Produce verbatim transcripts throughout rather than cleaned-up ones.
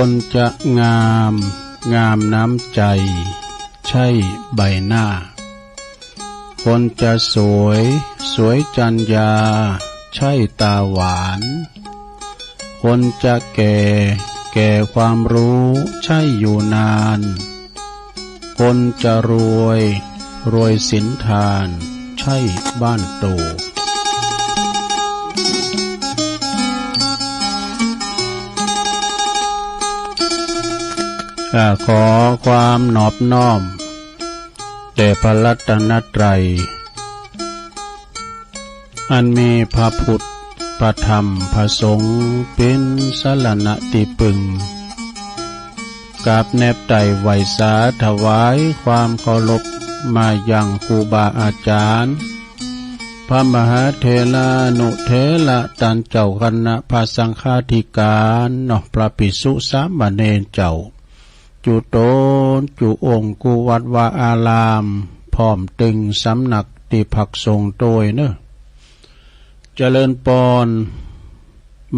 คนจะงาม งามน้ำใจ ใช่ใบหน้า คนจะสวย สวยจรรยา ใช่ตาหวาน คนจะแก่ แก่ความรู้ ใช่อยู่นาน คนจะรวย รวยศีลทาน ใช่บ้านโต อ่า ขอความนอบน้อม แด่พระรัตนตรัย อันมีพระพุทธ พระธรรม พระสงฆ์ เป๋นสรณะตี้ปึง กราบแนบไต่ไหว้สาถวายความเคารพมายังครูบาอาจารย์ พระมหาเถรานุเถระ ต้านเจ้าคณะพระสังฆาธิการเนาะ พระภิกษุสามเณรเจ้า จุ๊ต๋นจุ๊องค์ กู้วัดวาอาราม พร้อมตึงสำนักตี้พักสงฆ์ตวยเนาะ เจริญปอน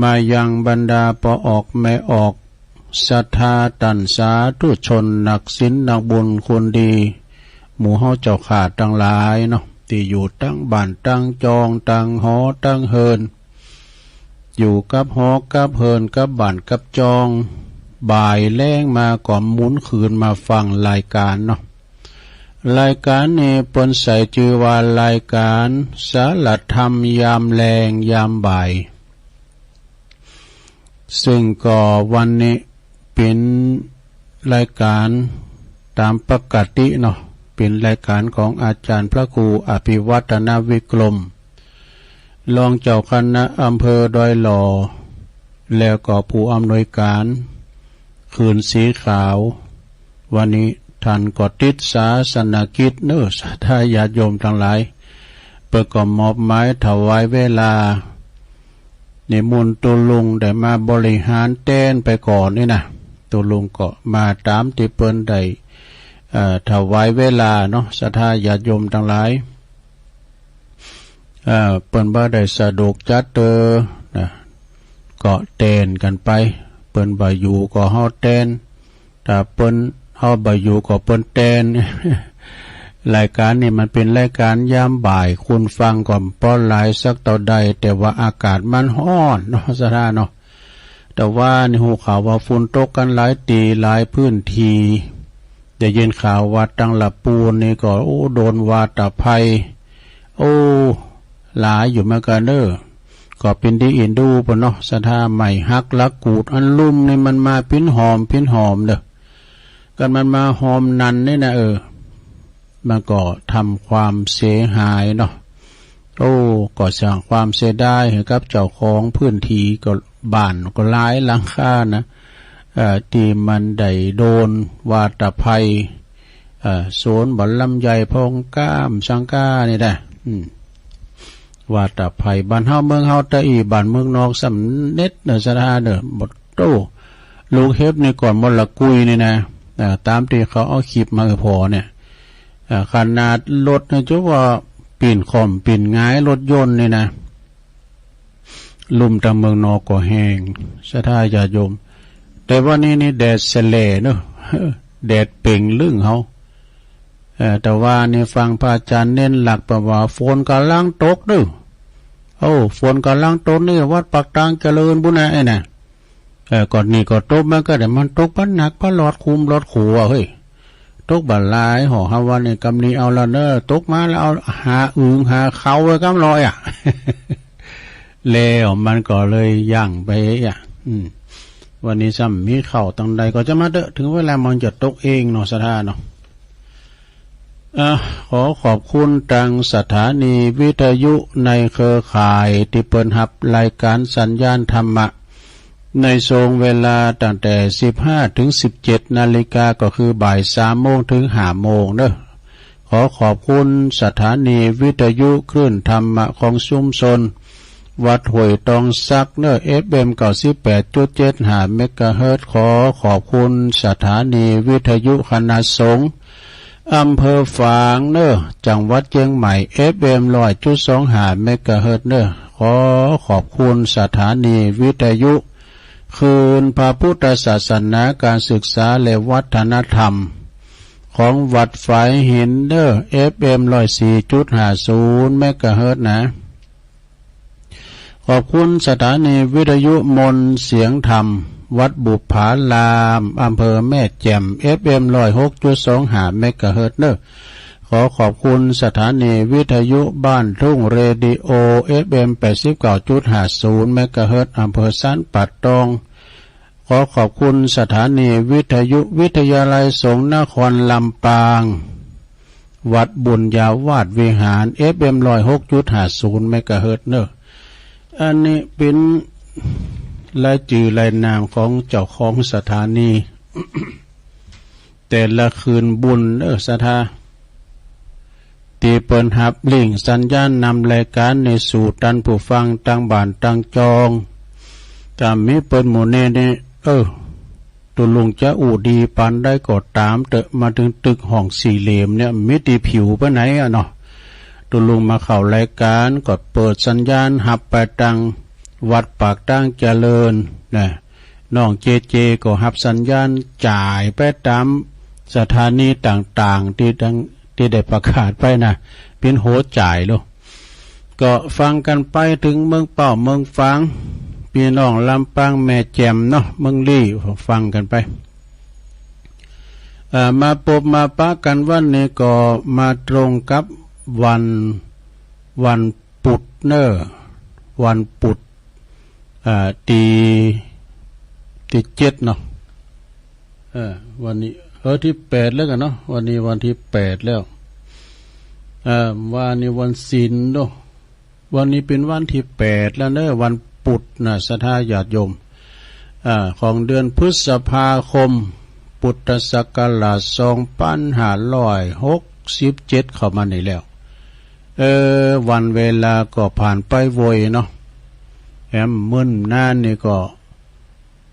มายังบรรดาป้อออกแม่ออก ศรัทธาต้านสาธุชน นักศีลนักบุญคนดี หมู่เฮาเจ้าข้าตังหลายเนาะ ตี้อยู่ตังบ้านตังจอง ตังหอตังเฮือน อยู่กับหอกับเฮือน กับบ้านกับจอง บ่ายแลงมาก็หมุนคืนมาฟังรายการเนาะ รายการนี้เปิ้นใส่จื้อว่ารายการสารธรรมยามแลงยามบ่าย ซึ่งก็วันนี้เป๋นรายการต๋ามปกติเนาะ เป๋นรายการของอาจ๋ารย์พระครูอภิวัฒนวิกรม รองเจ้าคณะอำเภอดอยหล่อ แล้วก็ผู้อำนวยการคืนสีขาว วันนี้ต้านก็ติดศาสนกิจเนาะ ศรัทธาญาติโยมตังหลาย เปิ้นก็มอบหมายถวายเวลา นิมนต์ตุ๊ลุงได้มาบริหารแตนไปก่อนนี่นะ ตุ๊ลุงก็มาต๋ามตี้เปิ้นได้ เอ่อ ถวายเวลาเนาะ ศรัทธาญาติโยมตังหลาย เอ่อ เปิ้นบ่ได้สะดวกจัดเตอนะ ก็แตนกั๋นไป เปิ้นบ่อยู่ก็เฮาแตน ถ้าเปิ้น เฮาบ่อยู่ก็เปิ้นแตน รายการนี้มันเป๋นรายการยามบ่าย คนฟังก็บ่หลายสักเต้าใด แต่ว่าอากาศมันฮ้อนเนาะ ศรัทธาเนาะ แต่ว่านี่ฮู้ข่าวว่าฝนตกกั๋นหลายตี้หลายพื้นที่ ได้ยินข่าวว่าตังละปูนนี่ก็ โอ้ โดนวาตภัย โอ้ หลายอยู่เหมือนกั๋นเนาะ ก็เป๋นตี้เอ็นดูเปิ้นเนาะ ศรัทธา ไม้หักหลักกูด อันลุ่มนี่มันมาเป๋นหอมเป๋นหอมเนาะ กั๋นมันมาหอมนั่นนี่นะ เออ มันก็ทำความเสียหายเนาะ โอ้ ก็สร้างความเสียดายหื้อกับเจ้าของพื้นที่ ก็บ้านก็หลายหลังคานะ เอ่อ ตี้มันได้โดนวาตภัย เอ่อ สวนบ่าลำไย พองก้าม สังก้านี่นะ อืม วาตภัย บ้านเฮาเมืองเฮาตะอี้ บ้านเมืองนอกซ้ำเน็ดเนาะ ศรัทธาเนาะ บ่โต้ ลูกเห็บนี่ก่อนมลกุยนี่นะ อ่า ต๋ามตี้เขาเอาคลิปมาหื้อผ่อเนี่ย อ่า ขนาดรถนะ จะว่าปิ้นค่อมปิ้นหงาย รถยนต์นี่นะ ลุ่มตางเมืองนอกก็แฮง ศรัทธาญาติโยม แต่ว่านี่นี่แดดแสแหล่เนาะ แดดเปล่งลึ่งเฮา เอ่อ แต่ว่านี่ฟังพระอาจ๋ารย์เน้นหลักแป๋ว่าฝนก่ำลังตกเนาะ โอ้ ฝนก่ำลังตกนี่ วัดปากตางเจริญปู้นนะ ไอ้น่ะ เออ ก่อนนี้ก็ตกมันก็ แต่มันตกบ่หนัก บ่หลอดขุมหลอดขัว เฮ้ย ตกบ่หลาย หอเฮาว่านี่กำนี้เอาละเนาะ ตกมาแล้วเอาหาอึ่งหาเค้าไว้กำลอยอะ แล้วมันก็เลยยั้งไปอะ อืม วันนี้ซ้ำมีเค้าตังใดก็จะมาเต๊อะ ถึงเวลามันจะตกเองเนาะ ศรัทธาเนาะ อ่ะ ขอขอบคุณตางสถานีวิทยุในเครือข่ายตี้เปิ้นฮับรายการสัญญาณธรรมะ ในช่วงเวลาตั้งแต่สิบห้าถึงสิบเจ็ดนาฬิกา ก็คือบ่ายสามโมงถึงห้าโมงเนาะ ขอขอบคุณสถานีวิทยุคลื่นธรรมะของชุมชน วัดห้วยตองสักเนาะ เอฟเอ็มเก้าสิบแปดจุดเจ็ดห้าเมกะเฮิรตซ์ ขอขอบคุณสถานีวิทยุคณะสงฆ์อำเภอฝางเนาะ จังหวัดเจียงใหม่ เอฟเอ็มร้อยจุดสองห้าเมกะเฮิรตซ์เนาะ ขอขอบคุณสถานีวิทยุ คืนพระพุทธศาสนา การศึกษาและวัฒนธรรม ของวัดฝายหินเด้อ เอฟเอ็ม ร้อยสี่จุดห้าศูนย์ เมกะเฮิรตซ์นะ ขอบคุณสถานีวิทยุมนต์เสียงธรรม วัดบุปผาราม อำเภอแม่แจ่ม เอฟเอ็ม ร้อยหกจุดสองห้า เมกะเฮิรตซ์เนอะ ขอขอบคุณสถานีวิทยุบ้านทุ่งเรดิโอ เอฟเอ็ม แปดสิบเก้าจุดห้าศูนย์ เมกะเฮิรตซ์ อำเภอสันป่าตอง ขอขอบคุณสถานีวิทยุวิทยาลัยสงฆ์นครลำปาง วัดบุญญาวาสวิหาร เอฟเอ็ม ร้อยหกจุดห้าศูนย์ เมกะเฮิรตซ์เนอะ อันนี้เป๋นรายจื้อรายนามของเจ้าของสถานี แต่ละคืนบุญเนอะ ศรัทธา ตี้เปิ้นหับลิงก์สัญญาณนำรายก๋านนี้สู่ต้านผู้ฟังตางบ้านตางจอง ถ้ามีเปิ้นหมู่นี้นี่ เออ ตุ๊ลุงจะอู้ดีปานใดก็ต๋ามเต๊อะ มาเถิงตึกห้องสี่เหลี่ยมเนี่ย มีตี้ผิวไปไหนอะเนาะ ตุ๊ลุงมาเข้ารายก๋านก็เปิดสัญญาณหับไปตางวัดปากตางเจริญนะ น้องเจเจก็หับสัญญาณจ่ายไปต๋ามสถานีต่างๆ ตี้ตัง ตี้ได้ประกาศไปนะ เป๋นหัวจ่ายโลด ก็ฟังกั๋นไปเถิงเมืองเป้าเมืองฝาง ปี้น้องลำปางแม่แจ่มเนาะ เมืองลี้ ฟังกั๋นไป เอ่อ มาปบมาปะกั๋นวันนี้ก็มาตรงกับวัน วันปุธเนอะ วันปุธ อ่า ตี้ ตี้เจ็ดเนาะ เออ วันนี้ เออ ตี้แปดแล้วกั๋นเนาะ วันนี้วันตี้แปดแล้ว เออ วันนี้วันศีลเนาะ วันนี้เป๋นวันตี้แปดแล้วเนอะ วันปุธนะ ศรัทธาญาติโยม อ่า ของเดือนพฤษภาคม พุทธศักราชสองปันห้าร้อยหกสิบเจ็ด เข้ามานี่แล้ว เออ วันเวลาก็ผ่านไปไวเนาะ แหมเมินนานนี่ก็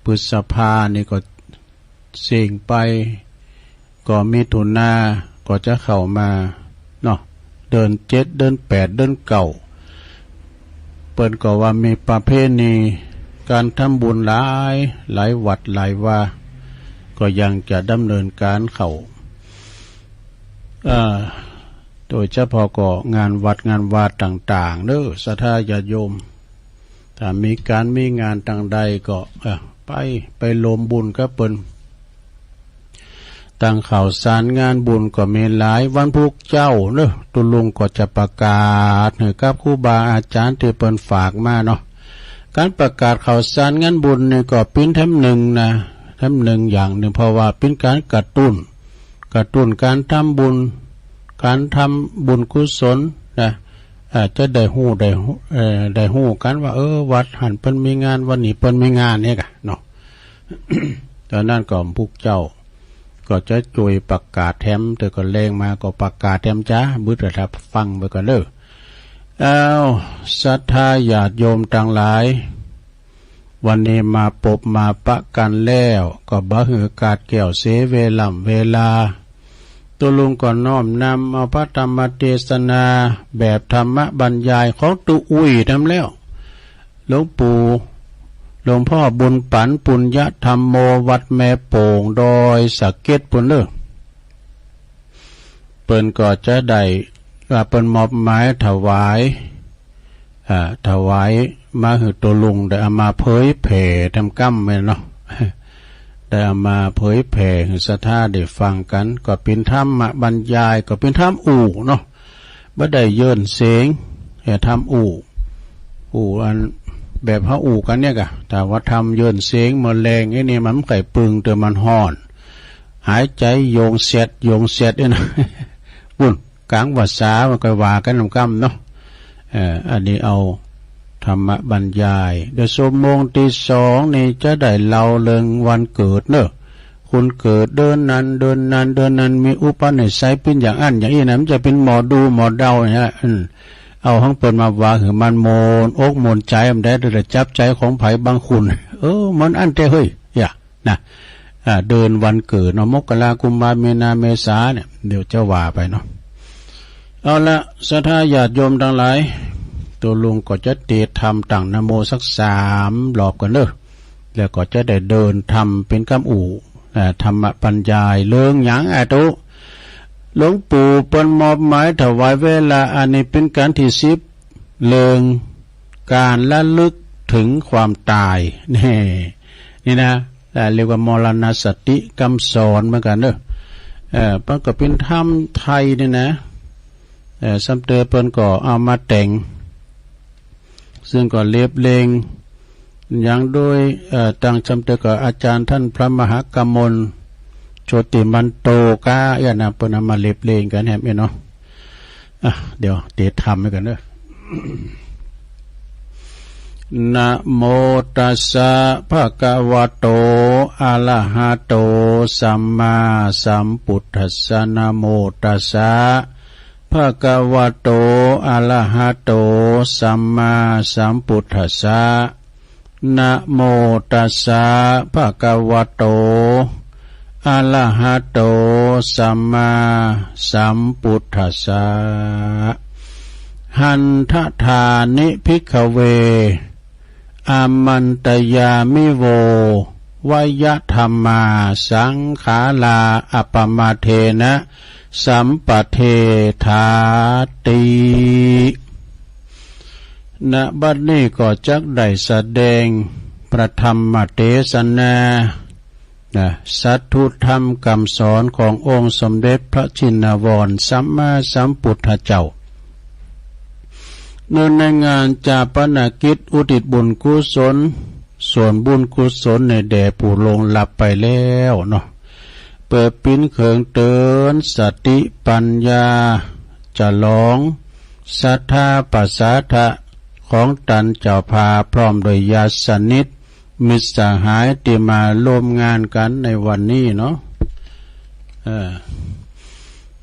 พฤษภานี่ก็เส้งไป ก็มิถุนาก็จะเข้ามาเนาะ เดือนเจ็ด เดือนแปด เดือนเก้า เปิ้นก็ว่ามีประเพณีก๋านทำบุญหลาย หลายวัดหลายวา ก็ยังจะดำเนินก๋านเข้า เอ่อ โดยเฉพาะก็งานวัดงานวาต่างๆ เนอะ ศรัทธาญาติโยม ถ้ามีก๋านมีงานตางใดก็ เอ่อ ไป ไปรวมบุญกับเปิ้น ตางข่าวสารงานบุญก็มีหลาย วันพูกเจ้าเนอะ ตุ๊ลุงก็จะประกาศหื้อกับครูบาอาจ๋ารย์ตี้เปิ้นฝากมาเนาะ ก๋านประกาศข่าวสารงานบุญนี่ก็เป๋นแถมนึ่งนะ แถมนึ่งอย่างนึ่ง เพราะว่าเป๋นก๋านกระตุ้น กระตุ้นก๋านทำบุญ ก๋านทำบุญกุศลนะ อ่า จะได้ฮู้ ได้ฮู้ เอ่อ ได้ฮู้กั๋นว่า เออ วัดหั้นเปิ้นมีงาน วัดนี้เปิ้นมีงานเนี่ยกะเนาะ ต๋อนนั้นก็พูกเจ้าก็จะจ้วยประกาศแถม แต่ก็แลงมาก็ประกาศแถมจ้า บึดกะทับฟังไปก่อนเด้อ อ้าว ศรัทธาญาติโยมตังหลาย วันนี้มาปบมาปะกั๋นแล้ว ก็บ่หื้อขาดแคลนเสียเวล่ำเวลา ตุ๊ลุงก็น้อมนำเอาพระธรรมเทศนาแบบธรรมบรรยายของตุ๊อุ้ยนั้นแล้ว หลวงปู่ หลวงพ่อบุญปั๋น ปุญญธรรมโม วัดแม่โป่ง ดอยสะเก็ดปู้นเน่อ เปิ้นก็จะได้ อ่า เปิ้นมอบหมายถวาย อ่า ถวายมาหื้อตุ๊ลุงได้เอามาเผยแผ่แถมก้ำแม่นเนาะ ได้เอามาเผยแผ่หื้อศรัทธาได้ฟังกั๋น ก็เป๋นธรรมบรรยาย ก็เป๋นธรรมอู้เนาะ บ่ได้เยินเสียง เอ่อ ธรรมอู้ อู้อันแบบเฮาอู้กั๋นเนี่ยกะ ถ้าว่าธรรมเยินเสียงเมื่อแลงไอ้นี่มันบ่ใค่ปึง แต่มันฮ้อน หายใจ๋โยงแซด โยงแซดเนี่ยนะ ปุ้น ก๋างภาษามันก็ว่ากั๋นนำก้ำเนาะ เอ่อ อันนี้เอาธรรมบรรยาย เดี๋ยวชั่วโมงตี้สองนี่จะได้เล่าเรื่องวันเกิดเน่อ คนเกิดเดือนนั้น เดือนนั้น เดือนนั้น มีอุปนิสัยเป๋นอย่างอั้นอย่างอี้นะ มันจะเป๋นหมอดูหมอเดาเนี่ย อืม เอาของเปิ้นมาว่าหื้อมันม่วนอกม่วนใจ๋ มันได้ ได้จับใจ๋ของใผบางคน เออ มันอั้นแต๊เฮ้ย อย่า นะ อ่า เดือนวันเกิดเนาะ มกรา กุมภา มีนา เมษาเนี่ย เดี๋ยวจะว่าไปเนาะ เอาละ ศรัทธาญาติโยมตังหลาย ตุ๊ลุงก็จะเตรียมตั้งนะโมสักสามรอบก่อนเน่อ แล้วก็จะได้เดินธรรมเป๋นกำอู้ อ่า ธรรมบรรยายเรื่องหยังอะตุ๊ หลวงปู่เปิ้นมอบหมายถวายเวลาอันนี้เป๋นกัณฑ์ตี้สิบ เรื่องก๋านระลึกเถิงความต๋าย แน่ นี่นะ อ่า เรียกว่ามรณสติกำสอนเหมือนกั๋นเนาะ เอ่อ มันก็เป๋นธรรมไทยนี่นะ เอ่อ ซ้ำเตอเปิ้นก็เอามาแต่ง ซึ่งก็เรียบเรียง อย่างโดย เอ่อ ตางซ้ำเตอก็อาจ๋ารย์ต้านพระมหากมล โชติมันโต ก้า เอี้ยนะ เปิ้นเอามาเรียบเรียงกั๋นแหมเนาะ อ่ะ เดี๋ยวเตรียมธรรมไว้ก่อนเนาะ นะโมตัสสะ ภะคะวะโต อะระหะโต สัมมาสัมพุทธัสสะ นะโมตัสสะ ภะคะวะโต อะระหะโต สัมมาสัมพุทธัสสะ นะโมตัสสะ ภะคะวะโต อะระหะโต สัมมาสัมพุทธัสสะ หันทะทานิ ภิกขะเว อามันตะยามิโว วะยะธัมมา สังขารา อัปปะมาเทนะ สัมปะเทถาติ ณ บัดนี้ก็จักได้แสดงพระธรรมเตสนา นะ สัตถุธรรมกำสอนขององค์สมเด็จพระชินวรสัมมาสัมพุทธเจ้า เนื่องในงานฌาปนกิจอุทิศบุญกุศล ส่วนบุญกุศลในแด่ผู้ล่วงลับไปแล้วเนาะ เปื้อเป๋นเครื่องเตื๋อนสติปัญญา จะลองศรัทธาปสาทะของต้านเจ้าภาพ พร้อมด้วยญาติสนิท มิตรสหายตี้มาร่วมงานกั๋นในวันนี้เนาะ เอ่อ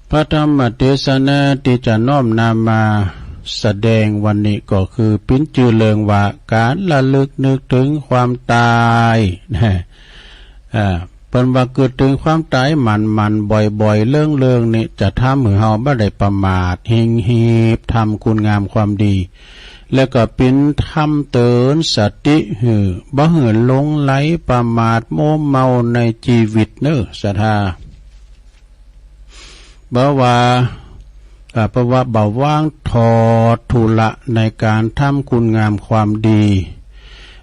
พระธรรมเตสนาตี้จะน้อมนำมาแสดงวันนี้ก็คือเป๋นจื้อเรื่องว่าก๋านระลึกนึกเถิงความต๋าย นะ อ่า เปิ้นว่ากึ๊ดเถิงความต๋ายหมั่นๆ บ่อยๆ เลิ่งๆ นี่จะทำหื้อเฮาบ่ได้ประมาท เฮ่งหีบทำคุณงามความดี แล้วก็เป๋นธรรมเตื๋อนสติหื้อบ่หื้อหลงไหลประมาทมัวเมาในจีวิตเนาะ ศรัทธา บ่ว่า อ่า เพราะว่าบ่วางถอดธุระในก๋านทำคุณงามความดี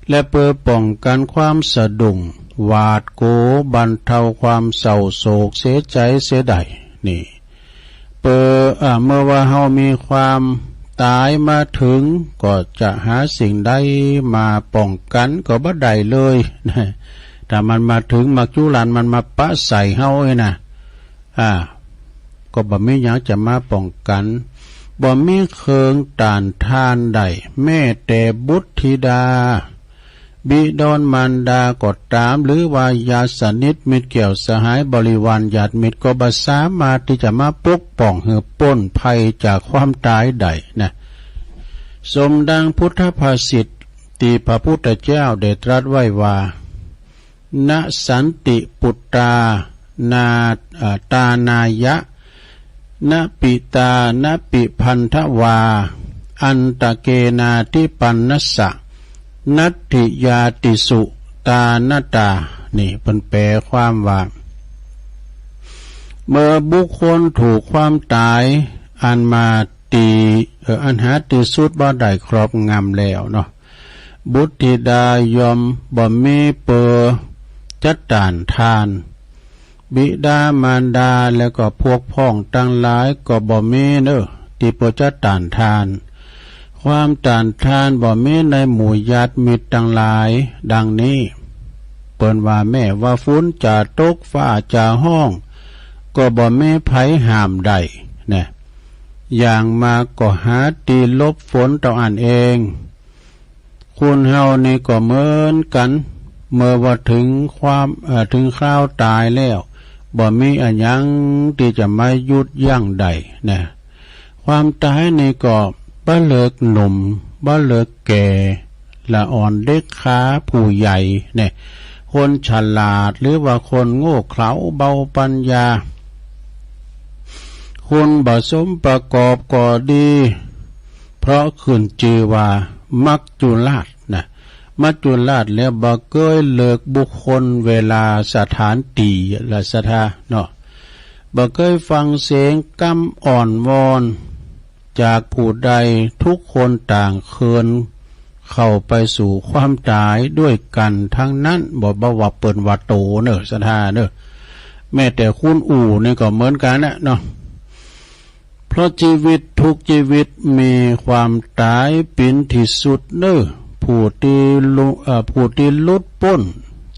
และเปื้อป้องกั๋นความสะดุ้ง หวาดกั๋ว บรรเทาความเศร้าโศกเสียใจ๋เสียใด นี่ เปื้อ อ่า เมื่อว่าเฮามีความต๋ายมาเถิง ก็จะหาสิ่งใดมาป้องกั๋นก็บ่ได้เลย ถ้ามันมาเถิง มาจุลัน มันมาปะใส่เฮานี่นะ อ่า ก็บ่มีหยังจะมาป้องกั๋น บ่มีเครื่องต้านทานได้ แม้แต่บุตรธิดา บิดรมารดาก็ต๋าม หรือว่าญาติสนิท มิตรแก้วสหาย บริวารญาติมิตร ก็บ่สามารถตี้จะมาปกป้องหื้อป๊นภัยจากความต๋ายได้นะ สมดังพุทธภาษิตตี้พระพุทธเจ้าได้ตรัสไว้ว่า นะสันติปุตตา นา อ่า ตานายะ นะปิตา นะปิพันธวา อันตะเกนาธิปันนัสสะ นัตถิญาติสุ ตานะตา นี่เปิ้นแปลความว่า เมื่อบุคคลถูกความต๋ายอันมาตี้ เอ่อ อันหาตี้สุดบ่ได้ครอบงำแล้วเนาะ บุตรธิดาย่อมบ่มีเปื้อจะต้านทาน บิดามารดาแล้วก็พวกพ้องตังหลายก็บ่มีเนาะ ตี้เปื้อจะต้านทาน ความต้านทานบ่มีในหมู่ญาติมิตรตังหลาย ดังนี้ เปิ้นว่าแม้ว่าฝนจะตก ฟ้าจะฮ้อง ก็บ่มีใผห้ามได้นะ อย่างมากก็หาตี้หลบฝนเต้าอั้นเอง คนเฮานี่ก็เหมือนกั๋น เมื่อว่าเถิงความ เอ่อ เถิงคราวต๋ายแล้ว บ่มีอะหยังตี้จะมาหยุดยั้งได้นะ ความต๋ายนี่ก็บ่เลือกหนุ่ม บ่เลือกแก่ ละอ่อนเด็กขาผู้ใหญ่เนี่ย คนฉลาดหรือว่าคนโง่เขลาเบาปัญญา คนบ่สมประกอบก็ดี เพราะขึ้นจื่อว่ามัจจุราชนะ มัจจุราชแล้วบ่เกยเลิกบุคคล เวลา สถานตี้ และศรัทธาเนาะ บ่เกยฟังเสียงกำอ้อนวอน จากผู้ใด ทุกคนต่างเคินเข้าไปสู่ความต๋ายด้วยกั๋นตังนั้น บ่ บ่ว่าเปิ้นว่าโตเน่อ ศรัทธาเน่อ แม้แต่คุณอู่นี่ก็เหมือนกั๋นนะเนาะ เพราะจีวิตทุกจีวิตมีความต๋ายเป๋นตี้สุดเน่อ ผู้ตี้ลุ เอ่อ ผู้ตี้หลุดป๊น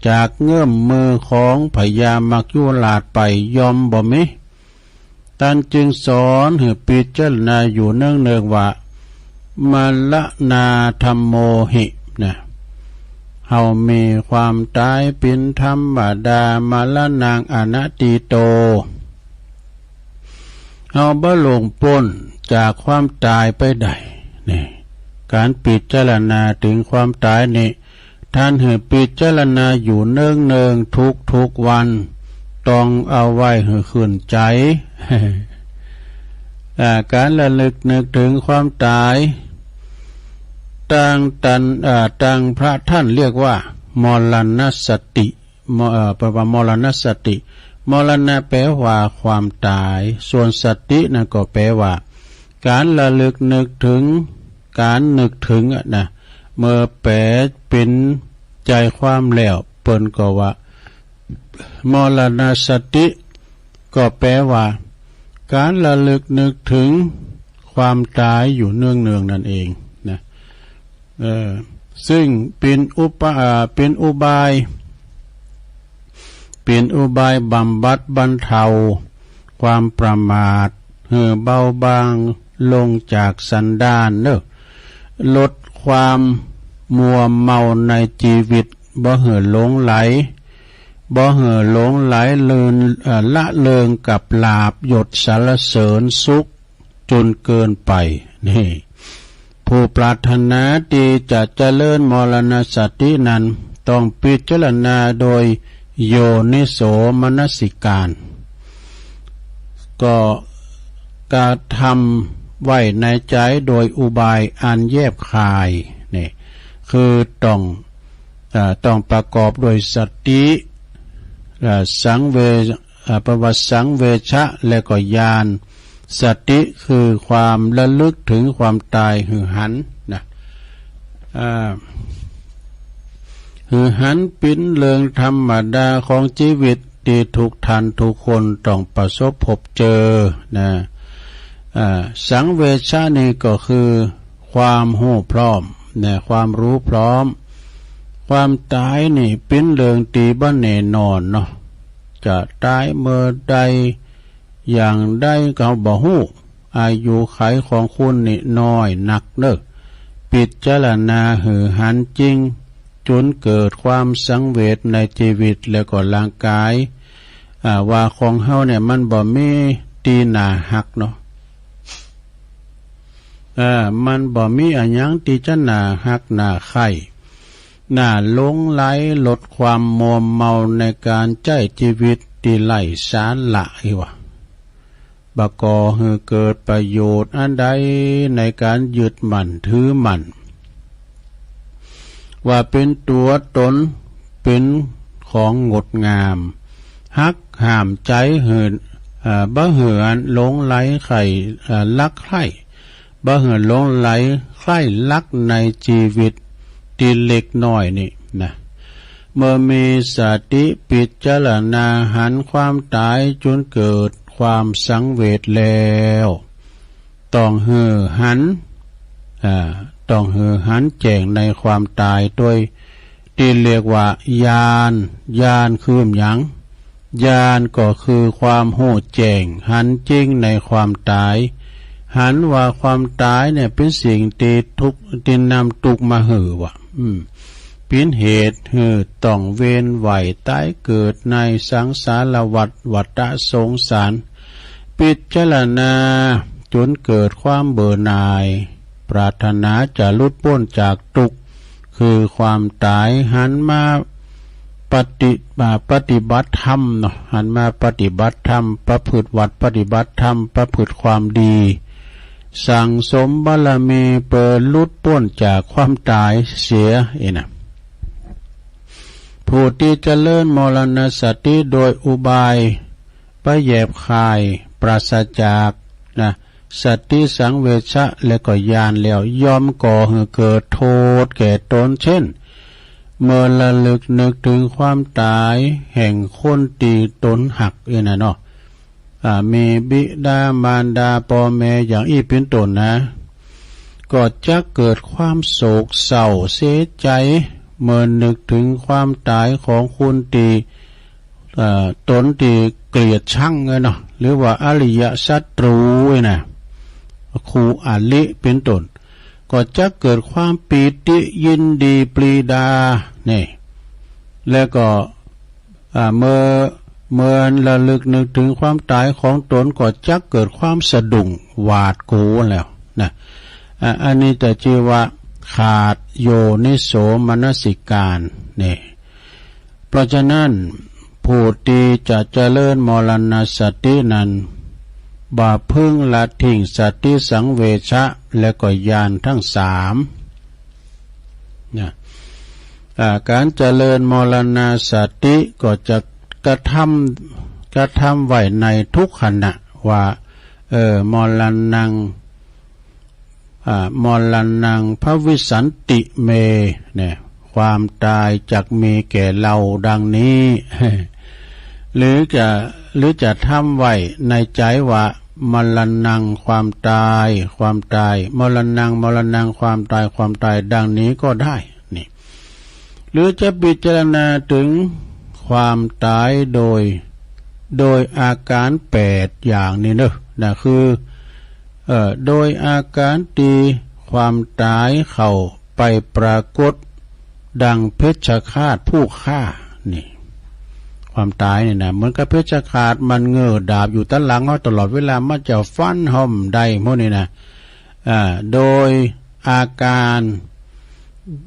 จากเงื้อมมือของพญามัจจุราชไปย่อมบ่มี ต้านจึงสอนหื้อพิจารณาอยู่เนืองๆ ว่า มรณาธัมโมหิ นะ เฮามีความต๋ายเป๋นธรรมดา มรณังอนัตถิโต เฮาบ่ล่วงป๊นจากความต๋ายไปได้ นี่ ก๋านพิจารณาเถิงความต๋ายนี่ ต้านหื้อพิจารณาอยู่เนืองๆ ทุกๆ วัน ต้องเอาไว้หื้อขึ้นใจ๋ อ่า ก๋านระลึกนึกเถิงความต๋าย ตางตัน อ่า ตางพระต้านเรียกว่า มรณสติ ม- เอ่อ แปลว่ามรณสติ มรณะแปลว่าความต๋าย ส่วนสตินั้นก็แปลว่า ก๋านระลึกนึกเถิง ก๋านนึกเถิงอะนะ เมื่อแปลเป๋นใจ๋ความแล้ว เปิ้นก็ว่า มรณสติ ก็แปลว่า ก๋านระลึกนึกเถิงความต๋ายอยู่เนืองๆ นั่นเองนะ เออ ซึ่งเป๋นอุป- อ่า เป๋นอุบาย เป๋นอุบายบำบัดบรรเทาความประมาท หื้อเบาบางลงจากสันดานเน่อ ลดความมัวเมาในจีวิต บ่หื้อหลงใหล บ่หื้อหลงใหลเลิน- เอ่อ ละเลิงกับลาภยศสรรเสริญสุข จ๋นเกินไป นี่ ผู้ปรารถนาตี้จะเจริญมรณสตินั้น ต้องพิจารณาโดยโยนิโสมนสิการ ก็กระทำไว้ในใจ๋โดยอุบายอันแยบคาย นี่ คือต้อง เอ่อ ต้องประกอบด้วยสติ เอ่อ สังเว- เอ่อ แปลว่าสังเวชะ และก็ญาณ สติคือความระลึกเถิงความต๋ายหื้อหันนะ อ่า หื้อหันเป๋นเรื่องธรรมดาของจีวิตตี้ทุกต้านทุกคนต้องประสบพบเจอนะ อ่า สังเวชะนี่ก็คือความฮู้พร้อมนะ ความฮู้พร้อม ความต๋ายนี่เป๋นเรื่องตี้บ่แน่นอนเนาะ จะต๋ายเมื่อใด อย่างใดก็บ่ฮู้ อายุขัยของคนนี่น้อยนักเน่อ พิจารณาหื้อหันจริง จ๋นเกิดความสังเวชในจีวิตและก็ร่างก๋าย อ่า ว่าของเฮาเนี่ยมันบ่มีตี้หน้าฮักเนาะ อ่า มันบ่มีอะหยังตี้จะหน้าฮักหน้าใค่ หน้าหลงใหล ลดความมัวเมาในก๋านใจ๊จีวิตตี้ไร้สาระ อีหว่า บ่ก่อหื้อเกิดประโยชน์อันใดในก๋านยึดมั่นถือมั่น ว่าเป๋นตั๋วต๋น เป๋นของงดงาม หักห้ามใจ๋หื้อ เอ่อ บ่หื้ออันหลงใหลใค่ เอ่อ รักใคร่ บ่หื้อหลงใหลใคร่รักในจีวิตตี้เล็กน้อยนี่นะ เมื่อมีสติพิจารณาหันความต๋ายจ๋นเกิดความสังเวชแล้ว ต้องหื้อหัน อ่า ต้องหื้อหันแจ้งในความต๋ายโดยตี้เรียกว่าญาณ ญาณคือหยัง ญาณก็คือความฮู้แจ้งหันจริงในความต๋าย หันว่าความต๋ายเนี่ยเป๋นสิ่งตี้ทุกข์ ตี้นำตุ๊กข์มาหื้อว่า อืม เป๋นเหตุหื้อต้องเวียนว่ายต๋ายเกิดในสังสารวัฏ วัฏสงสาร พิจารณาจ๋นเกิดความเบื่อหน่าย ปรารถนาจะหลุดป๊นจากตุ๊กข์ คือความต๋าย หันมาปฏิ- อ่า ปฏิบัติธรรมเนาะ หันมาปฏิบัติธรรม ประพฤติวัตรปฏิบัติธรรม ประพฤติความดี สั่งสมบารมีเปื้อหลุดป๊นจากความต๋ายเสีย เอ้ยนะ ผู้ตี้เจริญมรณสติโดยอุบายบ่แยบคาย ปราศจาก นะ สติสังเวชะและก็ญาณแล้ว ย่อมก่อหื้อเกิดโต้ษแก่ตน เช่น เมื่อระลึกนึกเถิงความต๋ายแห่งคนตี้ตนฮัก อี้นะเนาะ อ่า มีบิดามารดาป้อแม่อย่างอี้เป๋นต้นนะ ก็จักเกิดความโศกเศร้าเสียใจ๋ เมื่อนึกเถิงความต๋ายของคนตี้ เอ่อ ตนตี้เกลียดชังอะเนาะ หรือว่าอริยศัตรูอะนะ คู่อริเป๋นต้น ก็จักเกิดความปีติยินดีปรีดา นี่ แล้วก็ อ่า เมื่อ เมื่อระลึกนึกเถิงความต๋ายของตนก็จักเกิดความสะดุ้งหวาดกลัวแล้วนะ อ่า อันนี้จะจื้อว่าขาดโยนิโสมนสิการ นี่ เพราะฉะนั้น ผู้ตี้จะเจริญมรณสตินั้น บ่พึงละทิ้งสติสังเวชะและก็ญาณทั้งสาม นะ อ่า ก๋านเจริญมรณสติก็จะกระทำ กระทำไว้ในทุกขณะว่า เออ มรณัง อ่า มรณังภวิสสันติเม เนี่ย ความต๋ายจักมีแก่เฮาดังนี้ หรือจะ หรือจะทำไว้ในใจ๋ว่า มรณัง ความต๋าย ความต๋าย มรณัง มรณัง ความต๋าย ความต๋าย ดังนี้ก็ได้ นี่ หรือจะพิจารณาเถิงความต๋ายโดย โดยอาก๋ารแปดอย่างนี้เนาะ นะ คือ เอ่อ โดยอาก๋ารตี้ความต๋ายเข้าไปปรากฏดังเพชฌฆาตผู้ฆ่า นี่ ความต๋ายนี่นะ เหมือนกับเพชฌฆาตมันเงื้อดาบอยู่ตังหลังเฮาตลอดเวลา มันจะฟันเฮาบ่ได้ หมดนี่นะ อ่า โดยอาก๋าร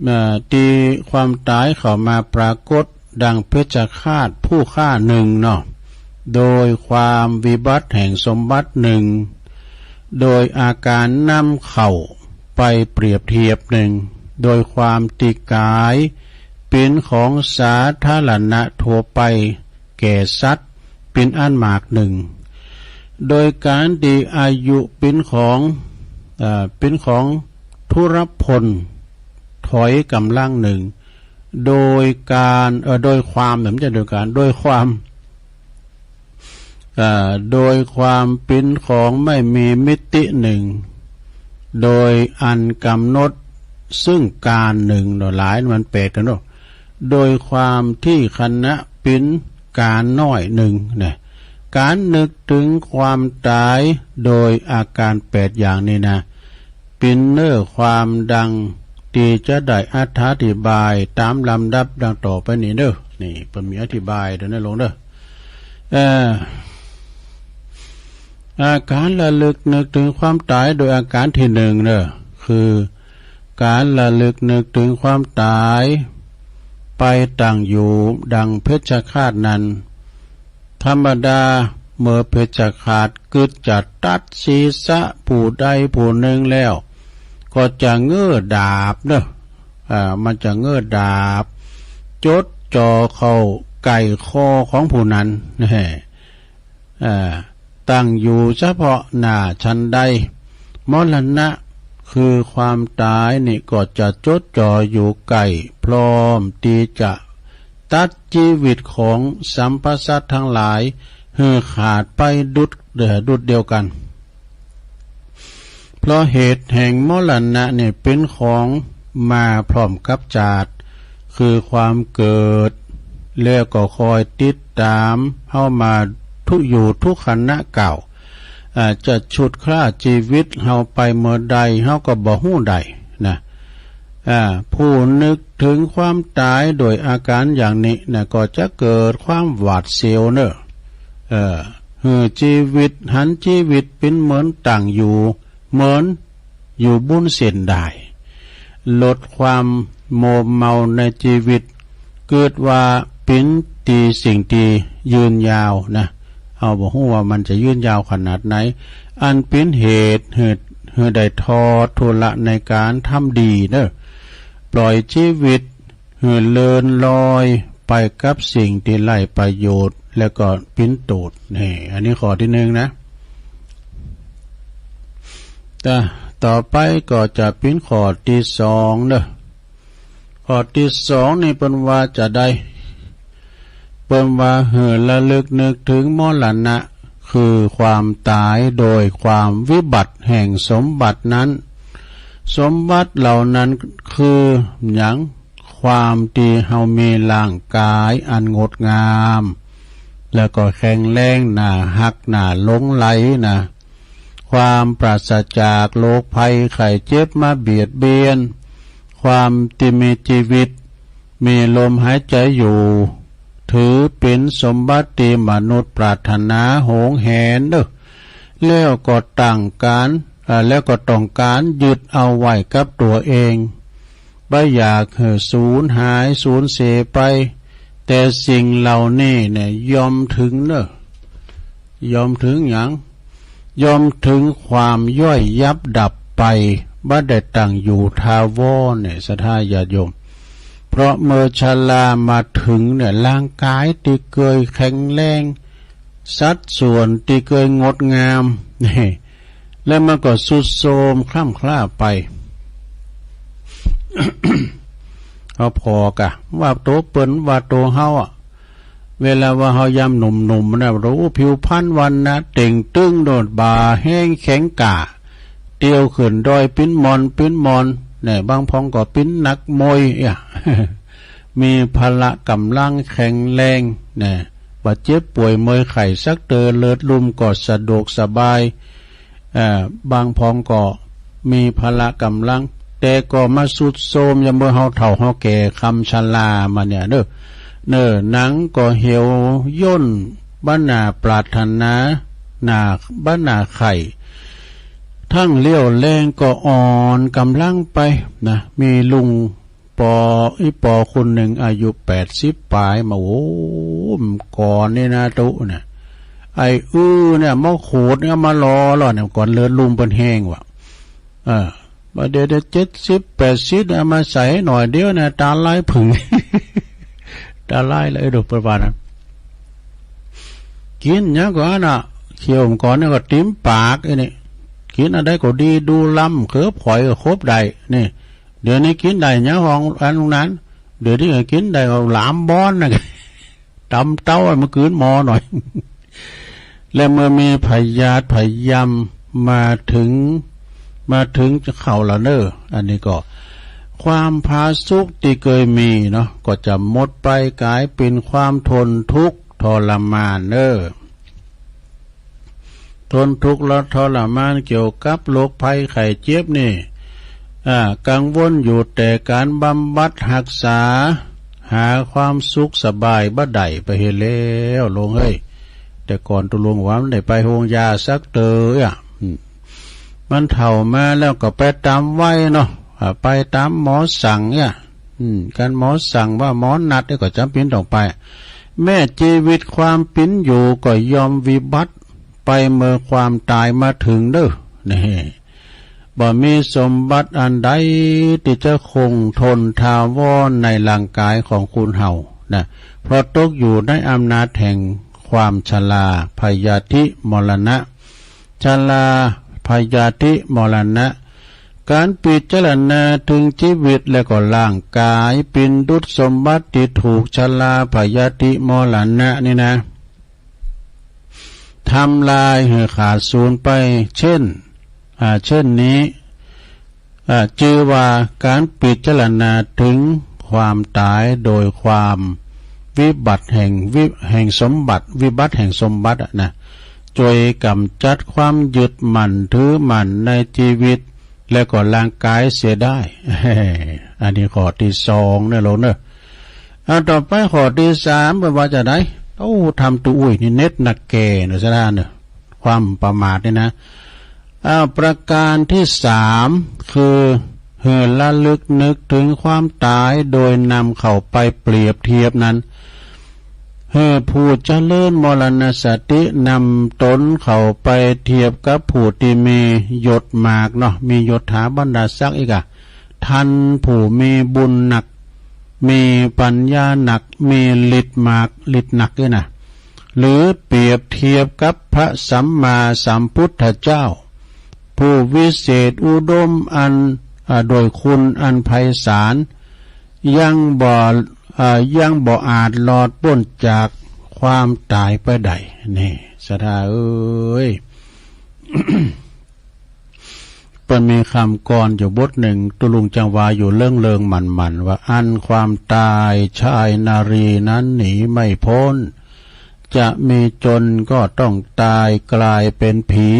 เอ่อ ตี้ความต๋ายเข้ามาปรากฏดังเพชฌฆาตผู้ฆ่าหนึ่งเนาะ โดยความวิบัติแห่งสมบัติหนึ่ง โดยอาก๋ารนำเข้าไปเปรียบเทียบหนึ่ง โดยความตี้ก๋ายเป๋นของสาธารณะทั่วไป แก่สัตว์เป๋นอันมากหนึ่ง โดยก๋านตี้อายุเป๋นของ เอ่อ เป๋นของทุรพลถอยก๋ำลังหนึ่ง โดยก๋าน เอ่อ โดยความ เนี่ย บ่ใจ้โดยก๋าน โดยความ เอ่อ โดยความเป๋นของไม่มีมิติหนึ่ง โดยอันกำหนดซึ่งกาลหนึ่งเนาะ หลายมันแปดกั๋นเนาะ โดยความตี้ขณะเป๋นกาลน้อยหนึ่งนะ ก๋านนึกเถิงความต๋ายโดยอาก๋ารแปดอย่างนี้นะ เป๋นเนื้อความดังตี้จะได้อธิบายต๋ามลำดับดังต่อไปนี้เนาะ นี่เปิ้นมีอธิบายต๋รงนี้ลงเนาะ เอ่อ อาก๋ารระลึกนึกเถิงความต๋ายโดยอาก๋ารตี้หนึ่งเนาะ คือ ก๋านระลึกนึกเถิงความต๋าย ไปตั้งอยู่ดังเพชฌฆาตนั้น ธรรมดาเมื่อเพชฌฆาตกึ๊ดจะตัดศีรษะผู้ใดผู้หนึ่งแล้ว ก็จะเงื้อดาบเนาะ อ่า มันจะเงื้อดาบ จดจ่อเข้าใก้คอของผู้นั้น แน่ อ่า ตั้งอยู่เฉพาะหน้าฉันใด มรณะคือความต๋ายนี่ก็จะจดจ่ออยู่ใก้ พร้อมตี้จะตัดจีวิตของสรรพสัตว์ทั้งหลายหื้อขาดไปดุจ เอ่อ ดุจเดียวกั๋น เพราะเหตุแห่งมรณะนี่เป๋นของมาพร้อมกับจาติ คือความเกิด แล้วก็คอยติดต๋ามเฮามาทุก อยู่ทุกขณะก้าว อ่า จะฉุดคล้าจีวิตเฮาไปเมื่อใดเฮาก็บ่ฮู้ได้นะ อ่า ผู้นึกเถิงความต๋ายโดยอาก๋ารอย่างนี้นะ ก็จะเกิดความหวาดเสียวเนาะ เอ่อ หื้อจีวิต หันจีวิตเป๋นเหมือนตั้งอยู่ เหมือนอยู่บนเส้นด้าย ลดความมัวเมาในจีวิต กึ๊ดว่าเป๋นตี้สิ่งตี้ยืนยาวนะ เฮาบ่ฮู้ว่ามันจะยืนยาวขนาดไหน อันเป๋นเหตุหื้อ หื้อได้ถอดทุระในก๋านทำดีเนาะ ปล่อยจีวิตหื้อเลินลอย ไปกับสิ่งตี้ไร้ประโยชน์ แล้วก็ปิ้นตูด นี่ อันนี้ข้อตี้นึ่งนะ ต่อ ต่อไปก็จะปิ้นข้อตี้สองเนาะ ข้อตี้สองนี่เปิ้นว่าจาใด เปิ้นว่าหื้อระลึกนึกเถิงมรณะ คือความต๋ายโดยความวิบัติแห่งสมบัตินั้น สมบัติเหล่านั้นคือหยัง ความตี้เฮามีร่างก๋ายอันงดงาม แล้วก็แข็งแรง น่าฮัก น่าหลงใหลนะ ความปราศจากโรคภัยไข้เจ็บมาเบียดเบียน ความตี้มีจีวิต มีลมหายใจ๋อยู่ ถือเป๋นสมบัติตี้มนุษย์ปรารถนาหวงแหนเนาะ แล้วก็ต้องก๋าน เอ่อ แล้วก็ต้องก๋านยึดเอาไว้กับตั๋วเอง บ่อยากหื้อสูญหายสูญเสียไป แต่สิ่งเหล่านี้เนี่ยย่อมเถิงเนาะ ย่อมเถิงหยัง ย่อมเถิงความย่อยยับดับไป บ่ได้ตั้งอยู่ถาวรเนี่ย ศรัทธาญาติโยม เพราะเมื่อชรามาเถิงเนี่ย ร่างก๋ายตี้เกยแข็งแรง สัดส่วนตี้เกยงดงาม นี่ แล้วมันก็ทรุดโทรมคร่ำคร่าไป เอาผ่อก่ะ ว่าตั๋วเปิ้น ว่าตั๋วเฮาอะ เวลาว่าเฮายามหนุ่มๆ นะ โอ้ ผิวพรรณวรรณะเต่งตึงโดด บ่าแฮงแข็งก้า เตียวขึ้นดอยปิ้นหม่อนปิ้นหม่อน เนี่ย บางพ่องก็ปิ้นนักมวย เอี้ย มีพละก๋ำลังแข็งแรง เนี่ย บ่เจ็บป่วยเมอยไข้สักเตอ เลิดลุ่มก็สะดวกสบาย เอ่อ บางพ่องก็มีพละก๋ำลัง แต่ก็มาทรุดโทรมยามเมื่อเฮาเฒ่าเฮาแก่คำชรามาเนี่ยเนาะ เนาะ หนังก็เหี่ยวย่น บ่หน้าปรารถนา หน้า บ่หน้าใค่ ทั้งเรี่ยวแรงก็อ่อนก๋ำลังไปนะ มีลุง ปอ อีปอคนนึ่งอายุแปดสิบป๋ายมา โอ้ ก่อนนี่นะตุ๊เนี่ย ไอ้อื้อเนี่ย มาขูดเนี่ย มาลอแล้วเนี่ย ก่อนเลือดลุ่มเปิ้นแฮงว่ะ เออ บ่าเดี๋ยว เดี๋ยว เจ็ดสิบ แปดสิบ เนี่ย เอามาใส่หน่อยเดียวนะ ต๋าลายผึ่ง ต๋าลายเลย เออ ดูเปิ้นว่านะ กิ๋นหยังก็อันน่ะ เคี้ยวก่อนเนี่ยก็ติ่มปาก ไอ้นี่ กิ๋นอันใดก็ดี ดูลำ เขือผอยก็ครบได้ นี่ เดี๋ยวนี้กิ๋นได้หยัง ของอันนั้น เดี๋ยวนี้ก็กิ๋นได้ก็หลามบ้อนนะ ต๋ำเต๊าให้มันกืนหม้อหน่อย และเมื่อมีพยาธิพยายามมาเถิง มาเถิงเข้าละเนาะ อันนี้ก็ ความผาสุกตี้เกยมีเนาะ ก็จะหมดไป ก๋ายเป๋นความทนทุกข์ทรมานเนาะ ทนทุกข์และทรมานเกี่ยวกับโรคภัยไข้เจ็บนี่ อ่า กังวลอยู่แต่ก๋านบำบัดฮักษา หาความสุขสบายบ่ได้ ไปเหียแล้วลุงเอ้ย แต่ก่อนตุ๊ลุงว่ามันได้ไปโฮงยาสักเตออะ อืม มันเฒ่ามาแล้วก็ไปต๋ามวัยเนาะ อ่า ไปต๋ามหมอสั่งเนี่ย อืม คันหมอสั่งว่าหมอนัดเนี่ยก็จ๋ำเป๋นต้องไป แม้จีวิตความเป๋นอยู่ก็ย่อมวิบัติไปเมื่อความต๋ายมาเถิงเนาะ นี่ บ่มีสมบัติอันใดตี้จะคงทนถาวรในร่างก๋ายของคนเฮานะ เพราะตกอยู่ในอำนาจแห่งความชรา พยาธิ มรณะ ชรา พยาธิ มรณะ ก๋านพิจารณาเถิงจีวิตและก็ร่างก๋ายเป๋นดุจสมบัติตี้ถูกชรา พยาธิ มรณะนี่นะ ทำลายหื้อขาดสูญไป เช่น อ่า เช่นนี้ อ่า จื้อว่าก๋านพิจารณาเถิงความต๋ายโดยความวิบัติแห่งวิ แห่งสมบัติ วิบัติแห่งสมบัติอะนะ จ้วยก๋ำจัดความยึดมั่นถือมั่นในจีวิต และก็ร่างก๋ายเสียได้ อันนี้ข้อตี้สองเนาะลุงเนาะ เอาต่อไปข้อตี้สาม เปิ้นว่าจาใด โอ้ ธรรมตุ๊อุ้ยนี่เน็ดนักแก่เนาะ ศรัทธาเนาะ ความประมาทนี่นะ อ้าว ประก๋านตี้สาม คือ หื้อระลึกนึกเถิงความต๋ายโดยนำเข้าไปเปรียบเทียบนั้น หื้อผู้เจริญมรณสตินำตนเข้าไปเทียบกับผู้ตี้มียศมากเนาะ มียศถาบรรดาศักดิ์อีกอะ ท่านผู้มีบุญนัก มีปัญญาหนัก มีฤทธิ์มาก ฤทธิ์หนักด้วยนะ หรือเปรียบเทียบกับพระสัมมาสัมพุทธเจ้า ผู้วิเศษอุดมอัน อ่า โดยคุณอันไพศาล ยังบ่ อ่า ยังบ่อาจรอดป๊นจากความต๋ายไปได้ นี่ ศรัทธาเอ๋ย เปิ้นมีกำกลอนอยู่บทนึ่ง ตุ๊ลุงจังว่าอยู่เลิงๆ หมั่นๆ ว่า อันความต๋ายชายนารีนั้นหนีไม่ป๊น จะมีจนก็ต้องต๋ายกลายเป็นผี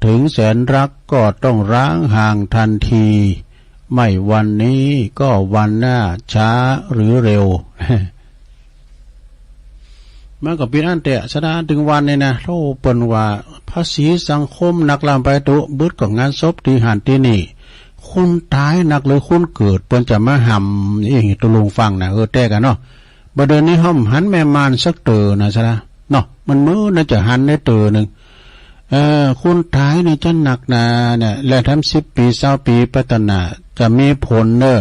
ถึงแสนรักก็ต้องร้างห่างทันที ไม่วันนี้ก็วันหน้า ช้าหรือเร็ว มันก็เป๋นอั้นแต๊ ศรัทธา เถิงวันนี้นะ โธ่ เปิ้นว่าภาษีสังคมหนักล้ำไปตุ๊ บึดก็งานศพตี้หั้นตี้นี่ คนต๋ายนักหรือคนเกิด เปิ้นจะมาหำอิหยังตุ๊ลุงฟังนะ เออ แต๊กั๋นเนาะ บ่าเดี่ยวนี้เฮาบ่หันแม่ม่านสักเต๋อนะ ศรัทธา เนาะ มันมื้อน่าจะหันได้เต๋อนึ่ง เออ คนต๋ายนี่จะหนักหนาเนี่ย และแถมสิบปี๋ ซาวปี๋ไปตะหน้า จะมีผลเน่อ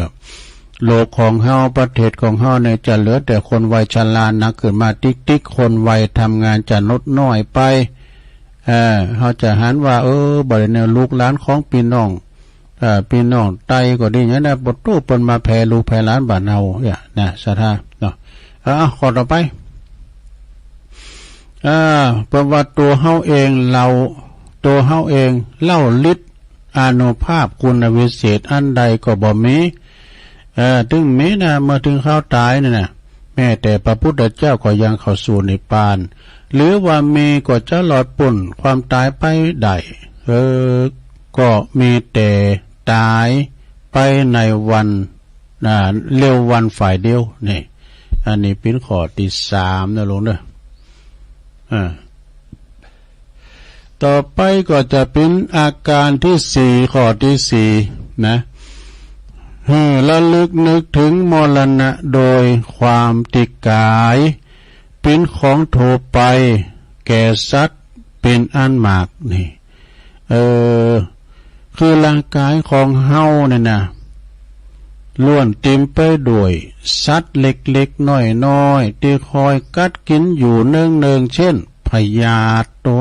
โลกของเฮา ประเทศของเฮาเนี่ย จะเหลือแต่คนวัยชราหนักขึ้นมาติ๊กๆ คนวัยทำงานจะลดน้อยไป เออ เฮาจะหันว่า เออ บ่าเดี่ยวนี้ลูกหลานของปี้น้อง เอ่อ ปี้น้องไตก็ดีหยังนะ บ่าตุ๊เปิ้นมาแผ่ลูกแผ่หลานบ้านเฮาเนี่ยนะ ศรัทธา เนาะ เอา เอา ข้อต่อไป อ่า เปิ้นว่าตั๋วเฮาเองเล่า ตั๋วเฮาเองเล่าฤทธิ์อานุภาพคุณวิเศษอันใดก็บ่มี เอ่อ เถิงแม้นะ เมื่อเถิงคราวต๋ายนี่นะ แม้แต่พระพุทธเจ้าก็ยังเข้าสู่นิพพาน หรือว่ามีก็จะรอดป๊นความต๋ายไปได้ เออ ก็มีแต่ต๋ายไปในวัน อ่า เร็ววันฝ่ายเดียว นี่ อันนี้เป๋นข้อตี้สามนะลุงเนาะ อ่า ต่อไปก็จะเป๋นอาการตี้สี่ ข้อตี้สี่นะ หื้อระลึกนึกเถิงมรณะโดยความตี้ก๋าย เป๋นของทั่วไปแก่สัตว์เป๋นอันมาก นี่ เออ คือร่างก๋ายของเฮาเนี่ยนะ ล้วนเต๋มไปด้วยสัตว์เล็กๆ น้อยๆ ตี้คอยกัดกิ๋นอยู่เนืองๆ เจ้น พยาธิตั๋ว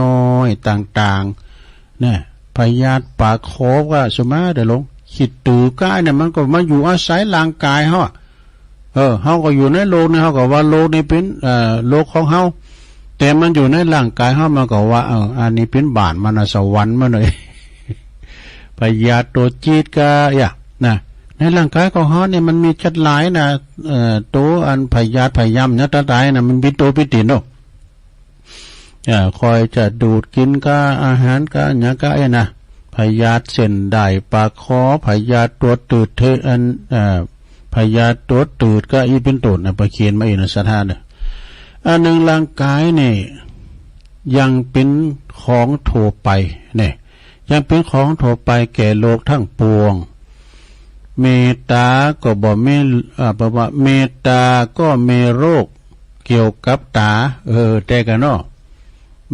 น้อยๆ ต่างๆ เนี่ย พยาธิปากขอก็สุมาเด้อลุง ขี้ตั๋วก้าเนี่ย มันก็มาอยู่อาศัยร่างก๋ายเฮาอะ เออ เฮาก็อยู่ในโลกนี้ เฮาก็ว่าโลกนี้เป๋น เอ่อ โลกของเฮา แต่มันอยู่ในร่างก๋ายเฮา มันก็ว่า เออ อันนี้เป๋นบ้านมันนะ สวรรค์มันเลย พยาธิตั๋วจี๊ดก็ อะ นะ ในร่างก๋ายของเฮาเนี่ย มันมีจั๊ดหลายนะ เอ่อ ตั๋วอันพยาธิพยำเนี่ย ตัดตายนะ มันบิดตั๋วบิดตี๋นเนาะ เอ่อ คอยจะดูดกิ๋นก้าอาหารก้าหยังก้า เอ้ยนะ พยาธิเส้นด้ายปากขอ พยาธิตั๋วตืดเท อัน เอ่อ พยาธิตั๋วตืดก้าอี้เป๋นต้นนะ เปิ้นเขียนมาอี้นะ ศรัทธาเน่อ อันนึ่งร่างก๋ายนี่ยังเป๋นของทั่วไป เนี่ย ยังเป๋นของทั่วไปแก่โลกทั้งปวง เมตต๋าก็บ่มี เอ่อ แปลว่าเมตต๋าก็มีโรคเกี่ยวกับต๋า เออ แต๊กั๋นเนาะ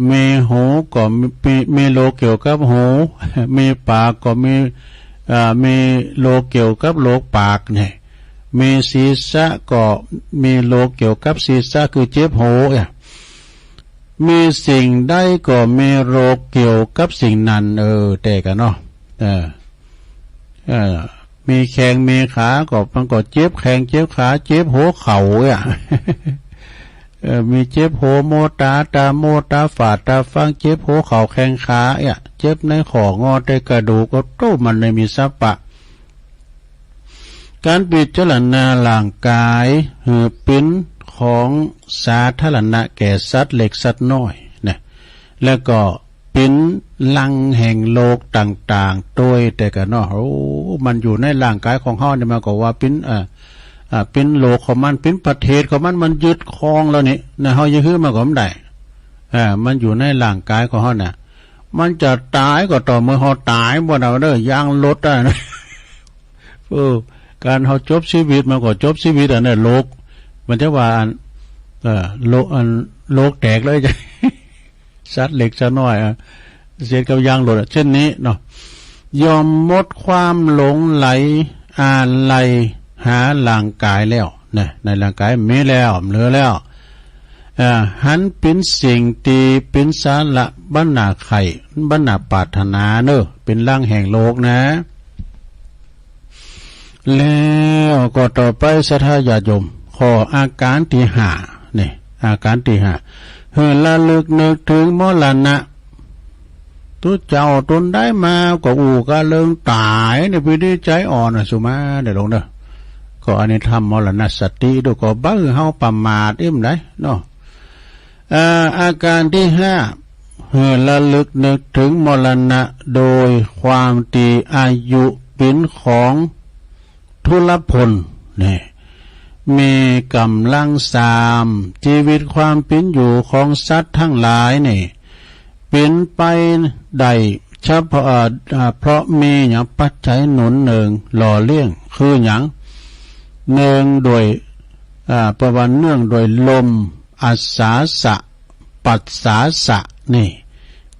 มีหูก็มี มีโรคเกี่ยวกับหู มีปากก็มี เอ่อ มีโรคเกี่ยวกับโรคปากเนี่ย มีศีรษะก็มีโรคเกี่ยวกับศีรษะ คือเจ็บหัวเนี่ย มีสิ่งใดก็มีโรคเกี่ยวกับสิ่งนั้น เออ แต๊กั๋นเนาะ เออ เออ มีแข้งมีขาก็ มันก็เจ็บแข้งเจ็บขา เจ็บหัวเข่าเนี่ย เออ มีเจ็บหัวโมต๋า ต๋าโมต๋า ฝาดต๋าฟัง เจ็บหัวเข่าแข้งขาเนี่ย เจ็บในข้องอแต่กระดูก ก็โต้ มันเลยมีสรรพะ ก๋านพิจารณาร่างก๋ายหื้อเป๋นของสาธารณะแก่สัตว์เล็กสัตว์น้อยนะ แล้วก็เป๋นหลังแห่งโรคต่างๆ ตวยแต๊กั๋นเนาะ โอ้ มันอยู่ในร่างก๋ายของเฮาเนี่ย มันก็ว่าเป๋น เอ่อ อ่า เป๋นโรคของมัน เป๋นประเทศของมัน มันยึดครองแล้วนี่นะ เฮาจะหื้อมันก็บ่ได้ อ่า มันอยู่ในร่างก๋ายของเฮาน่ะ มันจะต๋ายก็ต่อเมื่อเฮาต๋าย บ่ได้เด้อ ยางรถอะนะ เออ ก๋านเฮาจบชีวิต มันก็จบชีวิต อันนั้นโรค มันจะว่าอัน เอ่อ โรค อัน โรคแตกเลย สัตว์เล็กสัตว์น้อยอะ เสียดกับยางรถอะ เจ้นนี้เนาะ ย่อมหมดความหลงใหลอาลัย หาร่างก๋ายแล้วนะ ในร่างก๋ายมีแล้ว เหลือแล้ว เอ่อ หันเป๋นสิ่งตี้เป๋นสาระบันนาใค่ บันนาปรารถนาเน่อ เป๋นหลังแห่งโลกนะ แล้วก็ต่อไปศรัทธาญาติโยม ข้ออาก๋ารตี้ห้า นี่ อาก๋ารตี้ห้า หื้อระลึกนึกเถิงมรณะ ตุ๊เจ้าต๋นได้มาก็อู้กาเลิงต๋ายเนี่ย เป๋นตี้ใจ๋อ่อนน่ะ สุมาเน่อโยมเน่อ ก็อันนี้ทำมรณสติดู ก็บ่หื้อเฮาประมาทอิ้มใดเนาะ เอ่อ อาก๋ารตี้ห้า หื้อระลึกนึกเถิงมรณะโดยความตี้อายุเป๋นของทุรพล นี่ มีก๋ำลังสาม จีวิตความเป๋นอยู่ของสัตว์ตังหลายนี่ เป๋นไปได้เฉพาะ เอ่อ เอ่อ เพราะมีหยัง ปัจจัยหนุนเนืองหล่อเลี้ยง คือหยัง เนืองโดย อ่า เปิ้นว่าเนื่องโดยลม อาสาสะ ปัสสาสะ นี่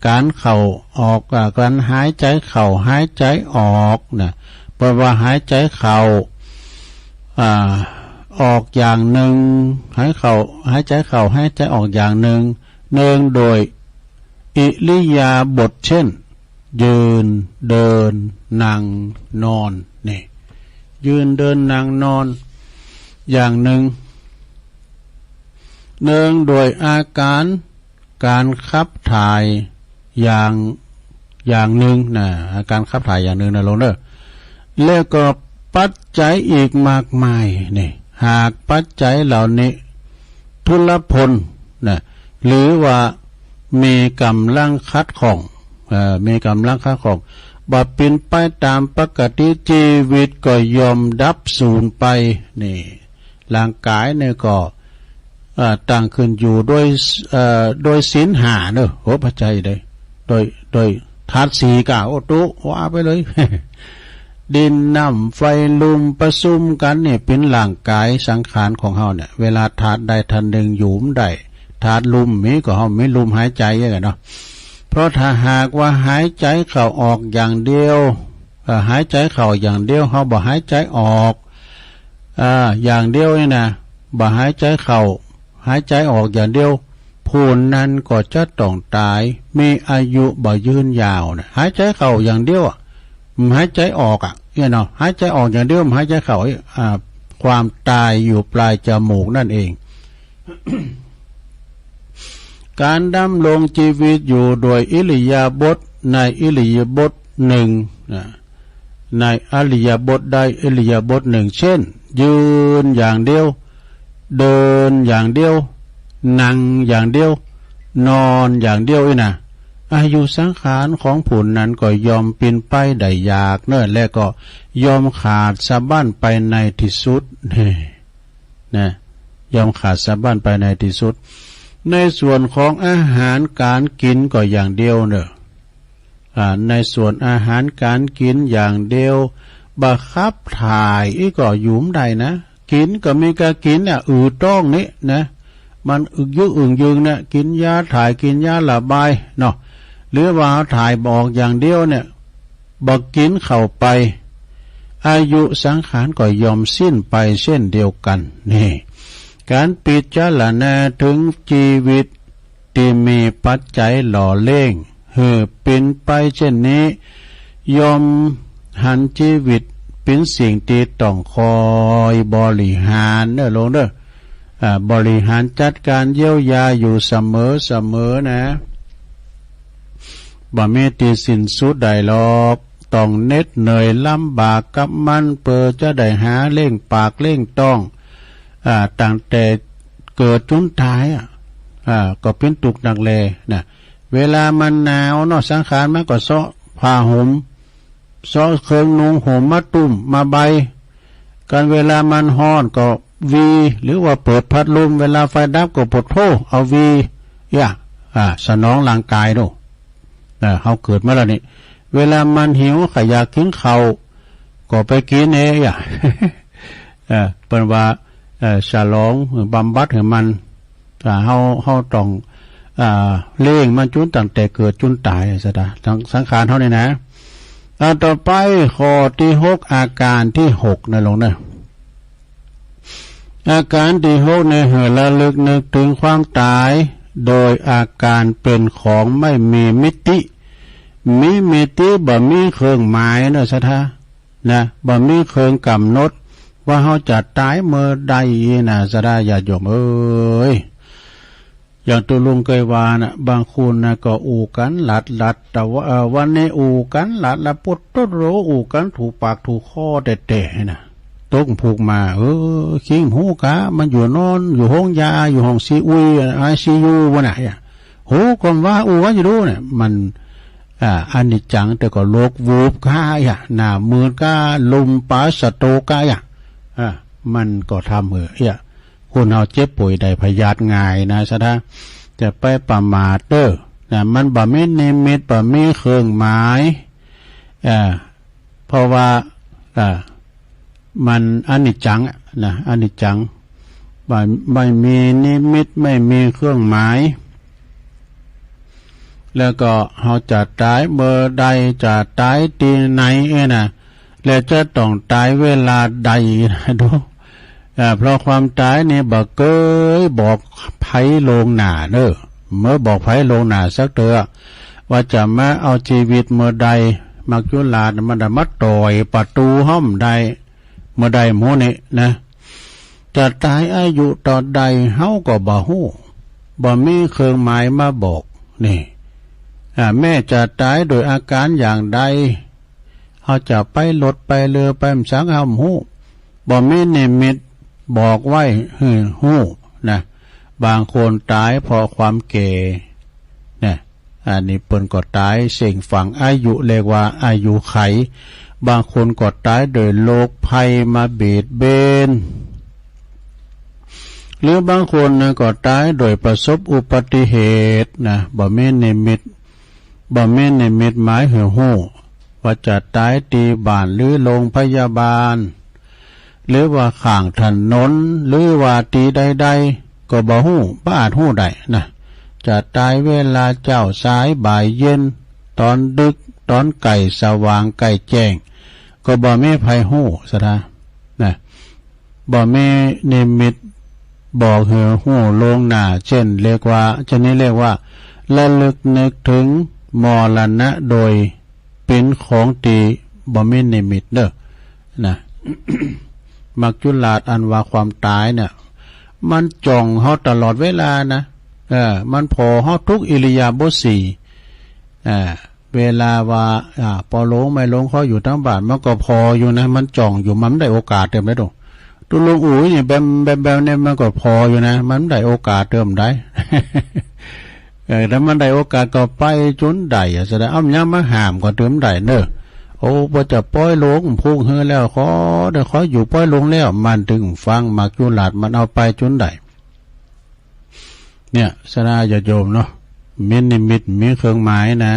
ก๋านเข้าออก อ่า ก๋านหายใจ๋เข้า หายใจ๋ออกนะ เปิ้นว่าหายใจ๋เข้า อ่า ออกอย่างนึ่ง หายเข้า หายใจ๋เข้า หายใจ๋ออกอย่างนึ่ง เนืองโดยอิริยาบถเช่น ยืน เดิน นั่ง นอน นี่ ยืน เดิน นั่ง นอน อย่างนึ่ง เนืองโดยอาก๋ารก๋านขับถ่ายอย่าง อย่างนึ่งนะ อาก๋ารขับถ่ายอย่างนึ่งนะโยมเน่อ แล้วก็ปัจจัยอีกมากมายนี่ หากปัจจัยเหล่านี้ทุรพลนะ หรือว่ามีก๋ำลังขัดข้อง เอ่อ มีก๋ำลังขัดข้อง บ่เป๋นไปต๋ามปกติ จีวิตก็ย่อมดับสูญไป นี่ ร่างก๋ายนี่ก็ เอ่อ ตั้งขึ้นอยู่โดย เอ่อ โดยศีลห้าเน่อ โอ้ ปัจจัยใด โดย โดยธาตุสี่ก้า โอ้ ตุ๊ ว่าไปเลย ดิน น้ำ ไฟ ลม ประสุมกั๋นเนี่ย เป๋นร่างก๋ายสังขารของเฮาเนี่ย เวลาธาตุใดธาตุนึ่งอยู่บ่ได้ ธาตุลมมีก็เฮามีลมหายใจ๋อย่างเนาะ เพราะถ้าหากว่าหายใจ๋เข้าออกอย่างเดียว เอ่อ หายใจ๋เข้าอย่างเดียว เฮาบ่หายใจ๋ออก อ่า อย่างเดียวนี่นะ บ่หายใจ๋เข้า หายใจ๋ออกอย่างเดียว ผู้นั้นก็จะต้องต๋าย มีอายุบ่ยืนยาวนะ หายใจ๋เข้าอย่างเดียวอะ บ่หายใจ๋ออกอะ เนี่ยเนาะ หายใจ๋ออกอย่างเดียว บ่หายใจ๋เข้า อ่า ความต๋ายอยู่ปลายจมูกนั่นเอง ก๋านดำรงจีวิตอยู่โดยอิริยาบถในอิริยาบถนึ่งนะ ในอิริยาบถใดอิริยาบถนึ่ง เช่น ยืนอย่างเดียว เดินอย่างเดียว นั่งอย่างเดียว นอนอย่างเดียวนี่นะ อายุสังขารของผู้นั้นก็ย่อมเป๋นไปได้ยากเน่อ และก็ย่อมขาดสะบั้นไปในตี้สุด นะ ย่อมขาดสะบั้นไปในตี้สุด ในส่วนของอาหารก๋านกิ๋นก็อย่างเดียวเน่อ อ่า ในส่วนอาหารก๋านกิ๋นอย่างเดียว บ่ขับถ่ายอี้ก็อยู่บ่ได้นะ กิ๋นก็มีก้ากิ๋นเนี่ย อืดต๊องนี่นะ มันอึกยึกอึ่งยึงเนี่ย กิ๋นยาถ่าย กิ๋นยาระบายเนาะ หรือว่าถ่ายบ่ออกอย่างเดียวเนี่ย บ่กิ๋นเข้าไป อายุสังขารก็ย่อมสิ้นไปเช่นเดียวกั๋น นี่ ก๋านปิจารณาเถิงจีวิตตี้มีปัจจัยหล่อเลี้ยงหื้อเป๋นไปเช่นนี้ ย่อมหันจีวิตเป๋นสิ่งตี้ต้องคอยบริหารเน่อโยมเน่อ อ่า บริหารจัดก๋านเยียวยาอยู่เสมอเสมอนะ บ่มีตี้สิ้นสุดได้หรอก ต้องเหน็ดเหนื่อยลำบากกับมัน เปื้อจะได้หาเลี้ยงปากเลี้ยงต๊อง อ่า ตั้งแต่เกิดจุนต๋ายอะ อ่า ก็เป๋นตุ๊กข์นักแลนะ เวลามันหนาวเนาะ สังขารมันก็เซาะผ้าห่ม เซาะเคิงนุงห่มมาตุ้มมาใบ กันเวลามันฮ้อนก็วี หรือว่าเปิดพัดลม เวลาไฟดับก็ปวดโธ่ เอาวี เยียะ อ่า สนองร่างก๋ายโน่น อ่า เฮาเกิดมาแล้วนี่ เวลามันหิว ใค่อยากกิ๋นข้าว ก็ไปกิ๋นเยียะ เอ่อ เปิ้นว่า เอ่อ สนอง บำบัดหื้อมัน อ่า เฮา เฮาต้อง อ่า เลี้ยงมันจุนตั้งแต่เกิดจุนต๋าย สะดา สัง สังขารเฮานี่นะ อ่า ต่อไปข้อตี้หก อาก๋ารตี้หกนะโยมเน่อ อาก๋านตี้หกเนี่ย หื้อระลึกนึกเถิงความต๋าย โดยอาก๋านเป๋นของไม่มีมิติ มีมิติบ่มีเครื่องหมายเนาะศรัทธา นะ บ่มีเครื่องก๋ำหนด ว่าเฮาจะต๋ายเมื่อใดนะ ศรัทธาญาติโยมเอ๋ย อย่างตุ๊ลุงเกยว่านะ บางคนนะก็อู้กั๋นหลัดๆ แต่ว่า เอ่อ วันนี้อู้กั๋นหลัดๆ ปุ๊ดตุ๊ดโหล อู้กั๋นถูกปากถูกคอแต๊ๆ นะ ตกผุกมา เออ คิงฮู้กา มันอยู่นอน อยู่โฮงยา อยู่ห้องซีอุย ไอซียู วะน่ะ ฮู้ก่อว่าอู้กั๋นอยู่ดูเนี่ย มัน อ่า อนิจจัง แต่ก็โลกวูบกา อ่ะ หน้ามืดกา ลมปราณสะโตกกา อ่ะ อ่า มันก็ทำหื้อ อ่ะ คนเฮาเจ็บป่วยได้พยาธิง่ายนะศรัทธา จะไปประมาทเต๊อะ นะ มันบ่มีนิมิต บ่มีเครื่องหมาย อ่า เพราะว่า อ่า มันอนิจจังอะ นะ อนิจจัง บ่ ไม่มีนิมิต ไม่มีเครื่องหมาย แล้วก็เฮาจะต๋ายเมื่อใด จะต๋ายตี้ไหนเอ้ยนะ และจะต้องต๋ายเวลาใดนะ ดู อ่า เพราะความต๋ายนี่บ่เกยบอกใผล่วงหน้าเนาะ เมื่อบอกใผล่วงหน้าสักเตื้อ ว่าจะมาเอาจีวิตเมื่อใด มัจจุราชมันจะมาต่อยประตู๋ห้องได้ เมื่อใดหมู่นี้นะ จะต๋ายอายุเต้าใดเฮาก็บ่ฮู้ บ่มีเครื่องหมายมาบอก นี่ อ่า แม้จะต๋ายโดยอาก๋านอย่างใด เฮาจะไปรถไปเฮือไปหยังเฮาบ่ฮู้ บ่มีนิมิตบอกไว้หื้อฮู้นะ บางคนต๋ายเพราะความแก่นะ อันนี้เปิ้นก็ต๋ายเส้งฝังอายุ เรียกว่าอายุไข บางคนก็ต๋ายโดยโรคภัยมาเบียดเบียน หรือบางคนนะก็ต๋ายโดยประสบอุบัติเหตุนะ บ่มีนิมิต บ่มีนิมิตหมายหื้อฮู้ ว่าจะต๋ายตี้บ้านหรือโรงพยาบาล หรือว่าข้างถนน หรือว่าตี้ใดๆ ก็บ่ฮู้ บ่อาจฮู้ได้นะ จะต๋ายเวลาเจ๊าสายบ่ายเย็น ต๋อนดึก ต๋อนใก้สว่างใก้แจ้ง ก็บ่มีใผฮู้ศรัทธา นะ บ่มีนิมิตบอกหื้อฮู้ล่วงหน้า เจ้านี้เรียกว่า เจ้านี้เรียกว่าระลึกนึกเถิงมรณะโดยเป๋นของตี้บ่มีนิมิตเนาะ นะ มัจจุราชอันว่าความต๋ายเนี่ย มันจ้องเฮาตลอดเวลานะ เออ มันผ่อเฮาทุกอิริยาบถสี่ อ่า เวลาว่า อ่า ปอหลงแม่หลงเขาอยู่ตังบ้าน มันก็ผ่ออยู่นะ มันจ้องอยู่ มันบ่ได้โอกาสเติมได้ดอก ตุ๊ลุงอู้นี่แบมๆๆ เนี่ย มันก็ผ่ออยู่นะ มันบ่ได้โอกาสเติมได้ เออ ถ้ามันได้โอกาสก็ไปจุนได้อะ แสดง เอ้า ยังมาห้ามก็เติมได้เนาะ โอ้ บ่จะปอยหลงพุกหื้อแล้ว ขอเด้อ ขออยู่ปอยหลงแล้ว มันตึงฟัง มัจจุราชมันเอาไปจุนได้ เนี่ย ศรัทธาญาติโยมเนาะ มีนิมิต มีเครื่องหมายนะ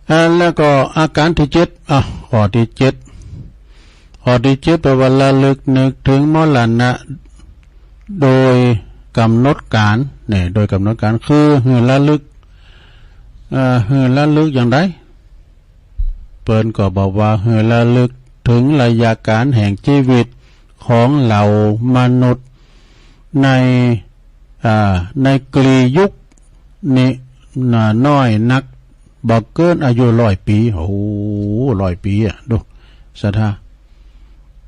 อ่า แล้วก็อาก๋านตี้เจ็ด อ่ะ ข้อตี้เจ็ด ข้อตี้เจ็ดแปลว่าระลึกนึกเถิงมรณะโดยก๋ำหนดก๋าล เนี่ย โดยก๋ำหนดก๋าล คือหื้อระลึก เอ่อ หื้อระลึกอย่างใด เปิ้นก็บอกว่าหื้อระลึกเถิงระยะก๋าลแห่งจีวิตของเหล่ามนุษย์ใน อ่า ในกลียุคนี้นะ น้อยนัก บ่เกินอายุร้อยปี๋ โอ้โห ร้อยปี๋อะ ดู ศรัทธา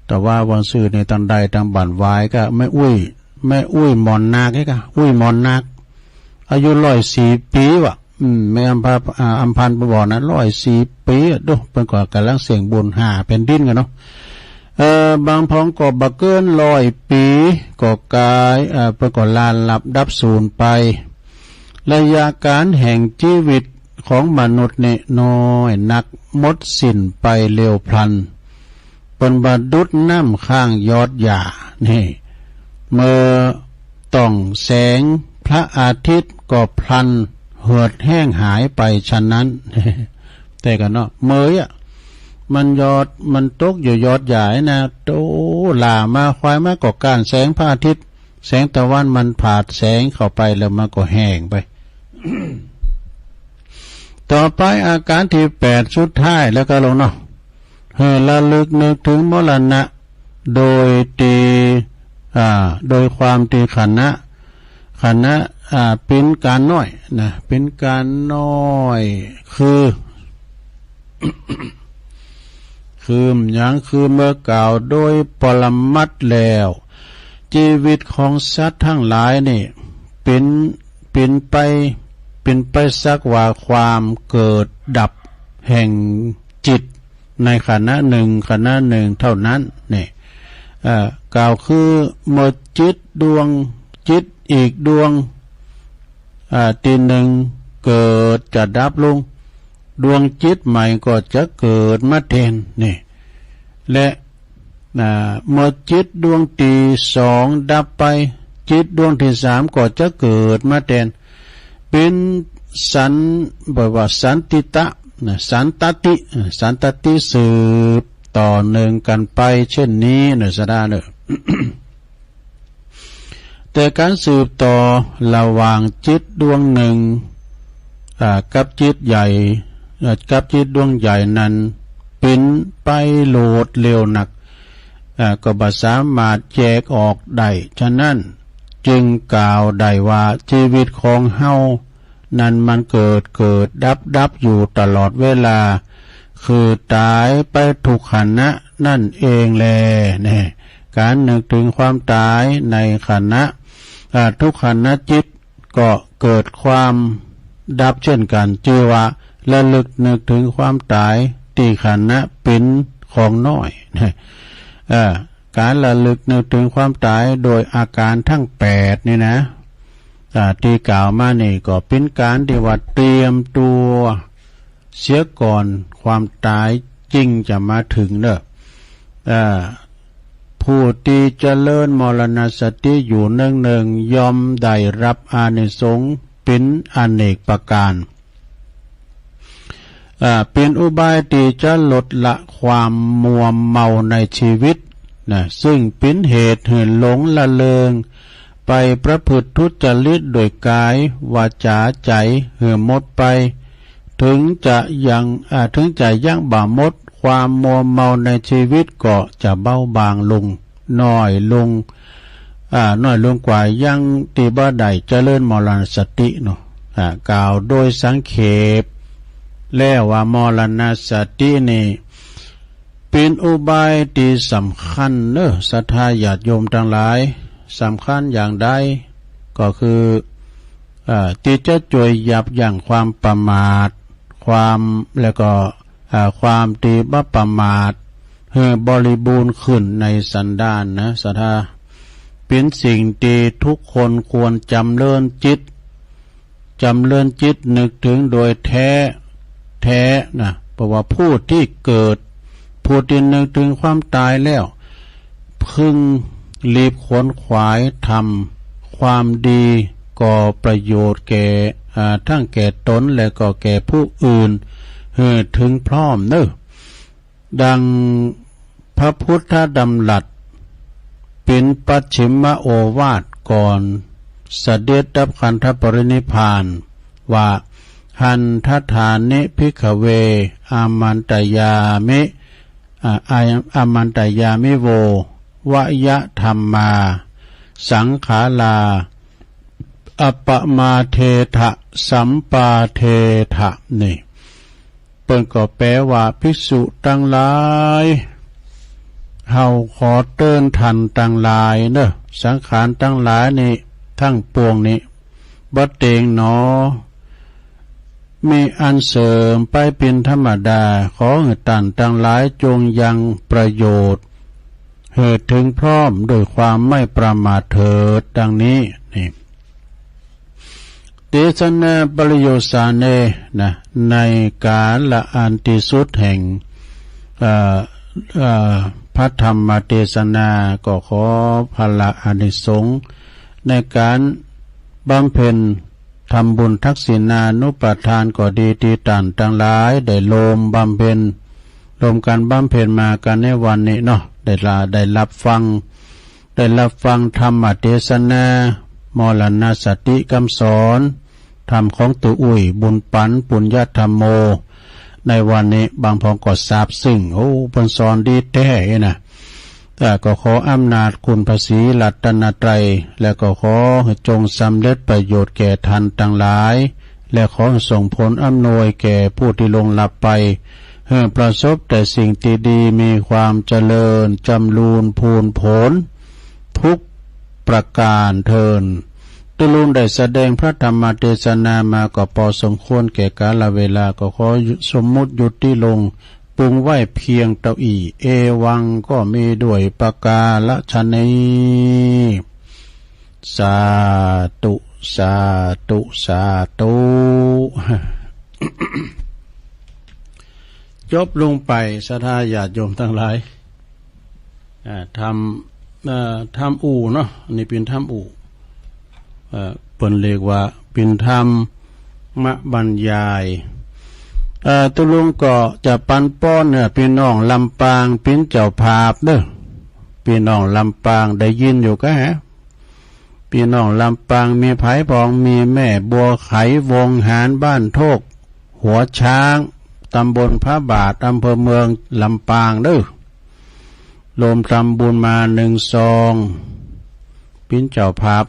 แต่ว่าวันซื่อนี่ตังใดตังบ่าหวายก็แม่อุ๊ย แม่อุ๊ยหมอนนาคนี่ก็ อุ๊ยหมอนนาค อายุร้อยสี่ปี๋ว่ะ อืม แม่อำพา อ่า อำพันธ์บ่านะ ร้อยสี่ปี๋อะ ดู เปิ้นก็ก่ำลังเส้งบุญห้าแผ่นดินกั๋นเนาะ เอ่อ บางพองก็บ่เกินร้อยปี๋ ก็ก๋าย เอ่อ เปิ้นก็ลาลับดับสูญไป ระยะก๋าลแห่งจีวิตของมนุษย์นี่น้อยนัก หมดสิ้นไปเร็วพลัน เปิ้นบ่ดุจน้ำค้างหยอดหญ้า นี่ เมื่อต้องแสงพระอาทิตย์ก็พลันเหือดแห้งหายไปฉะนั้น แต่ก็เนาะ เมื่อยอะ มันหยอด มันตกอยู่หยอดหญ้านะ โต หล้ามาควายมาก็ก้านแสงพระอาทิตย์ แสงตะวันมันผาดแสงเข้าไปแล้วมันก็แห้งไป ต่อไปอาก๋านตี้แปดสุดท้ายแล้วก็ลงเนาะ หื้อระลึกนึกเถิงมรณะ โดยตี้ อ่า โดยความตี้ขณะ ขณะ อ่า เป๋นก๋านน้อยนะ เป๋นก๋านน้อย คือ คือหยัง คือเมื่อกล่าวโดยปรมัตถ์แล้ว จีวิตของสัตว์ตังหลายนี่ เป๋น เป๋นไป เป๋นไปสักว่าความเกิดดับแห่งจิต ในขณะนึ่ง ขณะนึ่งเต้านั้น นี่ เอ่อ กล่าวคือเมื่อจิตดวง จิตอีกดวง อ่า ตี้นึ่งเกิดจะดับลง ดวงจิตใหม่ก็จะเกิดมาแตน นี่ และ อ่า เมื่อจิตดวงตี้สองดับไป จิตดวงตี้สามก็จะเกิดมาแตน เป๋นสัน บอกว่าสันติตะนะ สันตติ สันตติสืบต่อเนื่องกั๋นไปเช่นนี้เน่อ ศรัทธาเน่อ แต่ก๋านสืบต่อระหว่างจิตดวงนึ่ง อ่า กับจิตใหญ่ เอ่อ กับจิตดวงใหญ่นั้น เป๋นไปโลดเร็วนัก อ่า ก็บ่สามารถแยกออกได้ ฉะนั้นจึงกล่าวได้ว่าจีวิตของเฮานั้นมันเกิดเกิดดับดับอยู่ตลอดเวลา คือต๋ายไปทุกขณะนั้นเองแล นี่ ก๋านนึกเถิงความต๋ายในขณะ อ่า ทุกขณะจิต ก็เกิดความดับเช่นกั๋น จื้อว่าระลึกนึกเถิงความต๋ายตี้ขณะเป๋นของน้อย เอ่อ ก๋านระลึกนึกเถิงความต๋ายโดยอาก๋านตังแปดนี่นะ อ่า ตี้กล่าวมานี่ก็เป๋นก๋านตี้ว่าเตรียมตั๋วเสียก่อนความต๋ายจึงจะมาเถิงเน่อ อ่า ผู้ตี้เจริญมรณสติอยู่เนืองๆ ย่อมได้ฮับอานิสงส์เป๋นอเนกประก๋าน อ่า เป๋นอุบายตี้จะลดละความมัวเมาในจีวิตนะ ซึ่งเป๋นเหตุหื้อหลงละเลิงไปประพฤติทุจริตโดยก๋าย วาจา ใจ๋ หื้อหมดไป เถิงจะยัง อ่า เถิงจะยั้งบ่หมด ความมัวเมาในจีวิตก็จะเบาบางลง น้อยลง อ่า น้อยลงกว่ายังตี้บ่ได้เจริญมรณสติเนาะ อ่า กล่าวโดยสังเขปแล้วว่ามรณสตินี่เป๋นอุบายตี้สำคัญเน่อ ศรัทธาญาติโยมตังหลาย สำคัญอย่างใด ก็คือ อ่า ตี้จะจ้วยยับยั้งความประมาท ความ แล้วก็ อ่า ความตี้บ่ประมาท หื้อบริบูรณ์ขึ้นในสันดานนะ ศรัทธา เป๋นสิ่งตี้ทุกคนควรจำเริญจิต จำเริญจิตนึกเถิงโดยแท้ แท้นะ เพราะว่าผู้ตี้เกิด ผู้ตี้นึกเถิงความต๋ายแล้ว พึงรีบขวนขวายทำความดี ก่อประโยชน์แก่ อ่า ตังแก่ตนและก็แก่ผู้อื่น หื้อเถิงพร้อมเน่อ ดังพระพุทธดำรัสเป๋นปัจฉิมโอวาทก่อนเสด็จดับขันธปรินิพพานว่า หันทฐานิ ภิกขเว อามันตยามิ อ่า อา อามันตยามิโว วยธัมมา สังขารา อัปปมาเทถะ สัมปาเทถะ นี่ เปิ้นก็แปลว่า ภิกษุตังหลาย เฮาขอเตื๋อนต้านตังหลายเน่อ สังขารตังหลายนี่ ตังปวงนี่ บ่เต็งหนอ มีอันเสื่อมไปเป๋นธรรมดา ขอหื้อต้านตังหลายจงยังประโยชน์ หื้อเถิงพร้อมด้วยความไม่ประมาทเถิด ดังนี้ นี่ เตสนาปริโยสาเน นะ ในกาละอันตี้สุดแห่ง เอ่อ เอ่อ พระธรรมเตสนา ก็ขอผละอานิสงส์ในก๋านบำเพ็ญทำบุญทักษิณานุปทานก็ดี ตี้ต้านตังหลายได้ร่วมบำเพ็ญ ร่วมกั๋นบำเพ็ญมากั๋นในวันนี้เนาะ ได้ละ ได้ฮับฟัง ได้ฮับฟังธรรมเตสนา มรณสติกำสอน ธรรรมของตั๋วอุ้ย บุญปั๋น ปุญญธัมโม ในวันนี้ บางพ่องก็ซาบซึ้ง โอ้ เปิ้นสอนดีแต๊นะ อ่า ก็ขออำนาจคุณพระศรีรัตนตรัย และก็ขอให้จงสำเร็จประโยชน์แก่ท่านตังหลาย และขอให้ส่งผลอำนวยแก่ผู้ตี้ล่วงลับไป ให้ประสบแต่สิ่งตี้ดี มีความเจริญจำรูนพูนผล ทุกประก๋านเทอญ ตุ๊ลุงได้แสดงพระธรรมเตสนามาก็ปอสมควรแก่กาลเวลา ก็ขอสมมุติหยุดตี้ลง ปรุงไว้เพียงเต้าอี้ เอวังก็มีด้วยประก๋านะชะนี้ สาธุ สาธุ สาธุ จบลงไป ศรัทธาญาติโยมตังหลาย อ่า ธรรม เอ่อ ธรรมอู่เนาะ อันนี้เป๋นธรรมอู่ เอ่อ เปิ้นเรียกว่าเป๋นธรรมบรรยาย เอ่อ ตุ๊ลุงก็จะปันป้อนเนี่ย ปี้น้องลำปางเป๋นเจ้าภาพเด้อ ปี้น้องลำปางได้ยินอยู่กา ปี้น้องลำปางมีใผพ่อง มีแม่บัวไข วงหาร บ้านโทกหัวช้าง ตำบลพระบาท อำเภอเมืองลำปางเด้อ รวมทำบุญมาหนึ่งซอง เป๋นเจ้าภาพ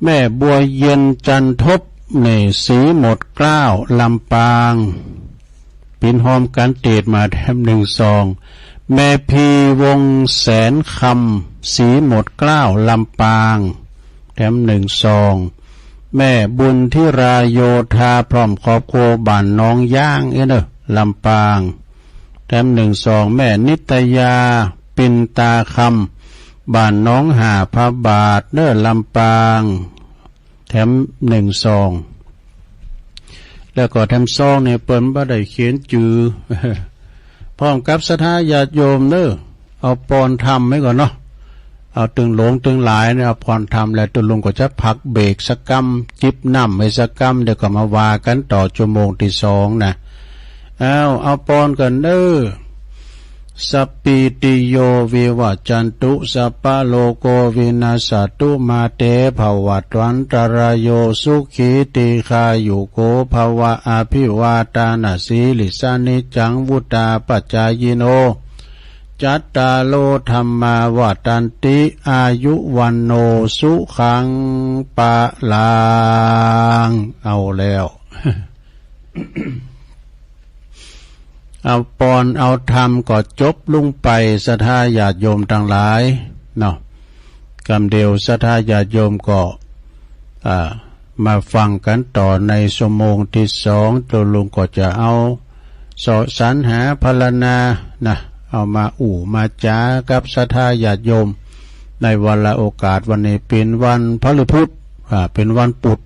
แม่บัวเย็นจันทบ นี่ ศรีหมดเกล้า ลำปาง เป๋นฮอมก๋านเตศมาแถมหนึ่งซอง แม่พีวงแสนคำ ศรีหมดเกล้า ลำปาง แถมหนึ่งซอง แม่บุญธิราโยธา พร้อมครอบครัว บ้านหนองยาง เอ้ยเด้อ ลำปาง แถมหนึ่งซอง แม่นิตยา ปินตาคำ บ้านหนองห่าพระบาท เด้อ ลำปาง แถมหนึ่งซอง แล้วก็แถมซองนี่เปิ้นบ่ได้เขียนจื้อ พร้อมกับศรัทธาญาติโยมเด้อ เอาปอนธรรมไว้ก่อนเนาะ เอาตึงหลวงตึงหลายเนี่ย เอาปอนธรรม แล้วตุ๊ลุงก็จะพักเบรกสักกำ จิบน้ำไว้สักกำ เดี๋ยวก็มาว่ากั๋นต่อชั่วโมงตี้สองนะ เอา เอาปอนก่อนเด้อ สัปปีติโยวิวัจจันตุ สัพพะโลโกวินัสสะตุ มาเตภวัตวันตรายโย สุขีทีฆายุโกภวะ อภิวาทานะสีลิสสะ นิจจังวุฑฒาปจายิโน จัตตาโรธัมมาวัฑฒันติ อายุวัณโณสุขังพะลัง เอาแล้ว เอาปอนเอาธรรมก็จบลงไป ศรัทธาญาติโยมตังหลายเนาะ กำเดียวศรัทธาญาติโยมก็ อ่า มาฟังกั๋นต่อในชั่วโมงตี้สอง ตุ๊ลุงก็จะเอาเสาะสรรหาพรรณนานะ เอามาอู้มาจ๋ากับศรัทธาญาติโยม ในวาระโอกาสวันนี้เป๋นวันพฤหัส อ่า เป๋นวันปุธ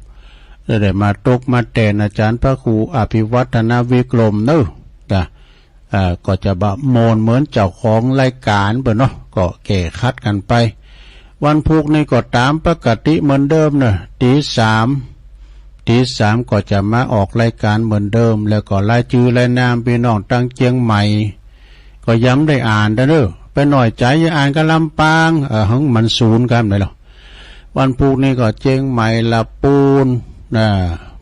ได้มาตกมาแตนอาจ๋ารย์พระครูอภิวัฒนวิกรมเนาะ จ้ะ อ่า ก็จะบ่ม่วนเหมือนเจ้าของรายก๋านเปิ้นเนาะ ก็แก้ขัดกั๋นไป วันพุธนี่ก็ต๋ามปกติเหมือนเดิมเนาะ ตีสาม ตีสามก็จะมาออกรายก๋านเหมือนเดิม แล้วก็รายจื้อรายนามปี้น้องตังเจียงใหม่ ก็ยังบ่ได้อ่านเด้อ ไปน้อยใจ๋อย่าอ่านกับลำปาง เออ หึงมันสูญกั๋นไปแล้ว วันพุธนี่ก็เจียงใหม่ ละปูน นะ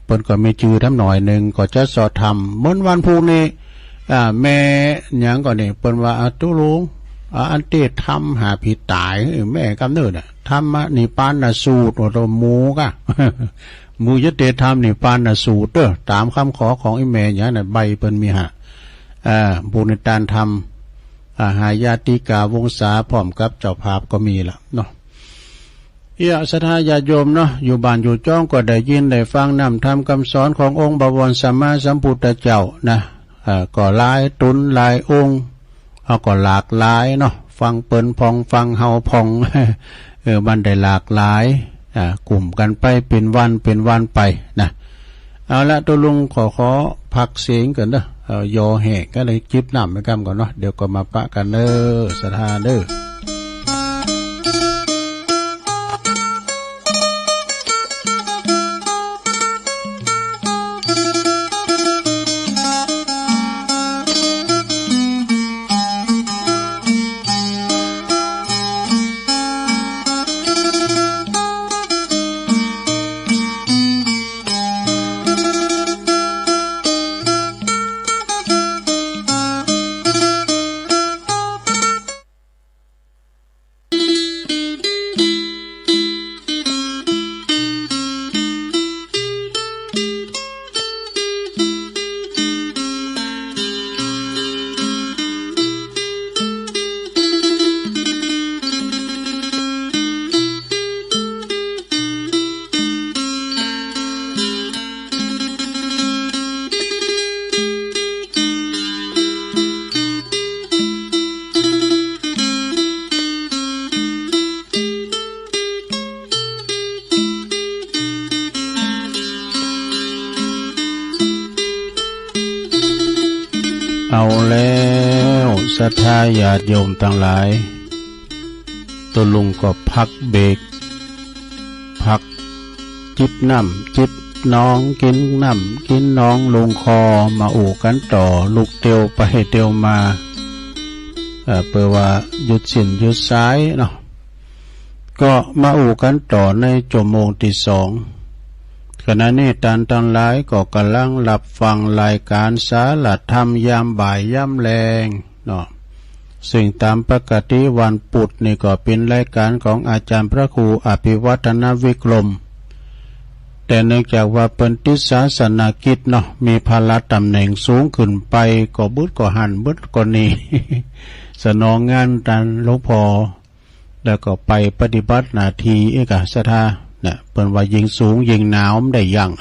เปิ้นก็มีจื้อแถมหน่อยนึ่ง ก็จะเสาะธรรม เหมือนวันพุธนี่ อ่า แม่หยังก่อนี่ เปิ้นว่า อ่ะ ตุ๊ลุง อ่ะ อันเตศน์ธรรมหาผีต๋าย แม่กำเนิดน่ะ ธรรมนิพพานสูตร โอ้โห หมู่ก่ะ หมู่จะเตศน์ธรรมนิพพานสูตรเด้อ ต๋ามกำขอของอี่แม่หยังน่ะ ใบเปิ้นมีหะ อ่า บุญตานธรรม อ่า หายาติกาวงศา พร้อมกับเจ้าภาพก็มีละเนาะ เอี้ย ศรัทธาญาติโยมเนาะ อยู่บ้านอยู่จ้องก็ได้ยินได้ฟังน้ำธรรมกำสอนขององค์บวรสัมมาสัมพุทธเจ้านะ เอ่อ ก็หลายต๋นหลายองค์ เอาก็หลากหลายเนาะ ฟังเปิ้นพ่อง ฟังเฮาพ่อง เออ มันได้หลากหลาย อ่า กลุ่มกั๋นไปเป๋นวันเป๋นวันไปนะ เอาละ ตุ๊ลุงขอ ขอพักเสียงก่อนเนาะ เอ่อ ยอแห้งก็เลยจิบน้ำไปกำก่อนเนาะ เดี๋ยวก็มาปะกั๋นเนาะ ศรัทธาเนาะ เอาแล้ว ศรัทธาญาติโยมตังหลาย ตุ๊ลุงก็พักเบรก พักจิบน้ำจิบนอง กิ๋นน้ำกิ๋นนอง ลงคอ มาอู้กั๋นต่อ ลุกเตียวไปเตียวมา เอ่อ เปื้อว่าหยุดสิ้นหยุดสายเนาะ ก็มาอู้กั๋นต่อในจั่วโมงตี้สอง ขณะนี้ต้านตังหลายก็ก่ำลังฮับฟังรายก๋านสารธรรมยามบ่ายยามแลงเนาะ ซึ่งต๋ามปกติวันปุธนี่ก็เป๋นรายก๋านของอาจ๋ารย์พระครูอภิวัฒนวิกรม แต่เนื่องจากว่าเปิ้นติดศาสนกิจเนาะ มีภาระต๋ำแหน่งสูงขึ้นไป ก็บึดก็หั้น บึดก็นี่ สนองงานต้านหลวงพ่อ แล้วก็ไปปฏิบัติหน้าตี้เอกะ ศรัทธา นะ เปิ้นว่ายิ่งสูงยิ่งหนาว บ่ได้ยั้ง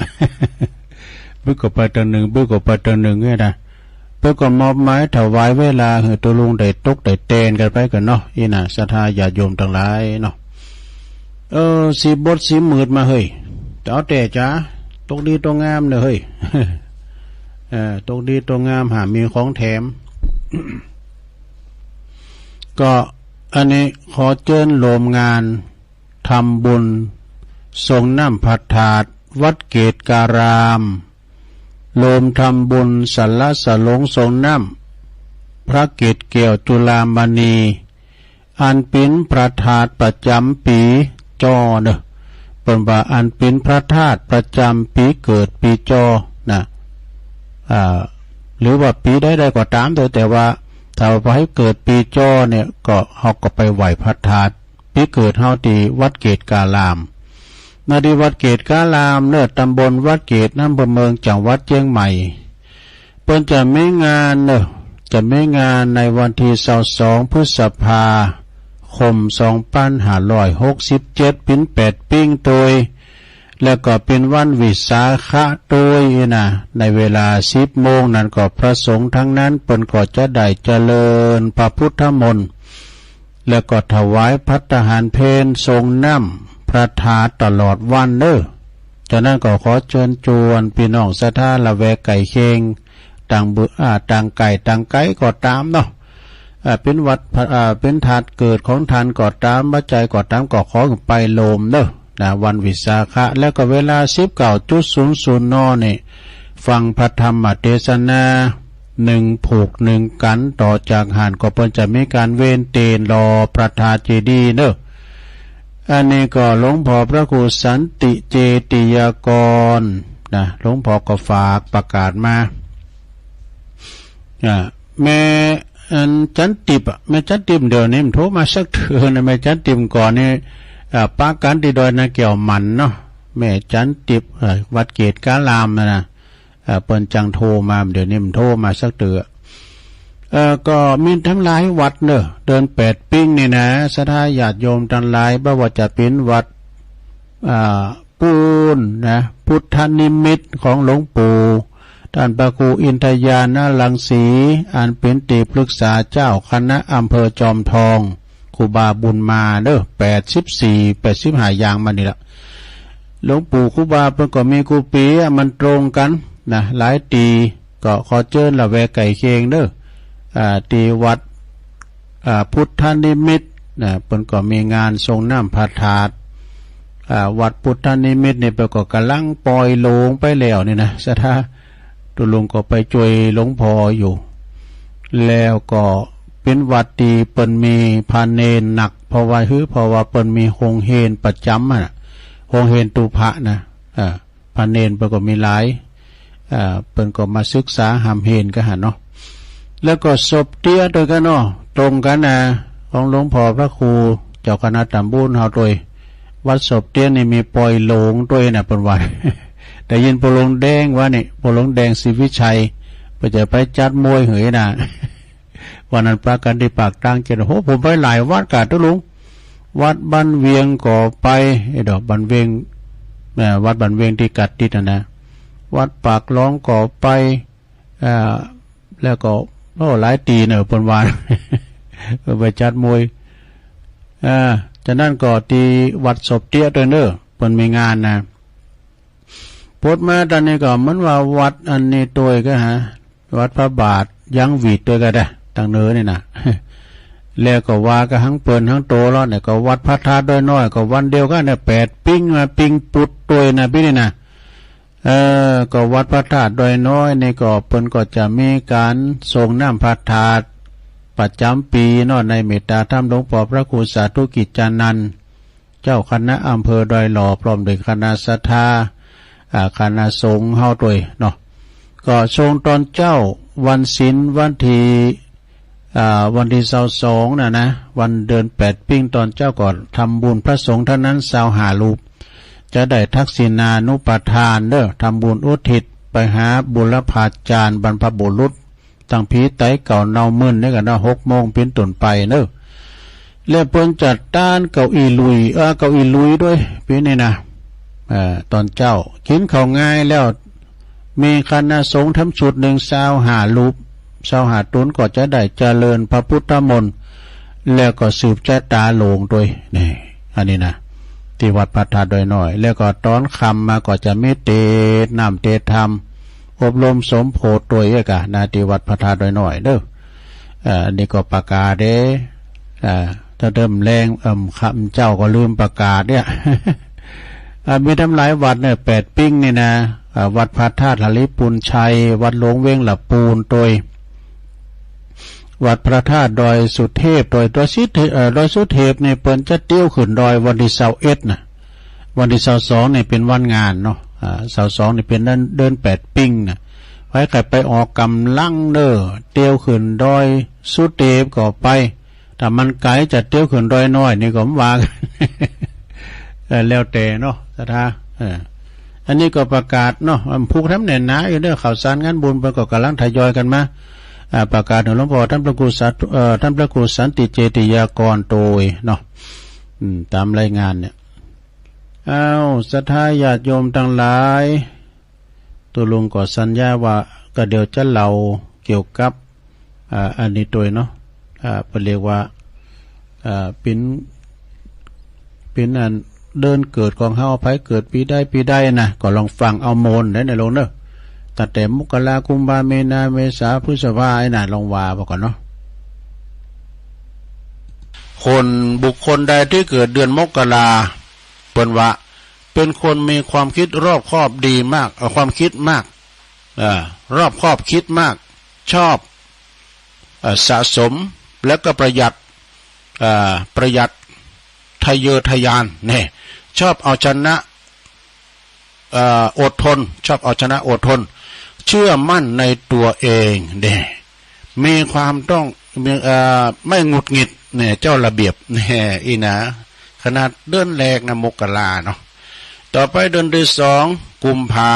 บึดก็ไปตางนึ่ง บึดก็ไปตางนึ่งเนี่ยนะ เปิ้นก็มอบหมายถวายเวลาหื้อตุ๊ลุงได้ตกได้แตนกั๋นไปก่อนเนาะ อี้นะ ศรัทธาญาติโยมตังหลายเนาะ เออ สีบดสีมืดมาเฮ้ย เอาแต่จ๋า ตกดีตกงามเน่อเฮ้ย เออ ตกดีตกงาม หามีของแถม ก็อันนี้ขอเจิญโฮมงานทำบุญสรงน้ำพระธาตุวัดเกศการาม โฮมทำบุญสละสลงสรงน้ำพระเกศแก้วจุฬามณี อันเป๋นพระธาตุประจ๋ำปี๋จอเน่อ เปิ้นว่าอันเป๋นพระธาตุประจ๋ำปี๋เกิดปี๋จอนะ อ่า หรือว่าปี๋ใดๆ ก็ต๋ามเถอะ แต่ว่าถ้าว่าใผเกิดปี๋จอเนี่ย ก็เฮาก็ไปไหว้พระธาตุปี๋เกิดเฮาตี้วัดเกศการาม นาตี้วัดเกศการามเน่อ ตำบลวัดเกศ อำเภอเมือง จังหวัดเจียงใหม่ เปิ้นจะมีงานเน่อ จะมีงานในวันตี้ซาวสองพฤษภาคมสองปันห้าร้อยหกสิบเจ็ด เป๋นแปดปิ้งตวย แล้วก็เป๋นวันวิสาขะตวยนะ ในเวลาสิบโมงนั้นก็พระสงฆ์ตังนั้นเปิ้นก็จะได้เจริญพระพุทธมนต์ แล้วก็ถวายภัตตาหารเพล สรงน้ำพระธาตุตลอดวันเน่อ ฉะนั้นก็ขอเจิญจวนปี้น้องศรัทธาละแวกใก้เคียง ตางเบอ อ่า ตางใก้ตางไก๋ก็ต๋ามเนาะ อ่า เป๋นวัดพระ อ่า เป๋นธาตุเกิดของต้านก็ต๋าม วัดใจ๋ก็ต๋าม ก็ขอไปโฮมเน่อ นะ วันวิสาขะ แล้วก็เวลาสิบเก้าจุดศูนย์ศูนย์ น. นี่ ฟังพระธรรมเตสนา นึ่งผูกนึ่งกั๋น ต่อจากหั้นก็เปิ้นจะมีก๋านเวนเตนหล่อพระธาตุเจดีย์เน่อ อันนี้ก็หลวงพ่อพระครูสันติเจติยากรนะ หลวงพ่อก็ฝากประกาศมา อ่า แม่อันจันติบอะ แม่จันติบเดี๋ยวนี้มันโทรมาสักเทื่อนะ แม่จันติบก่อนนี่ อ่า ปะกั๋นตี้ดอยนาแก้วหมันเนาะ แม่จันติบ อ่า วัดเกศการามนะนะ อ่า เปิ้นจังโทรมา เดี๋ยวนี้มันโทรมาสักเตื้อ เอ่อ ก็มีตังหลายวัดเน่อ เดือนแปดปิ้งนี่นะ ศรัทธาญาติโยมตังหลาย บ่ว่าจะเป๋นวัด อ่า ปู๊นนะ พุทธนิมิตของหลวงปู่ ต้านพระครูอินทญาณรังสี อันเป๋นตี้ปรึกษาเจ้าคณะอำเภอจอมทอง ครูบาบุญมาเน่อ แปดสิบสี่ แปดสิบห้า ย่างมานี่ละ หลวงปู่ครูบาเปิ้นก็มีกู้ปี๋อะ มันตรงกั๋นนะ หลายตี้ ก็ขอเจิญละแวกใก้เคียงเน่อ อ่า ตี้วัด อ่า พุทธนิมิตนะ เปิ้นก็มีงานสรงน้ำพระธาตุ อ่า วัดพุทธนิมิตนี่เปิ้นก็ก่ำลังปล่อยโลงไปแล้วนี่นะ ศรัทธา ตุ๊ลุงก็ไปจ้วยหลวงพ่ออยู่ แล้วก็เป๋นวัดตี้เปิ้นมีพระเณรนัก เพราะว่า หื้อ เพราะว่าเปิ้นมีโฮงเฮียนประจ๋ำอะนะ โฮงเฮียนตุพะนะ อ่า พระเณรเปิ้นก็มีหลาย อ่า เปิ้นก็มาศึกษาฮ่ำเฮียนกั๋นหั้นเนาะ แล้วก็ศพเตี้ยตวยกั๋นเนาะ ตรงกั๋นนะ ของหลวงพ่อพระครูเจ้าคณะตำบลเฮาตวย วัดศพเตี้ยนี่มีปล่อยโลงตวยนะ เปิ้นว่า ได้ยินพ่อหลวงแดงว่านี่ พ่อหลวงแดงศรีวิชัย เปิ้นจะไปจัดมวยหื้อนะ วันนั้นปะกั๋นตี้ปากตางเจ็ด โห ผมไปหลายวัดกาตุ๊ลุง วัดบ้านเวียงก็ไป ไอ้ดอกบ้านเวียง เอ่อ วัดบ้านเวียงตี้กัดติดนะนะ วัดปากหลองก็ไป อ่า แล้วก็ โอ้ หลายตี้เน่อ เปิ้นว่า เปิ้นไปจัดมวย อ่า ฉะนั้นก็ตี้วัดศพเตี้ยตวยเน่อ เปิ้นมีงานนะ ปดมาต๋อนนี้ก็เหมือนว่าวัดอันนี้ตวยก็หา วัดพระบาทยังหวีดตวยก็ได้ ตางเหนือนี่นะ แล้วก็ว่ากั๋นหังเปิ้นหังโตแล้วเนี่ย ก็วัดพระธาตุดอยน้อย ก็วันเดียวกั๋นเนี่ย แปดปิ้งมาปิ้งปุดตวยนะปี้นี่นะ เออ ก็วัดพระธาตุดอยน้อยนี่ก็เปิ้นก็จะมีก๋านสรงน้ำพระธาตุประจ๋ำปี๋เนาะ ในเมตตาธรรมหลวงป้อพระครูสาธุกิจจานันท์ เจ้าคณะอำเภอดอยหล่อ พร้อมด้วยคณะศรัทธา อ่า คณะสงฆ์เฮาตวยเนาะ ก็สรงต๋อนเจ๊าวันศีลวันตี้ อ่า วันตี้ซาวสองน่ะนะ วันเดือนแปดปิ้งต๋อนเจ๊าก็ทำบุญพระสงฆ์เต้านั้นซาวห้ารูป จะได้ทักษิณานุปทานเน่อ ทำบุญอุทิศไปหาบุรพาจารย์บรรพบุรุษ ตังผีไตเก่าเนามึนนี่กั๋นเนาะ หกโมงเป๋นต้นไปเน่อ แล้วเปิ้นจัดต้านเก้าอี้ลุย เออ เก้าอี้ลุยตวย ปี๋นี่นะ เอ่อ ต๋อนเจ๊า กิ๋นข้าวงายแล้ว มีคณะสงฆ์ทำชุดนึ่งซาวห้ารูป ซาวห้าต๋นก็จะได้เจริญพระพุทธมนต์ แล้วก็สืบจะต๋าโลงตวย นี่ อันนี้นะ ตี้วัดพระธาตุดอยน้อย แล้วก็ต๋อนค่ำมาก็จะมีเตสน์น้ำเตสน์ธรรม อบรมสมโพธิตวยเอกะนะ ตี้วัดพระธาตุดอยน้อยเน่อ เอ่อ อันนี้ก็ประกาศเด้ เอ่อ ถ้าเริ่มแลง เอิ่ม ข้าพเจ้าก็ลืมประกาศเนี่ย อ่า มีตั้งหลายวัดเนี่ย แปดปิ้งนี่นะ อ่า วัดพระธาตุหริภุญชัย วัดหลวงเวงละปูนตวย วัดพระธาตุดอยสุเทพตวย ดอยสุเทพ เอ่อ ดอยสุเทพนี่เปิ้นจะเตียวขึ้นดอยวันตี้ซาวเอ็ดนะ วันตี้ซาวสองนี่เป๋นวันงานเนาะ อ่า ซาวสองนี่เป๋นเดือน เดือนแปดปิ้งนะ ใผใค่ไปออกก่ำลังเน่อ เตียวขึ้นดอยสุเทพก็ไป ถ้ามันไก๋จะเตียวขึ้นดอยน้อยนี่ก็บ่ว่ากั๋น เออ แล้วแต่เนาะ ศรัทธา เออ อันนี้ก็ประกาศเนาะ ผูกแถมแน่นหนาอยู่เน่อ ข่าวสารงานบุญเปิ้นก็ก่ำลังทยอยกั๋นมา อ่า ประกาศหื้อหลวงป้อต้านพระครูสาธุ เอ่อ ต้านพระครูสันติเจติยากรตวยเนาะ อืม ต๋ามรายงานเนี่ย อ้าว ศรัทธาญาติโยมตังหลาย ตุ๊ลุงก็สัญญาว่าก็เดี๋ยวจะเล่าเกี่ยวกับ อ่า อันนี้ตวยเนาะ อ่า เปิ้นเรียกว่า อ่า เป๋น เป๋นอันเดือนเกิดของเฮา ใผเกิดปี๋ใดปี๋ใดนะ ก็ลองฟังเอาโมนเน่อ ในโลกเน่อ ตั้งแต่มกรา กุมภา มีนา เมษา พฤษภา ไอ้น่ะ ลองว่าไปก่อนเนาะ คน บุคคลใดตี้เกิดเดือนมกรา เปิ้นว่า เป๋นคนมีความคิดรอบคอบดีมาก เอ่อ ความคิดมาก เอ่อ รอบคอบคิดมาก ชอบ เอ่อ สะสม แล้วก็ประหยัด เอ่อ ประหยัดทะเยอทะยาน เนี่ย ชอบเอาชนะ เอ่อ อดทน ชอบเอาชนะอดทน เชื่อมั่นในตัวเอง เนี่ย มีความต้อง มี เอ่อ ไม่หงุดหงิด เนี่ย เจ้าระเบียบ เนี่ย อี้นะ ขนาดเดือนแรกนะ มกราเนาะ ต่อไปเดือนตี้สอง กุมภา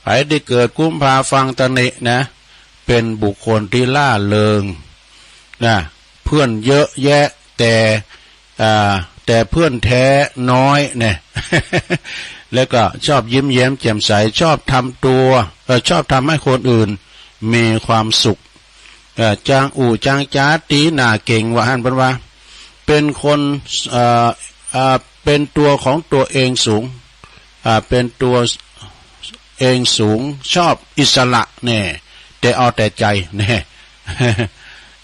ใผตี้เกิดกุมภาฟังตะเนะนะ เป๋นบุคคลตี้ร่าเริงนะ เพื่อนเยอะแยะ แต่ อ่า แต่เพื่อนแท้น้อยเนี่ย แล้วก็ชอบยิ้มแย้มแจ่มใส ชอบทำตัว เอ่อ ชอบทำให้คนอื่นมีความสุข เอ่อ จางอู้จางจ๋าตี๋หน้าเก่ง ว่าหั้นเปิ้นว่า เป๋นคน เอ่อ อ่า เป๋นตัวของตัวเองสูง อ่า เป๋นตัวเองสูง ชอบอิสระแน่ แต่เอาแต่ใจ๋แน่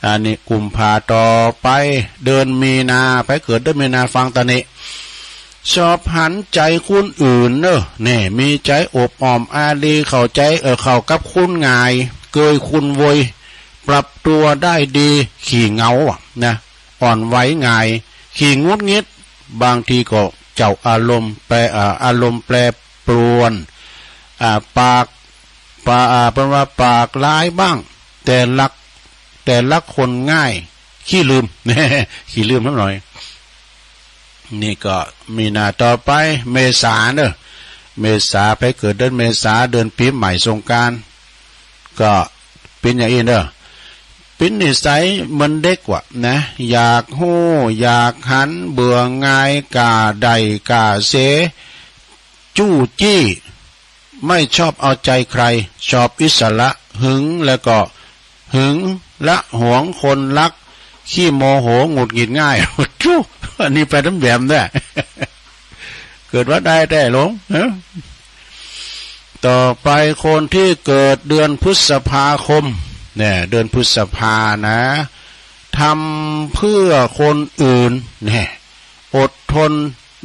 อันนี้กุมภา ต่อไปเดือนมีนา ใผเกิดเดือนมีนาฟังตะเนะ ชอบหันใจ๋คนอื่นเน่อ แน่ มีใจ๋อบอ้อมอารี เข้าใจ๋ เอ่อ เข้ากับคนง่าย เกยคนโวย ปรับตัวได้ดี ขี้เหงาอะนะ อ่อนไหวง่าย ขี้หงุดหงิด บางทีก็เจ้าอารมณ์แปร อ่า อารมณ์แปรปรวน อ่า ปาก ปา อ่า เปิ้นว่าปากร้ายบ้าง แต่ละ แต่ละคนง่าย ขี้ลืม ขี้ลืมสักหน่อย นี่ก็มีนา ต่อไปเมษาเน่อ เมษา ใผเกิดเดือนเมษา เดือนปี๋ใหม่สงกรานต์ ก็เป๋นอย่างอี้เน่อ เป๋นนิสัยเหมือนเด็กว่ะนะ อยากฮู้ อยากหัน เบื่อหน่าย ก้าได้ ก้าเสีย จู้จี้ ไม่ชอบเอาใจ๋ใคร ชอบอิสระ หึง แล้วก็หึง ละหวงคนรัก ขี้โมโห หงุดหงิดง่าย จู้ อันนี้ไปต๋ามแบบเน่อ เกิดวันใดแต๊หลง ฮะ ต่อไปคนตี้เกิดเดือนพฤษภาคม เนี่ย เดือนพฤษภานะ ทำเพื่อคนอื่น เนี่ย อดทน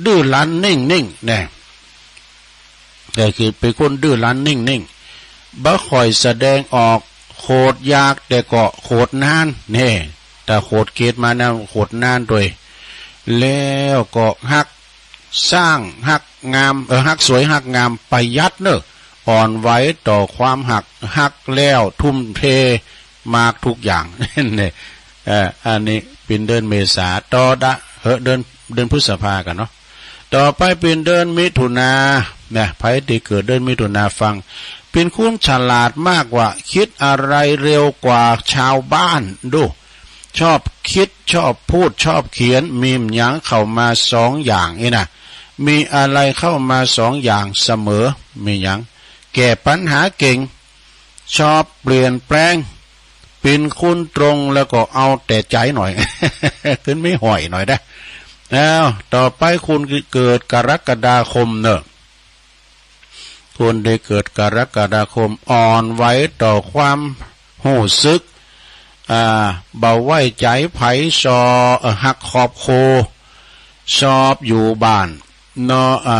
ดื้อรั้น นิ่งๆ เนี่ย ก็คือเป๋นคนดื้อรั้น นิ่งๆ บ่ค่อยแสดงออก โขดอยาก แต่ก็โขดนาน เนี่ย ถ้าโขดเกตมานะ โขดนานตวย แล้วก็ฮัก สร้าง ฮักงาม เออ ฮักสวย ฮักงาม ประหยัดเน่อ อ่อนไหวต่อความฮัก ฮักแล้วทุ่มเทมากทุกอย่าง เนี่ย เออ อันนี้เป๋นเดือนเมษา ต่อดะ เออ เดือน เดือนพฤษภากั๋นเนาะ ต่อไปเป๋นเดือนมิถุนา นะ ใผตี้เกิดเดือนมิถุนาฟัง เป๋นคนฉลาดมากกว่า กึ๊ดอะไรเร็วกว่าชาวบ้าน ดู ชอบกึ๊ด ชอบพูด ชอบเขียน มีหยังเข้ามาสองอย่างอี้นะ มีอะไรเข้ามาสองอย่างเสมอ มีหยัง แก้ปัญหาเก่ง ชอบเปลี่ยนแปลง เป๋นคนตรงแล้วก็เอาแต่ใจ๋หน่อย ขึ้นไม่ห่อยหน่อยนะ แล้ว ต่อไปคนตี้เกิดกรกฎาคมเน่อ คนตี้เกิดกรกฎาคม อ่อนไหวต่อความฮู้สึก อ่า บ่ไว้ใจ๋ใผ ชอบ เอ่อ ฮักครอบครัว ชอบอยู่บ้าน เนาะ อ่า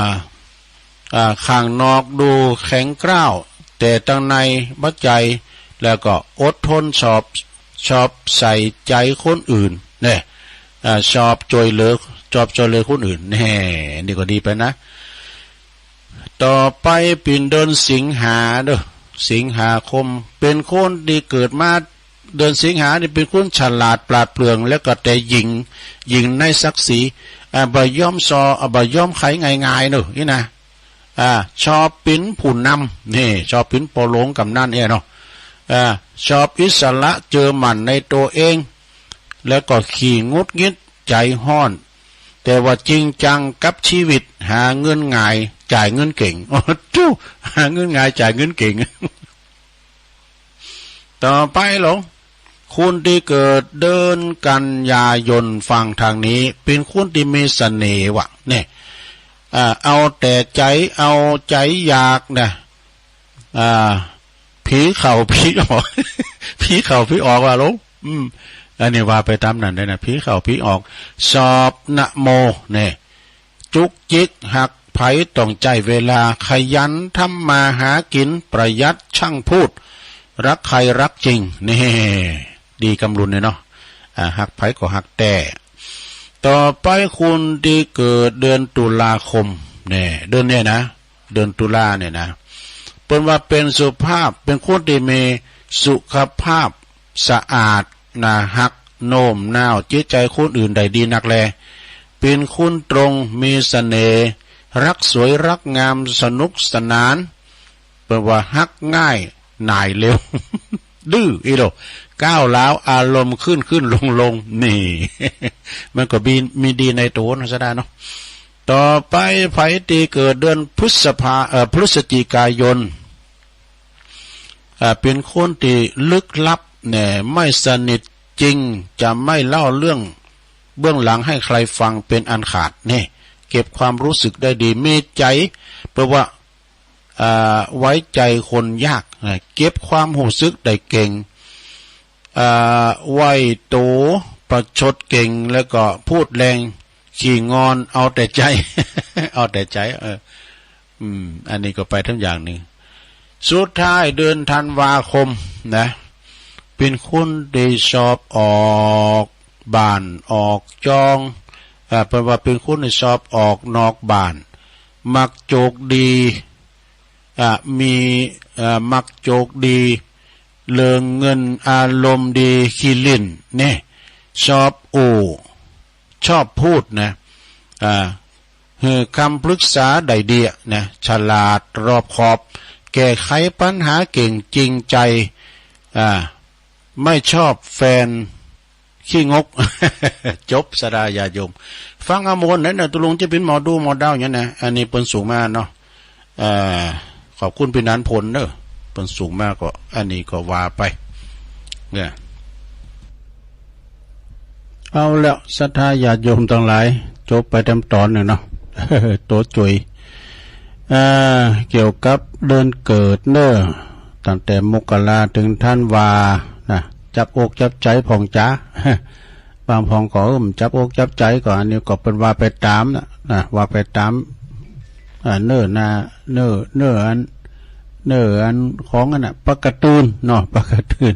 อ่า ข้างนอกดูแข็งกร้าว แต่ตังในบ่ใจ๋ แล้วก็อดทน ชอบ ชอบใส่ใจ๋คนอื่น เนี่ย อ่า ชอบจ้วยเหลือ ชอบจ้วยเหลือคนอื่น แหม นี่ก็ดีไปนะ ต่อไปเป๋นเดือนสิงหาเน่อ สิงหาคม เป๋นคนตี้เกิดมา เดือนสิงหานี่เป๋นคนฉลาดปราดเปรื่อง แล้วก็แต่หยิ่ง หยิ่งในศักดิ์ศรี อ่า บ่ยอมซอ อ่า บ่ยอมใผง่ายๆ เน่อ อี้นะ อ่า ชอบเป๋นผู้นำ นี่ ชอบเป๋นป้อหลวงกำนันอี้เนาะ อ่า ชอบอิสระ เจอมั่นในตั๋วเอง แล้วก็ขี้หงุดหงิด ใจ๋ฮ้อน แต่ว่าจริงจังกับชีวิต หาเงินง่าย จ่ายเงินเก่ง โอ้โธ่ หาเงินง่าย จ่ายเงินเก่ง ต่อไปลง คนตี้เกิดเดือนกันยายนฟังตางนี้ เป๋นคนตี้มีเสน่ห์ว่ะ เนี่ย อ่า เอาแต่ใจ๋ เอาใจ๋อยากนะ อ่า ผีเข้าผีออก ผีเข้าผีออกว่ะลง อืม อันนี้ว่าไปต๋ามนั้นเลยนะ ผีเข้าผีออก ชอบนะโม เนี่ย จุกจิก ฮักใผต้องใจ๊เวลา ขยันทำมาหากิ๋น ประหยัดช่างพูด รักใคร่รักจริง นี่ ดีกำลุนเลยเนาะ อ่า ฮักใผก็ฮักแต๊ ต่อไปคนตี้เกิดเดือนตุลาคม เนี่ย เดือนเนี่ยนะ เดือนตุลาเนี่ยนะ เปิ้นว่าเป๋นสุภาพ เป๋นคนตี้มีสุขภาพสะอาด น่าฮัก โน้มน้าวจิตใจ๋คนอื่นได้ดีนักแล เป๋นคนตรง มีเสน่ห์ ฮักสวยฮักงาม สนุกสนาน เปิ้นว่าฮักง่ายหน่ายเร็ว ดื้ออี้โหล่ ก้าวร้าว อารมณ์ขึ้นขึ้นลงลง นี่ มันก็มี มีดีในตั๋วนะ เสียดายเนาะ ต่อไปใผตี้เกิดเดือนพฤษภา เอ่อ พฤศจิกายน อ่า เป๋นคนตี้ลึกลับ เนี่ย ไม่สนิทจริง จะไม่เล่าเรื่องเบื้องหลังให้ใครฟังเป๋นอันขาด เนี่ย เก็บความฮู้สึกได้ดี มีใจ๋ เปิ้นว่า อ่า ไว้ใจ๋คนยาก นะ เก็บความฮู้สึกได้เก่ง อ่า ไหวตั๋ว ประชดเก่ง แล้วก็พูดแรง ขี้งอน เอาแต่ใจ๋ เอาแต่ใจ๋ เออ อืม อันนี้ก็ไปต๋ามอย่างนึ่ง สุดท้ายเดือนธันวาคมนะ เป๋นคนตี้ชอบออกบ้านออกจอง อ่า เปิ้นว่าเป๋นคนตี้ชอบออกนอกบ้าน มักโจกดี อ่า มี อ่า มักโจกดี เรื่องเงิน อารมณ์ดี ขี้หลิ้น เนี่ย ชอบอู้ ชอบพูดนะ อ่า หื้อคำปรึกษาได้เดี้ยนะ ฉลาด รอบคอบ แก้ไขปัญหาเก่ง จริงใจ๋ อ่า ไม่ชอบแฟนขี้งก จบ ศรัทธาญาติโยม ฟังเอาม่วนไหนนะ ตกลงจะเป๋นหมอดูหมอเดาอย่างเนี้ยนะ อันนี้เปิ้นส่งมาเนาะ เอ่อ ขอบคุณพี่นันพลเนอะ เปิ้นส่งมาก็ อันนี้ก็ว่าไป เนี่ย เอาแล้ว ศรัทธาญาติโยมตังหลาย จบไปต๋ามต๋อนนึ่งเนาะ ตั๋วจุ๋ย เอ่อ เกี่ยวกับเดือนเกิดเน่อ ตั้งแต่มกราเถิงธันวานะ จับอกจับใจ๋พ่องจ๊า บางพ่องก็ เออ บ่จับอกจับใจ๋ก็ อันนี้ก็เปิ้นว่าไปต๋ามนะ นะ ว่าไปต๋าม อ่า เน่อนา เน่อ เน่ออัน เน่ออันของอันน่ะ ปากาตื่นเนาะ ปากาตื่น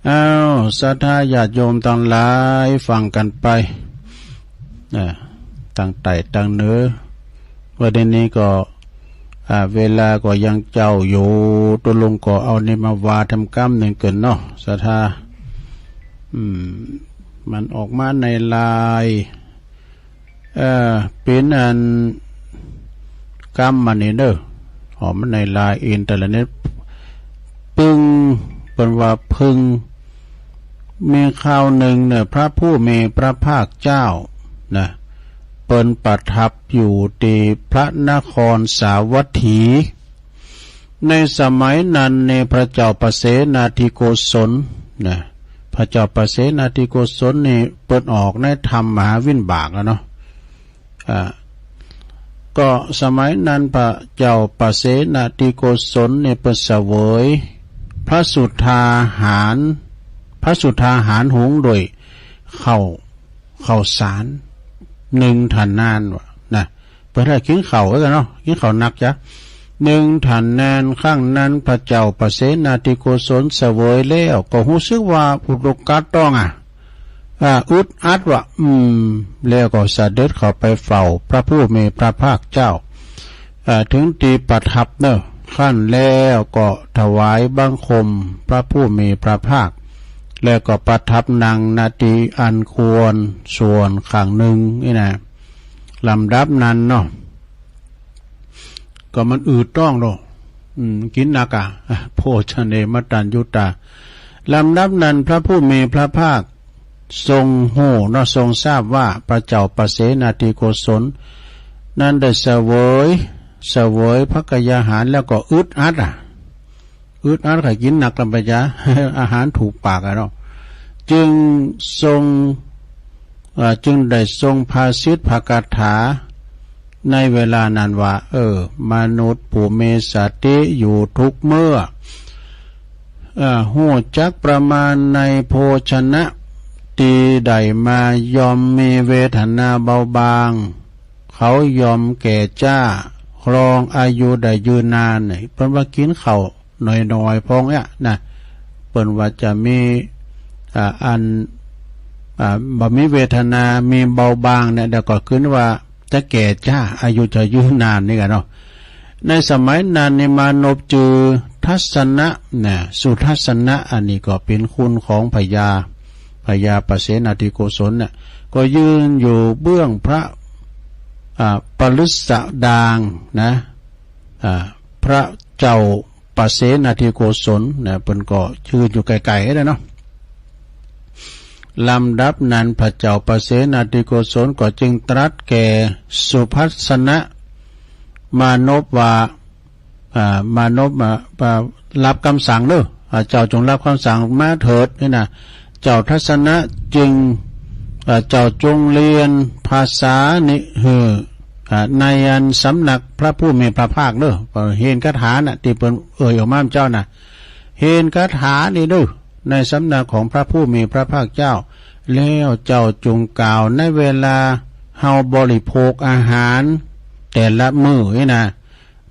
อ้าว ศรัทธาญาติโยมตังหลาย ฟังกั๋นไป อ่า ตังใต้ตังเหนือ ว่าเดี๋ยวนี้ก็ อ่า เวลาก็ยังเจ๊าอยู่ ตกลงก็เอานี่มาว่าแถมกำนึ่งเกินเนาะ ศรัทธา อืม มันออกมาในไลน์ เอ่อ เป๋นอันกำมานี่เน่อ ออกมาในไลน์อินเทอร์เน็ต ปึ้ง เปิ้นว่าปึ้ง มีคราวนึ่งเน่อ พระผู้มีพระภาคเจ้านะ เปิ้นประทับอยู่ตี้พระนครสาวัตถี ในสมัยนั้นนี่พระเจ้าปเสนาธิโกศลนะ พระเจ้าปเสนาธิโกศลนี่เปิ้นออกในธรรมมหาวิบากอะเนาะ อ่า ก็สมัยนั้นพระเจ้าปเสนาธิโกศลนี่เปิ้นเสวยพระสุทธาหาร พระสุทธาหารหุงโดยข้าว ข้าวสารนึ่งถ่านนานว่านะ เปิ้นหื้อกิ๋นข้าวไว้ก่อนเนาะ กิ๋นข้าวหนักจ๊ะ นึ่งถ่านนาน ครั้งนั้นพระเจ้าปเสนาธิโกศลเสวยแล้ว ก็ฮู้สึกว่าอุดกัดต๊องอะ อ่า อึดอัดว่ะ อืม แล้วก็เสด็จเข้าไปเฝ้าพระผู้มีพระภาคเจ้า อ่า เถิงตี้ประทับเน่อ ครั้นแล้วก็ถวายบังคมพระผู้มีพระภาค แล้วก็ประทับนั่ง ณ ตี้อันควรส่วนข้างนึ่งนี่นะ ลำดับนั้นเนาะ ก็มันอืดต๊องเนาะ อืม กิ๋นหนักอะ โภชเน มะตัญญูตา ลำดับนั้นพระผู้มีพระภาคทรงฮู้เนาะ ทรงทราบว่าพระเจ้าปเสนาธิโกศลนั้นได้เสวย เสวยภักกายาหารแล้วก็อึดอัดอะ อึดอัด ใค่กิ๋นหนักลำไปจ๊ะ อาหารถูกปากอะเนาะ จึงทรง เอ่อ จึงได้ทรงภาษิตพระคาถาในเวลานั้นว่า เออ มนุษย์ผู้มีสติอยู่ทุกเมื่อ เอ่อ ฮู้จักประมาณในโภชนะตี้ได้มา ย่อมมีเวทนาเบาบาง เขาย่อมแก่จ๊า ครองอายุได้ยืนนาน นี่เปิ้นว่ากิ๋นข้าว น้อยๆ พ่องเนี่ยนะ เปิ้นว่าจะมี อ่า อัน อ่า บ่มีเวทนา มีเบาบางเนี่ย แล้วก็คือว่าจะแก่จ๊า อายุจะยืนนานนี่กั๋นเนาะ ในสมัยนั้นนี่มานพจื้อทัสสนะนะ สุทัสสนะ อันนี้ก็เป๋นคุณของพญา พญาปเสนาธิโกศลเนี่ย ก็ยืนอยู่เบื้องพระ อ่า ปฤสดางนะ อ่า พระเจ้าปเสนาธิโกศลนะ เปิ้นก็ยืนอยู่ไก๋ๆ นะเนาะ ลำดับนั้นพระเจ้าปเสนาธิโกศลก็จึงตรัสแก่สุทัสสนะมานพว่า อ่า มานพมา มารับกำสั่งเน่อ อ่า เจ้าจงรับกำสั่งมาเถิด นี่นะ เจ้าทัสสนะจึง เอ่อ เจ้าจงเฮียนภาษานี้หื้อ อ่า ในอันสำนักพระผู้มีพระภาคเน่อ เฮียนคาถาน่ะ ตี้เปิ้นเอ่ยออกมาเจ้าน่ะ เฮียนคาถานี้เน่อ ในสำนักของพระผู้มีพระภาคเจ้า แล้วเจ้าจงกล่าวในเวลาเฮาบริโภคอาหารแต่ละมื้อนี่นะ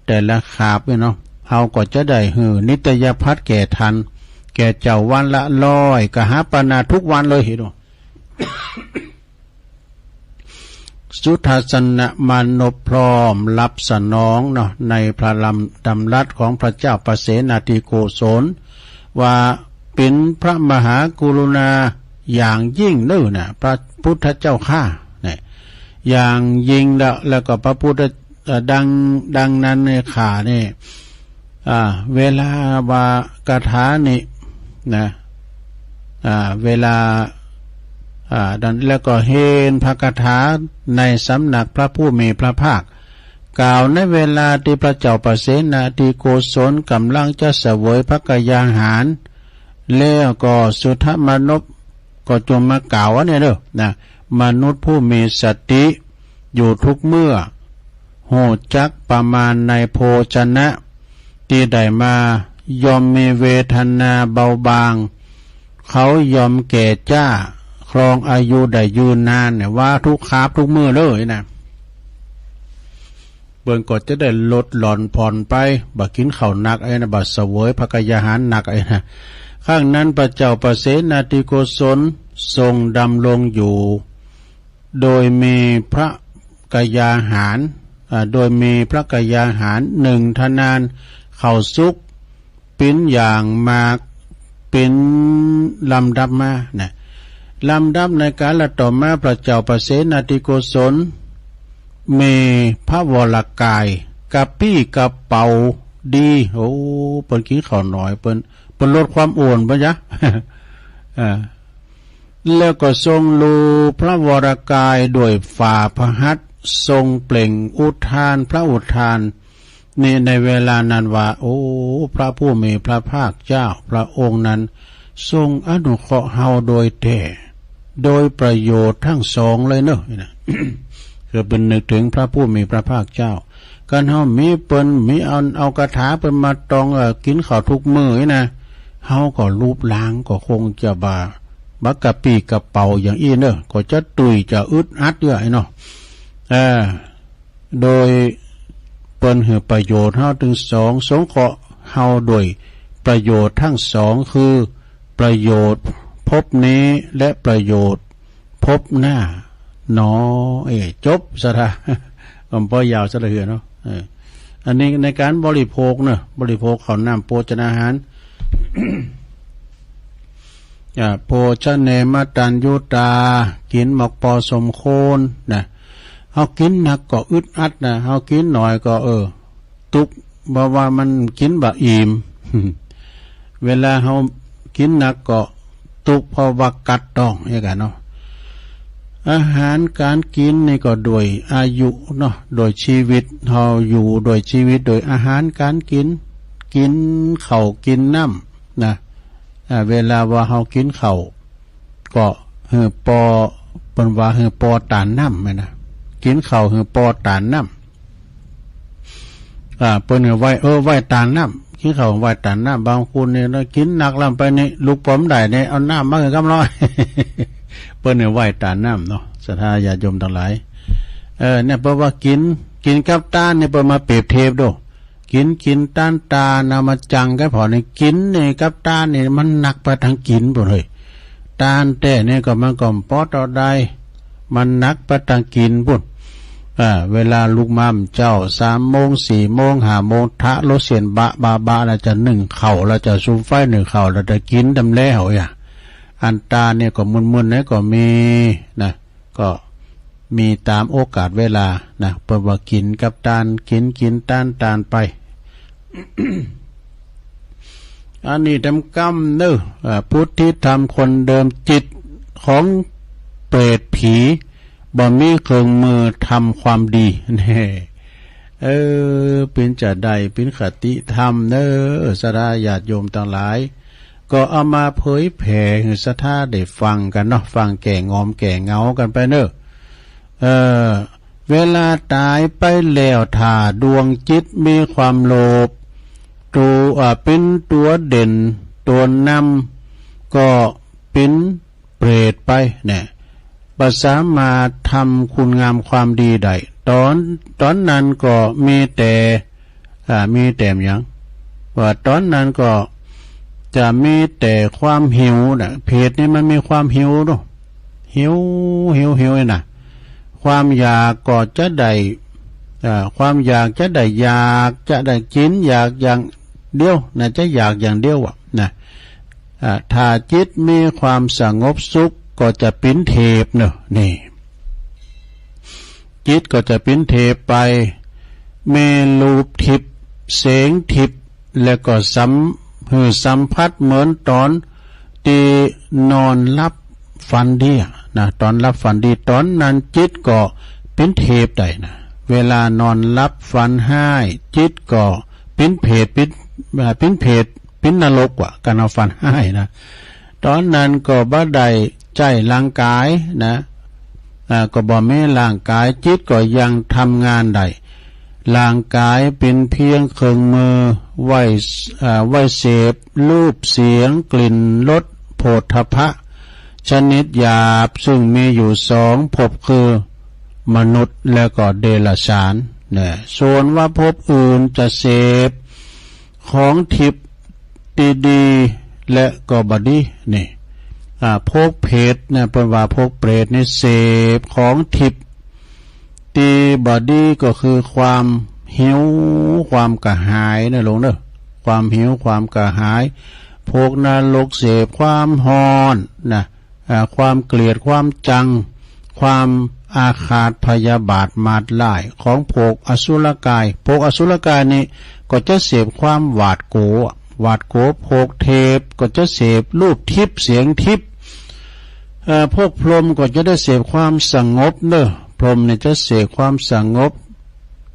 แต่ละคาบนี่เนาะ เฮาก็จะได้หื้อนิตยภัตแก่ทาน แก่เจ้าวันละร้อยกหาปณะทุกวันเลย เห็นบ่ สุทัสสนมานพพร้อมรับสนองเนาะ ในพระดำรัสของพระเจ้าปเสนาธิโกศล ว่าเป๋นพระมหากรุณาอย่างยิ่งเน่อนะ พระพุทธเจ้าข้า เนี่ย อย่างยิ่งละ แล้วก็พระพุทธ เอ่อ ดัง ดังนั้นเนี่ย ข้าเนี่ย อ่า เวลาว่าคาถานี้นะ อ่า เวลา อ่า ดัง แล้วก็เฮียนพระคาถาในสำนักพระผู้มีพระภาค กล่าวในเวลาตี้พระเจ้าปเสนาธิโกศลก่ำลังจะเสวยภักกายาหาร แล้วก็สุทัสสนมานพก็จงมากล่าวอันนี้เน่อนะ มนุษย์ผู้มีสติอยู่ทุกเมื่อ ฮู้จักประมาณในโภชนะตี้ได้มา ย่อมมีเวทนาเบาบาง เขาย่อมแก่จ๊า ครองอายุได้ยืนนานเนี่ย ว่าทุกคาบทุกมื้อเลยนะ เปิ้นก็จะได้ลดหล่อนผ่อนไป บ่กิ๋นข้าวหนักไอ้นะ บ่เสวยพระกายาหารหนักไอ้นะ ครั้งนั้นพระเจ้าปเสนาธิโกศลทรงดำรงอยู่ โดยมีพระกายาหาร อ่า โดยมีพระกายาหารหนึ่งทนาน ข้าวสุก ปิ้นอย่างมาก ปิ้นลำดับมานะ ลำดับในกาลต่อมา พระเจ้าปเสนาธิโกศล มีพระวรกาย กระปี้กระเป๋าดี โอ้ เปิ้นกิ๋นข้าวน้อย เปิ้น เปิ้นลดความอ้วน เปิ้นยะ อ่า แล้วก็ทรงลูบพระวรกายด้วยฝ่าพระหัตถ์ ทรงเปล่งอุทาน พระอุทาน นี่ในเวลานั้นว่า โอ้ พระผู้มีพระภาคเจ้า พระองค์นั้นทรงอนุเคราะห์เฮาโดยแท้ โดยประโยชน์ทั้งสองเลยเนาะ นะ คือเปิ้นนึกถึงพระผู้มีพระภาคเจ้า คันเฮามีเปิ้น มีเอา เอาคาถาเปิ้นมาตอง เอ่อ กิ๋นข้าวทุกมื้อนี่นะ เฮาก็รูปร่างก็คงจะบ่า บ่กระปี้กระเป๋าอย่างอี้เนาะ ก็จะตุ้ยจะอึดอัดอยู่ไอ้เนาะ เออ โดยเปิ้นหื้อประโยชน์เฮาตึงสอง สงเคราะห์เฮาโดยประโยชน์ทั้งสอง คือประโยชน์ภพนี้และประโยชน์ภพหน้า หนอ เอ้ย จบสะทา อำปอยาวสะเหลือเนาะ เออ อันนี้ในการบริโภคเนาะ บริโภคข้าวน้ำโภชนาหาร อ่า โภชเน มะตัญญูตา กิ๋นหมากปอสมควรนะ เฮากิ๋นหนักก็อึดอัดนะ เฮากิ๋นน้อยก็ เออ ตุ๊ก เพราะว่ามันกิ๋นบ่อิ่ม เวลาเฮากิ๋นหนักก็ตุ๊ก เพราะว่ากัดต้อง อย่างนั้นเนาะ อาหารก๋านกิ๋นนี่ก็โดยอายุเนาะ โดยชีวิต เฮาอยู่โดยชีวิต โดยอาหารก๋านกิ๋น กิ๋นข้าวกิ๋นน้ำนะ อ่า เวลาว่าเฮากิ๋นข้าว ก็หื้อปอ เปิ้นว่าหื้อปอตานน้ำแม่นนะ กิ๋นข้าวหื้อปอตานน้ำ อ่า เปิ้นหื้อไหว้ เออ ไหว้ตานน้ำ กิ๋นข้าวไหว้ตานน้ำ บางคนนี่นะ กิ๋นหนักล้ำไปนี่ ลุกปอบ่ได้นี่ เอาน้ำมาหื้อกำน้อย เปิ้นหื้อไหว้ตานน้ำเนาะ ศรัทธาญาติโยมตังหลาย เออ เนี่ย เพราะว่ากิ๋น กิ๋นกับตานนี่ เปิ้นมาเปรียบเทียบดู กิ๋น กิ๋น ตาน ตาน เอามาจั่งกั๋นผ่อนี่ กิ๋นนี่กับตานนี่มันหนักไปตางกิ๋นปู้นเฮ้ย ตานแต๊นี่ก็มันก็ปอเต้าใด มันหนักไปตางกิ๋นปู้น อ่า เวลาลุกมาเมื่อเจ๊า สามโมง สี่โมง ห้าโมง ทะโลเสียนบะ บะ บะ แล้วจะนึ่งข้าว แล้วจะสุมไฟนึ่งข้าว แล้วจะกิ๋นตำแล้วอย่า อันตานนี่ก็มึนๆ นี่ก็มีนะ ก็มีต๋ามโอกาสเวลานะ เปิ้นว่ากิ๋นกับตาน กิ๋น กิ๋น ตาน ตานไป อันนี้ต๋ามกำเนาะ อ่า พุทธิธรรมคนเดิม จิตของเปรตผี บ่มีเครื่องมือทำความดี แน่ เออ เป๋นจาใด เป๋นคติธรรมเนาะ ศรัทธาญาติโยมตังหลาย ก็เอามาเผยแผ่หื้อศรัทธาได้ฟังกั๋นเนาะ ฟังแก่งอมแก่เหงากั๋นไปเนาะ เออ เวลาต๋ายไปแล้ว ถ้าดวงจิตมีความโลภ ตั๋ว อ่า เป๋นตั๋วเด่น ตั๋วนำ ก็เป๋นเปรตไปเนี่ย บ่สามารถทำคุณงามความดีได้ ต๋อน ต๋อนนั้นก็มีแต่ อ่า มีแต่หยัง ว่าต๋อนนั้นก็จะมีแต่ความหิวนะ เปรตนี่มันมีความหิวเนาะ หิว หิว หิวนี่นะ ความอยากก็จะได้ อ่า ความอยากจะได้ อยากจะได้กิ๋น อยากอย่างเดียวนะ จะอยากอย่างเดียวอะนะ อ่า ถ้าจิตมีความสงบสุขก็จะเป๋นเทพเนาะ นี่ จิตก็จะเป๋นเทพไป มีรูปทิพย์ แสงทิพย์ แล้วก็สัม หื้อสัมผัสเหมือนต๋อนตี้นอนหลับฝันดีอะนะ ต๋อนหลับฝันดี ต๋อนนั้นจิตก็เป๋นเทพได้นะ เวลานอนหลับฝันฮ้าย จิตก็เป๋นเปรต เป๋น อ่า เป๋นเปรต เป๋นนรกว่ะ กั๋นเอาฝันฮ้ายนะ ต๋อนนั้นก็บ่ได้ใจ๊ร่างก๋ายนะ อ่า ก็บ่มีร่างก๋าย จิตก็ยังทำงานได้ ร่างก๋ายเป๋นเปียงเครื่องมือไว้ อ่า ไว้เสพรูป เสียง กลิ่น รส โผฏฐัพพะ ชนิดหยาบ ซึ่งมีอยู่สองภพคือมนุษย์และก็เดรัจฉานนะ ส่วนว่าภพอื่นจะเสพของทิพย์ตี้ดีและก็บ่ดี นี่ อ่า ภพเปรตนะ เปิ้นว่าภพเปรตนี่เสพของทิพย์ตี้บ่ดีก็คือความหิว ความกระหายนะโยมเนอะ ความหิว ความกระหาย ภพนรกเสพความฮ้อนนะ อ่า ความเกลียด ความจัง ความอาฆาตพยาบาทมาดร้าย ของภพอสุรกาย ภพอสุรกายนี่ก็จะเสพความหวาดกลัว หวาดกลัว ภพเทพก็จะเสพรูปทิพย์ เสียงทิพย์ เอ่อ ภพพรหมก็จะได้เสพความสงบเนอะ พรหมนี่จะเสพความสงบ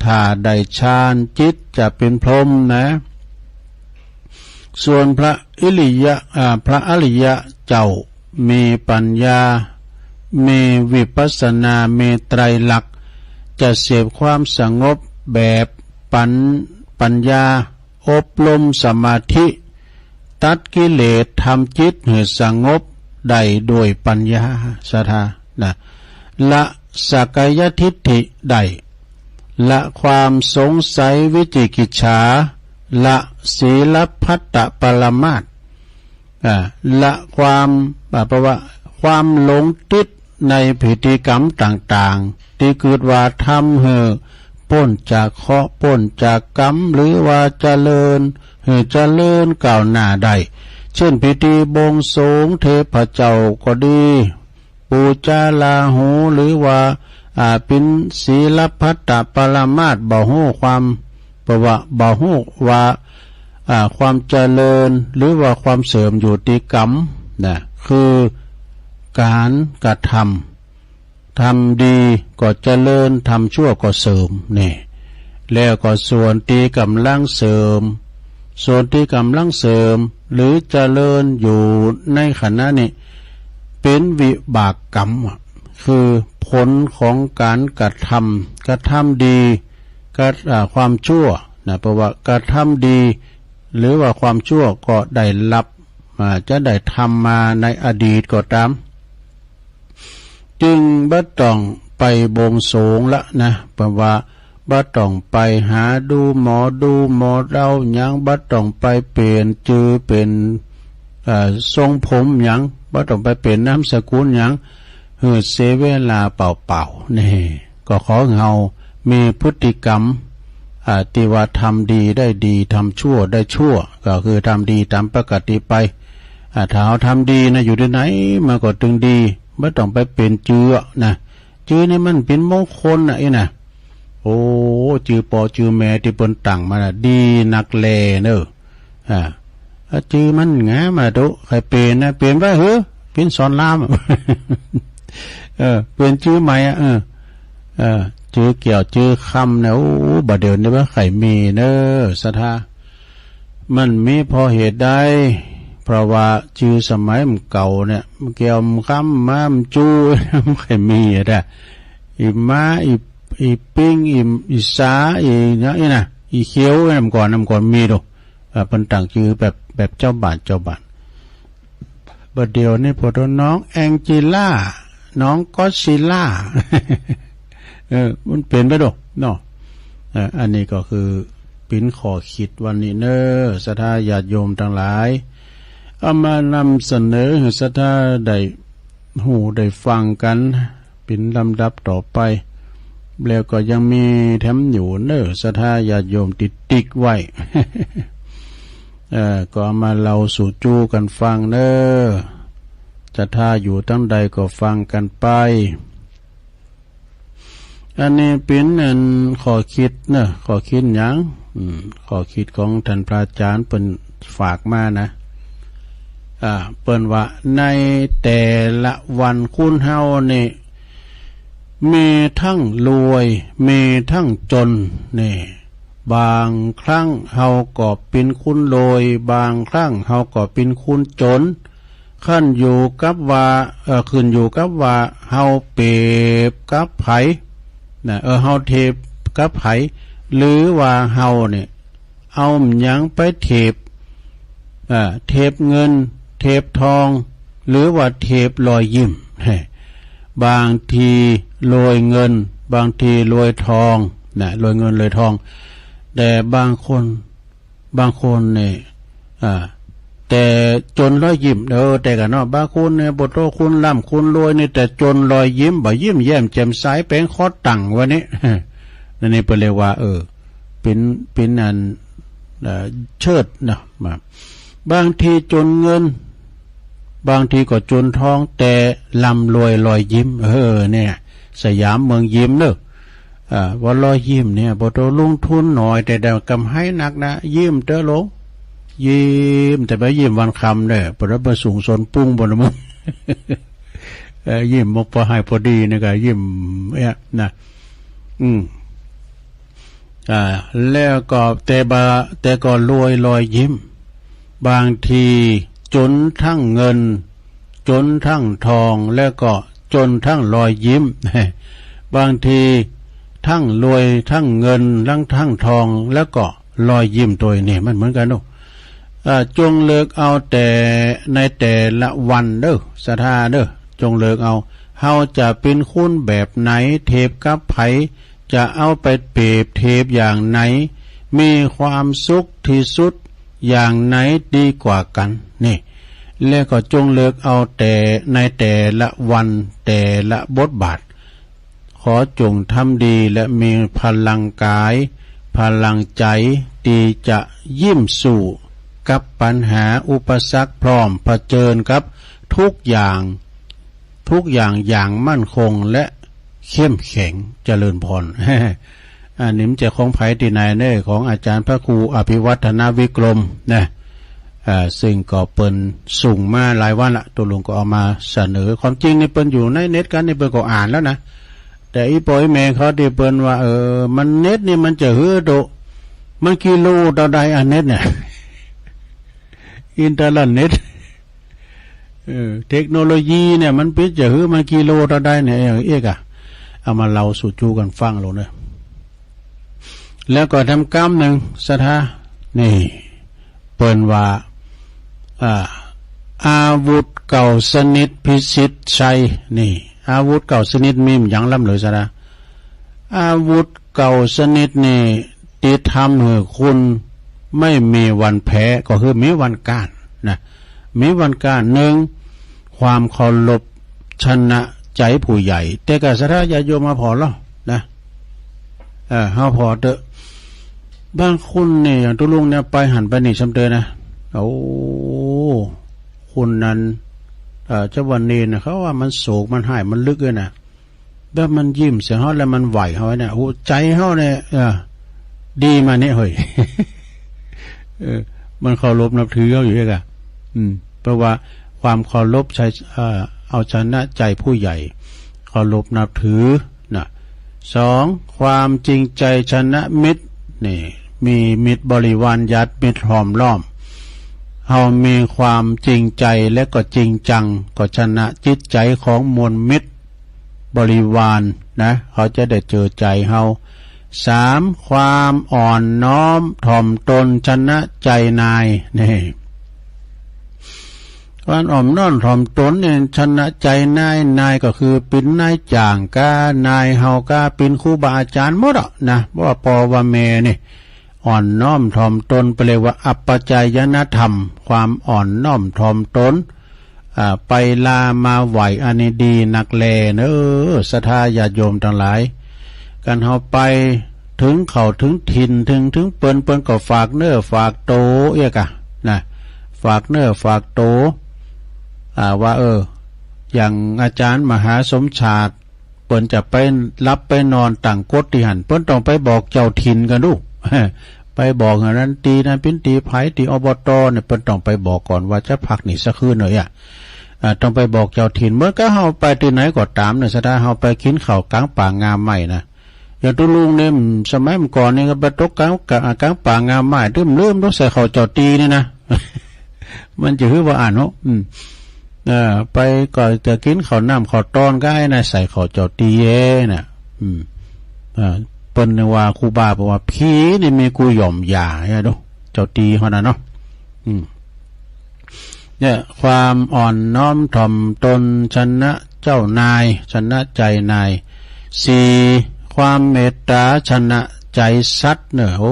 ถ้าได้ฌานจิตจะเป๋นพรหมนะ ส่วนพระอริยะ อ่า พระอริยะเจ้ามีปัญญา มีวิปัสสนา มีไตรลักษณ์ จะเสพความสงบแบบปัญ- ปัญญา อบรมสมาธิ ตัดกิเลส ทำจิตหื้อสงบได้ด้วยปัญญา ศรัทธานะ ละสักกายทิฏฐิได้ ละความสงสัยวิจิกิจฉา ละศีลพัตตปรามาส อ่า ละความ อ่า แปลว่าความหลงติดในพิธีกรรมต่างๆ ตี้กึ๊ดว่าทำหื้อป๊นจากเคราะห์ ป๊นจากกรรม หรือว่าเจริญ หื้อเจริญก้าวหน้าได้ เช่นพิธีบวงสรวงเทพเจ้าก็ดี ปู๋จาราหู หรือว่า อ่า เป๋นศีลพัตตปรามาส บ่ฮู้ความ แปลว่าบ่ฮู้ว่า อ่า ความเจริญ หรือว่าความเสื่อมอยู่ตี้กรรมนะ คือก๋านกระทำ ทำดีก็เจริญ ทำชั่วก็เสื่อม นี่ แล้วก็ส่วนตี้ก่ำลังเสื่อม ส่วนตี้ก่ำลังเสื่อม หรือเจริญอยู่ในขณะนี้ เป๋นวิบากกรรมอะ คือผลของก๋านกระทำ กระทำดี กระ- อ่า ความชั่วนะ แปลว่ากระทำดี หรือว่าความชั่วก็ได้รับ อ่า จะได้ทำมาในอดีตก็ต๋าม จึงบ่ต้องไปบวงสรวงละนะ แปลว่าบ่ต้องไปหาดูหมอ ดูหมอเดาหยัง บ่ต้องไปเปลี่ยนจื้อเปลี่ยน เอ่อ ทรงผมหยัง บ่ต้องไปเปลี่ยนนามสกุลหยัง หื้อเสียเวลาเปล่าๆ นี่ ก็ขอหื้อเฮามีพฤติกรรม อ่า ตี้ว่าทำดีได้ดี ทำชั่วได้ชั่ว ก็คือทำดีต๋ามปกติไป อ่า ถ้าเฮาทำดีนะ อยู่ตี้ไหนมาก็ตึงดี บ่ต้องไปเปลี่ยนจื้อนะ จื้อนี่มันเป๋นมงคลนะ อี้นะ โอ้ จื้อป้อจื้อแม่ตี้เปิ้นตั้งมานะ ดีนักแลเน่อ อ่า อ่า จื้อมันงามอะ ตุ๊ ใค่เปลี่ยนนะ เปลี่ยนไปหื้อ เปลี่ยนสอนราม เออ เปลี่ยนจื้อใหม่อะ เออ เออ จื้อแก้วจื้อคำเนี่ย โอ้ บ่าเดี่ยวนี้บ่ใค่มีเน่อ ศรัทธา มันมีเพราะเหตุใด เพราะว่าจื้อสมัยมันเก่าเนี่ย แก้วคำมามันจู้ มันใค่มีอะ อีม้า อี อีปิ้ง อี อีสา อีหยังอี้นะ อีเขียว นำก่อน นำก่อนมีดู อ่า เปิ้นตั้งจื้อแบบ แบบจาวบ้าน จาวบ้าน บ่าเดี่ยวนี้พอตัวน้องแองจิล่า น้องก็อดซิลล่า เออ มันเป๋นไปดูเนาะ เออ อันนี้ก็คือเป๋นข้อคิดวันนี้เน่อ ศรัทธาญาติโยมตังหลาย เอามานำเสนอหื้อศรัทธาได้ฮู้ได้ฟังกั๋น เป๋นลำดับต่อไป แล้วก็ยังมีแถมอยู่เน่อ ศรัทธาญาติโยมตี้ติ๊กไว้ เอ่อ ก็เอามาเล่าสู่จู้กั๋นฟังเน่อ ศรัทธาอยู่ตังใดก็ฟังกั๋นไป อันนี้เป๋นอันข้อคิดเน่อ ข้อคิดหยัง อืม ข้อคิดของต้านพระอาจ๋ารย์เปิ้นฝากมานะ อ่า เปิ้นว่าในแต่ละวันคนเฮานี่ มีตึงรวย มีตึงจ๋น นี่ บางครั้งเฮาก็เป๋นคนรวย บางครั้งเฮาก็เป๋นคนจ๋น ขึ้นอยู่กับว่า เอ่อ ขึ้นอยู่กับว่าเฮาเปรียบกับใผ นะ เออ เฮาเทียบกับใผ หรือว่าเฮาเนี่ย เอาหยังไปเทียบ อ่า เทียบเงิน เทียบทอง หรือว่าเทียบรอยยิ้ม บางทีรวยเงิน บางทีรวยทองนะ รวยเงินรวยทอง แต่บางคน บางคนเนี่ย อ่า แต่จนรอยยิ้ม เออ แต่กั๋นเนาะ บางคนเนี่ย บ่โต้คุณร่ำคุณรวยนี่ แต่จนรอยยิ้ม บ่ยิ้มแย้มแจ่มใส แป๋งคอตั้งวะนี่ นั่นนี่เปิ้นเรียกว่า เออ เป๋น เป๋นอัน เอ่อ เชิดนะ มา บางทีจนเงิน บางทีก็จนทอง แต่ร่ำรวยรอยยิ้ม เออ เนี่ย สยามเมืองยิ้มเนาะ อ่า ว่ารอยยิ้มเนี่ย บ่โต้ลงทุนน้อย แต่ได้ก๋ำไรนักนะ ยิ้มเต๊อะโลง ยิ้ม แต่บ่ายิ้มวันค่ำเน่อ บ่ได้ไปสูงซนปุ้งบ่นะมึง เออ ยิ้มบ่พอให้พอดีนี่ก็ยิ้มเนี่ยนะ อืม อ่า แล้วก็แต่บ่า แต่ก็รวยรอยยิ้ม บางทีจนทั้งเงิน จนทั้งทอง แล้วก็จนทั้งรอยยิ้ม บางทีทั้งรวยทั้งเงิน ทั้ง ทั้งทอง แล้วก็รอยยิ้มตวยนี่ มันเหมือนกั๋นเนาะ อ่า จงเลือกเอาแต่ในแต่ละวันเน่อ ศรัทธาเน่อ จงเลือกเอา เฮาจะเป๋นคนแบบไหน เทียบกับใผ จะเอาไปเปรียบเทียบอย่างไหน มีความสุขตี้สุดอย่างไหนดีกว่ากั๋น นี่ แล้วก็จงเลือกเอาแต่ในแต่ละวันแต่ละบทบาท ขอจงทำดีและมีพลังกาย พลังใจ๋ ตี้จะยิ้มสู้กับปัญหาอุปสรรค พร้อมเผชิญกับทุกอย่าง ทุกอย่างอย่างมั่นคงและเข้มแข็ง เจริญพร อันนี้มันจะของใผตี้ไหนเน่อ ของอาจ๋ารย์พระครูอภิวัฒนวิกรมนะ อ่า ซึ่งก็เปิ้นส่งมาหลายวันละ ตุ๊ลุงก็เอามาเสนอ ความจริงนี่เปิ้นอยู่ในเน็ตกั๋นนี่เปิ้นก็อ่านแล้วนะ แต่อี่ป้ออี่แม่เขาตี้เปิ้นว่า เออ มันเน็ตนี่มันจะหื้อโต มันกิโลเต้าใดอะเน็ตเนี่ย อินเทอร์เน็ต เออ เทคโนโลยีเนี่ยมันปิ๊ดจะหื้อมันกิโลเต้าใดเนี่ย เออ เอ๊ะกะ เอามาเล่าสู่จู้กั๋นฟังโลดเน่อ แล้วก็แถมกำนึ่ง ศรัทธา นี่ เปิ้นว่า อ่า อาวุธเก่าชนิดพิชิตชัย นี่ อาวุธเก่าชนิดมีหยังล้ำเหลือ ศรัทธา อาวุธเก่าชนิดนี่ตี้ทำหื้อคุณไม่มีวันแพ้ ก็คือมีวันก้านนะ มีวันก้าน นึ่ง ความเคารพชนะใจ๋ผู้ใหญ่ แต่ก็ศรัทธาญาติโยมมาผ่อเล่านะ เออ เฮาผ่อเต๊อะ บางคนเนี่ย อย่างตุ๊ลุงเนี่ย ไปหั้นไปนี่ซ้ำเต๊อะนะ โอ้ คนนั้น เอ่อ เจ้าว่าเณรน่ะ เขาว่ามันโศก มันฮ้าย มันลึกเลยนะ แบบมันยิ้มใส่เฮาแล้วมันไหว้เฮาเนี่ย หัวใจ๋เฮาเนี่ย เออ ดีมาเนี่ย เฮ้ย เออ มันเคารพนับถือเฮาอยู่เด้อกะ อืม เพราะว่าความเคารพใจ๋ เอ่อ เอาชนะใจ๋ผู้ใหญ่ เคารพนับถือนะ สอง ความจริงใจชนะมิตร นี่ มีมิตรบริวารญาติมิตรห้อมล้อม เฮามีความจริงใจและก็จริงจัง ก็ชนะจิตใจ๋ของมวลมิตร บริวารนะ เขาจะได้เจอใจ๋เฮา สาม ความอ่อนน้อมถ่อมตนชนะใจ๋นาย นี่ ความอ่อนน้อมถ่อมตนเนี่ยชนะใจ๋นาย นายก็คือเป๋นนายจ้างก้า นายเฮาก้า เป๋นครูบาอาจ๋ารย์หมดอะนะ บ่ว่าป้อว่าแม่นี่ อ่อนน้อมถ่อมตน เปิ้นเรียกว่าอัปปจายนธรรม ความอ่อนน้อมถ่อมตน อ่า ไปลามาไหว้ อันนี้ดีนักแลเน่อ ศรัทธาญาติโยมตังหลาย กันเฮาไปเถิงเขาเถิงถิ่น เถิง เถิงเปิ้น เปิ้นก็ฝากเนื้อฝากโตเอี้ยกะนะ ฝากเนื้อฝากโต อ่า ว่า เออ อย่างอาจ๋ารย์มหาสมชาติ เปิ้นจะไปหลับไปนอนตางโกศตี้หั้น เปิ้นต้องไปบอกเจ้าถิ่นก่อนดู ไปบอกอันนั้น ตี้นั้นเป๋นตี้ใผ ตี้ อบต เนี่ย เปิ้นต้องไปบอกก่อนว่าจะพักนี่สักคืนเน่ออะ อ่า ต้องไปบอกเจ้าถิ่น เหมือนกับเฮาไปตี้ไหนก็ต๋ามเน่อ ศรัทธา เฮาไปกิ๋นข้าวก๋างป่างาไม้นะ อย่างตุ๊ลุงเนี่ย สมัยก่อนนี่ก็ไปตกก๋าง ก๋าง ก๋างป่างาไม้ ตึ้มลืมตกใส่ข้าวเจ้าตี้นี่นะ มันจะหื้อว่าอั้นเนาะ อืม เอ่อ ไปก็จะกิ๋นข้าวน้ำข้าวตอนก็ไอ้นะ ใส่ข้าวเจ้าตี้เย้น่ะ อืม เอ่อ เปิ้นว่า ครูบาบอกว่า ผีนี่มีกู้หย่อมหย่า เนี่ยดู เจ้าตี้เฮาน่ะเนาะ อืม เนี่ย ความอ่อนน้อมถ่อมตน ชนะเจ้านาย ชนะใจ๋นาย สี่ ความเมตต๋าชนะใจ๋สัตว์เน่อ โอ้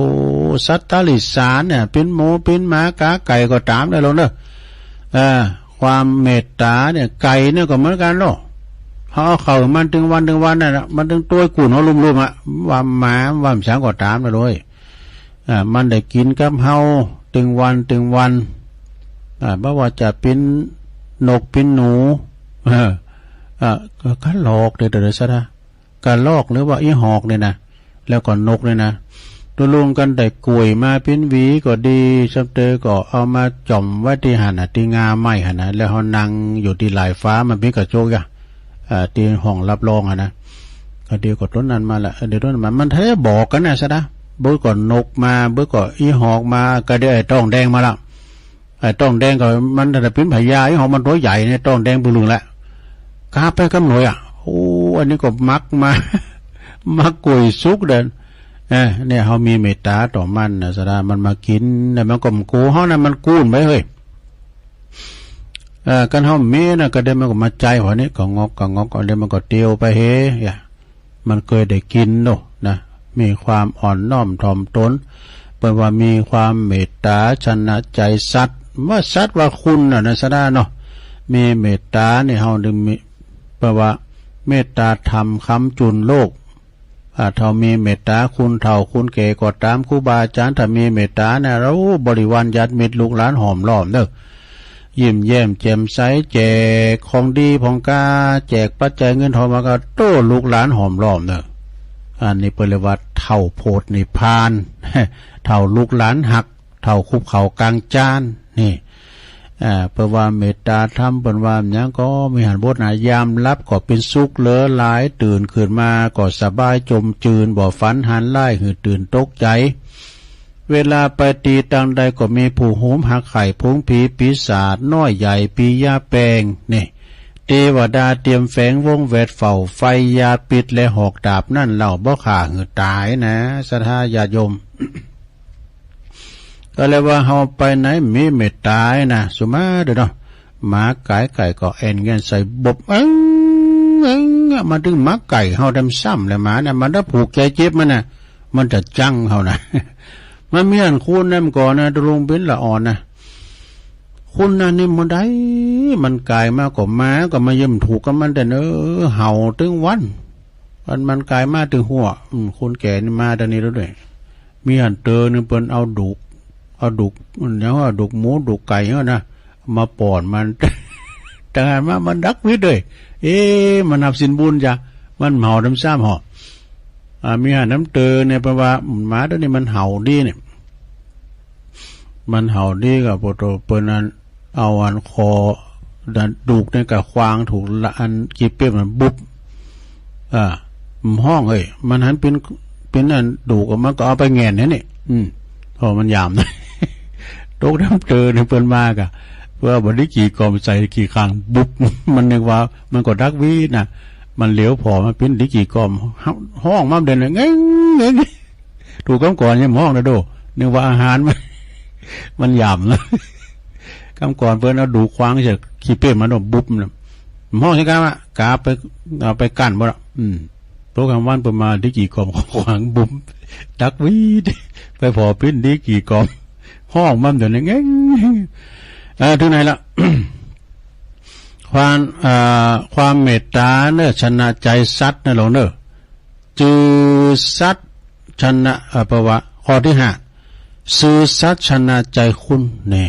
สัตว์ตะหลิสารเนี่ย ปิ้นหมู ปิ้นหมา ก๋าไก่ก็ต๋ามได้ลงเน่อ เออ ความเมตต๋าเนี่ย ไก่เนี่ยก็เหมือนกั๋นเนาะ เฮาเอาข้าวหื้อมันตึงวันตึงวันนั่นน่ะ มันตึงโต้ยกู้นเฮาลุ่มๆ อะ ว่าหมา ว่าหยังก็ต๋ามนะลูกเอ้ย อ่า มันได้กิ๋นกับเฮาตึงวันตึงวัน อ่า บ่ว่าจะปิ้นนกปิ้นหนู เออ อ่า ก็กระรอกเด้อ เด้อ เด้อ สะดา กระรอกหรือว่าอี่หอกเนี่ยนะ แล้วก็นกเนี่ยนะ ตกลงกั๋นได้ก๋วยมาปิ้นหวีก็ดี ซ้ำเตอก็เอามาจ่อมไว้ตี้หั้นน่ะ ตี้ง่าไม้หั้นน่ะ แล้วเฮานั่งอยู่ตี้หลายฟ้า มันมีกระจกอะ อ่า ตี้ห้องรับรองหั้นน่ะ ก็เดี๋ยวก็ตนนั้นมาละ เดี๋ยวตนนั้นมา มันถ้าได้บอกกั๋นนะสะดา เบิ่งก็นกมา เบิ่งก็อี่หอกมา ก็เดี๋ยวไอ้ต้องแดงมาละ ไอ้ต้องแดงก็มันถ้าปิ้นผญา อี่หอกมันตั๋วใหญ่เนี่ย ต้องแดงปึ้งละ กาไปกำหนวยอะ โอ้ อันนี้ก็มักมา มักก๋วยสุกเดิน เออ เนี่ย เฮามีเมตต๋าต่อมันนะสะดา มันมากิ๋น แล้วมันก็บ่กู้เฮานะ มันกู้ไปเฮ้ย เออ คันเฮามีนะ ก็เดี๋ยวมันก็มาไจ้หัวนี้ ก็งอก ก็งอก ก็เดี๋ยวมันก็เตียวไปเฮยะ มันเกยได้กิ๋นเนาะนะ มีความอ่อนน้อมถ่อมตน เปิ้นว่ามีความเมตต๋าชนะใจ๋สัตว์ ว่าสัตว์ว่าคนน่ะนะสะดาเนาะ มีเมตต๋านี่ เฮาจึงมี เปิ้นว่าเมตต๋าธรรมค้ำจุนโลก อ่า เฮามีเมตต๋าคุณเฒ่าคุณแก่ก็ต๋าม ครูบาอาจ๋ารย์ ถ้ามีเมตต๋านะ โอ้ บริวารญาติมิตรลูกหลานห้อมล้อมเน่อ ยิ้มแย้มแจ่มใส แจกของดีของกา แจกปัจจัยเงินทองมาก็ โต้ ลูกหลานห้อมล้อมเน่อ อันนี้เปิ้นเรียกว่าเฒ่าโพธินิพพาน เฒ่าลูกหลานฮัก เฒ่าคุบเข่ากางจาน นี่ อ่า เปิ้นว่าเมตต๋าธรรม เปิ้นว่าหยังก็มีหั้นบทนะ ยามหลับก็เป๋นสุขเหลือหลาย ตื่นขึ้นมาก็สบายจมจืน บ่ฝันหันร้ายหื้อตื่นตกใจ๋ เวลาไปตี้ตางใดก็มีผู้โหมฮักใค่ ฝูงผีปีศาจน้อยใหญ่ปียาแปง นี่ เตวดาเตรียมแฝงวงแวดเฝ้า ไฟยาพิษและหอกดาบนั้นเล่า บ่ฆ่าหื้อต๋ายนะ ศรัทธาญาติโยม ก็เลยว่าเฮาไปไหนมีเมตต๋านะ สุมาเด้อเนาะ หมาก๋ายไก่ก็แอ่นแง่นใส่บวบ เอิ้ง เอิ้ง มันตึงมาใก้เฮาแดมซ้ำแหละ หมาเนี่ย มันถ้าผูกใจ๋เจ็บมันน่ะ มันจะจั้งเฮานะ มันมีอันคนนั้นก่อนนะ ตกลงเป๋นละอ่อนนะ คนนั้นนี่บ่ได้ มันก๋ายมาก็ หมาก็มาเยี่ยมถูกกับมันแต่เน้อ เห่าตึงวัน อันมันก๋ายมาตึงหั้ว อืม คนแก่นี่มาตางนี้แล้วด้วย มีอันเตอหนึ่งเปิ้นเอาดูก เอาดูก มันหยังว่าดูกหมูดูกไก่หั้นนะ มาป้อนมัน ตางหั้นมามันดักวิดเลย เอ๊ะ มันนับศีลบุญจ้ะ มันเห่าน้ำซ้ำหอก อ่า มีหั้นน้ำเตอเนี่ย เปิ้นว่าหมาต๋วนี้มันเห่าดีเนี่ย มันเห่าดีก็ โพโตเปิ้นอัน เอาอันคอ ดันดูกเนี่ยก็ขว้างถูกละอันขี้เป๊บมันบุบ อ่า มันฮ้องเฮ้ย มันหันเป๋น เป๋นอันดูกออกมาก็เอาไปแหงนหั้นนี่ อืม เพราะมันหยามนะ ตกน้ำเตอเนี่ยเปิ้นมาก็ เปิ้นเอาบ่าดิกี่กอมใส่กี่ข้าง บุบ มันนึกว่า มันก็ดักวิดนะ มันเหลียวผ่อมาเป๋นดิกี่กอม ฮ้องมาเด่นเลย เง้ง เง้ง ถูกกำก่อนยังฮ้องนะโด นึกว่าอาหารมัน มันหยามนะ กำก่อนเปิ้นเอาดูกขว้างใส่ขี้เป๊บมันบุบนะ ฮ้องใส่กำอะ กาไป เอาไปกั้นบ่ละ อืม ตกกลางวันเปิ้นมาดิกี่กอมขว้างบุบ ดักวิด ไปผ่อเป๋นดิกี่กอม ฮ้องมาเด่นเลย เง้ง เออ ถึงไหนละ ความ เอ่อ ความเมตต๋าเน่อ ชนะใจ๋สัตว์เน่อหลวงเน่อ ซื่อสัตย์ชนะ เอ่อ แปลว่าข้อตี้ห้า ซื่อสัตย์ชนะใจ๋คน นี่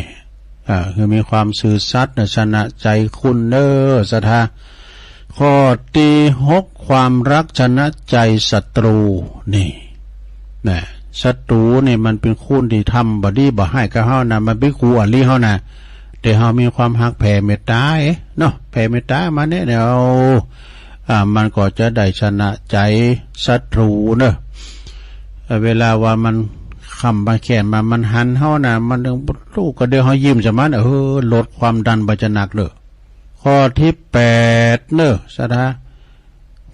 อ่า คือมีความซื่อสัตย์น่ะชนะใจ๋คนเน่อ ศรัทธา ข้อตี้หก ความฮักชนะใจ๋ศัตรู นี่ นะ ศัตรูนี่มันเป๋นคนตี้ทำบ่ดีบ่ฮ้ายกับเฮานะ มันเป๋นคู่อริเฮานะ แต่เฮามีความฮักแผ่เมตต๋า เอ๊ะ เนาะ แผ่เมตต๋ามาเนี่ย เดี๋ยว อ่า มันก็จะได้ชนะใจ๋ศัตรูเนอะ เอ่อ เวลาว่ามันค่ำมันแค้นมา มันหันเฮานะ มันยังบ่ฮู้ ก็เดี๋ยวเฮายิ้มใส่มัน เออ ลดความดันไปจะหนักเด้อ ข้อตี้แปดเนอะ ศรัทธา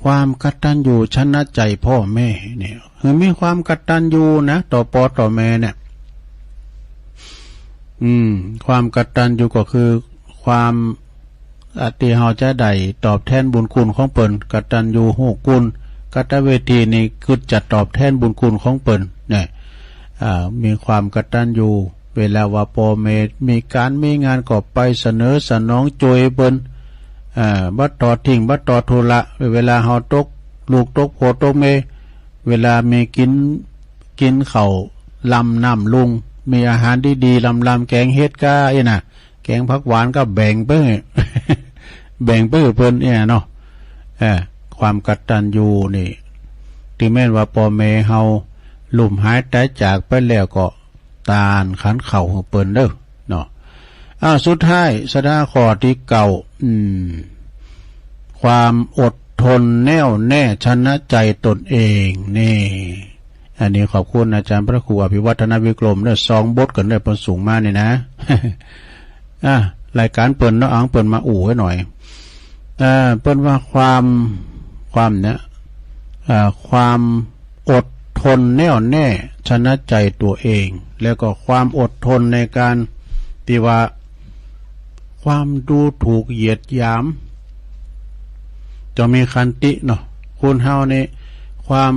ความกตัญญูชนะใจพ่อแม่เนี่ย คือมีความกตัญญูนะ ต่อปอต่อแม่เนี่ย อืม ความกตัญญูก็คือความ อ่ะ ตี้เฮาจะได้ตอบแทนบุญคุณของเปิ้น กตัญญูฮู้คุณ กตเวทีนี่คือจะตอบแทนบุญคุณของเปิ้นเนี่ย อ่า มีความกตัญญู เวลาว่าปอแม่มีก๋านมีงานก็ไปสะเนิสะหนองจ้วยเปิ้น อ่า บ่ตอดทิ้ง บ่ตอดธุระ เวลาเฮาตกลูกตกผัวตกเมีย เวลามีกิ๋น กิ๋นข้าวลำน้ำลุง มีอาหารดีๆ ลำๆ แก๋งเห็ดก้าอี้น่ะ แก๋งผักหวานก็แบ่งไป แบ่งไปหื้อเปิ้นเนี่ยเนาะ เออ ความกตัญญูนี่ ถึงแม้นว่าปอแม่เฮาลุ่มหายต๋ายจากไปแล้วก็ ตานขันข้าวหื้อเปิ้นเน่อ เนาะ อ้าว สุดท้าย ศรัทธา ข้อตี้เก้า อืม ความอดทนแน่วแน่ชนะใจตนเอง นี่ อันนี้ขอบคุณอาจ๋ารย์พระครูอภิวัฒนวิกรมเน่อ สองบทกั๋นเน่อ เปิ้นส่งมานี่นะ อ่ะ รายก๋านเปิ้นเนาะ อังเปิ้นมาอู้ไว้หน่อย เอ่อ เปิ้นว่าความ ความเนี่ย เอ่อ ความอดทนแน่วแน่ชนะใจตั๋วเอง แล้วก็ความอดทนในก๋านตี้ว่า ความดูถูกเหยียดหยาม จะมีขันติเนาะ คนเฮานี่ ความ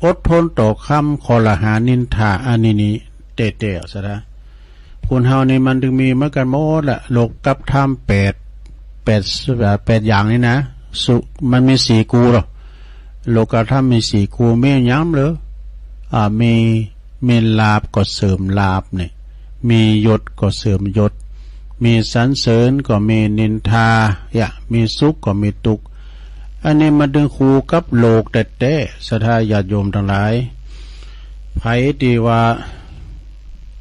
อดทนต่อคำคอรหานินทา อันนี้นี่ แต๊ๆ ศรัทธา คนเฮานี่มันตึงมีเหมือนกั๋นหมดแหละ โลกัพธรรมแปด แปด แปดอย่างนี่นะ สุ มันมีสี่กู๋เนาะ โลกัพธรรมมีสี่กู๋ มีหยังเหลือ อ่า มี มีลาภก็เสื่อมลาภเนี่ย มียศก็เสื่อมยศ มีสรรเสริญก็มีนินทา อย่า มีสุขก็มีตุ๊กข์ อันนี้มันตึงคูกับโลกแต๊ๆ ศรัทธาญาติโยมตังหลาย ใผตี้ว่า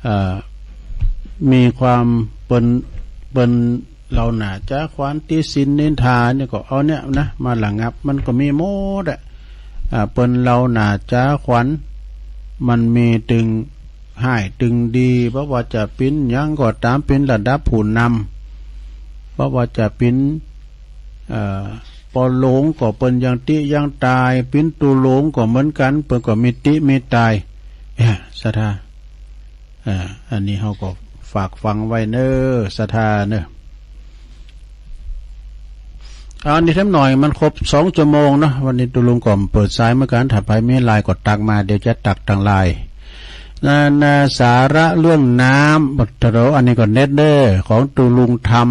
เอ่อ มีความเปิ้น เปิ้นเหล่าหน้าจ๋าขวัญ ติฉินนินทานี่ก็เอาเนี่ยนะ มาระงับ มันก็มีหมดอะ อ่า เปิ้นเหล่าหน้าจ๋าขวัญ มันมีตึงฮ้ายตึงดี บ่ว่าจะเป๋นหยังก็ต๋าม เป๋นระดับผู้นำ บ่ว่าจะเป๋น เอ่อ ปอหลวงก็เปิ้นยังติยังตาย เป๋นตุ๊หลวงก็เหมือนกั๋น เปิ้นก็มีติมีตาย เนี่ย ศรัทธา อ่า อันนี้เฮาก็ฝากฝังไว้เน่อ ศรัทธาเน่อ เอา อันนี้แถมหน่อย มันครบสองชั่วโมงเนาะ วันนี้ตุ๊ลุงก็เปิดสายเหมือนกั๋น ถ้าใผมีไลน์ก็ตักมา เดี๋ยวจะตักตางไลน์ นานาสาระเรื่องน้ำ บัดเดี๋ยวอันนี้ก็เน็ตเน่อ ของตุ๊ลุงธรรม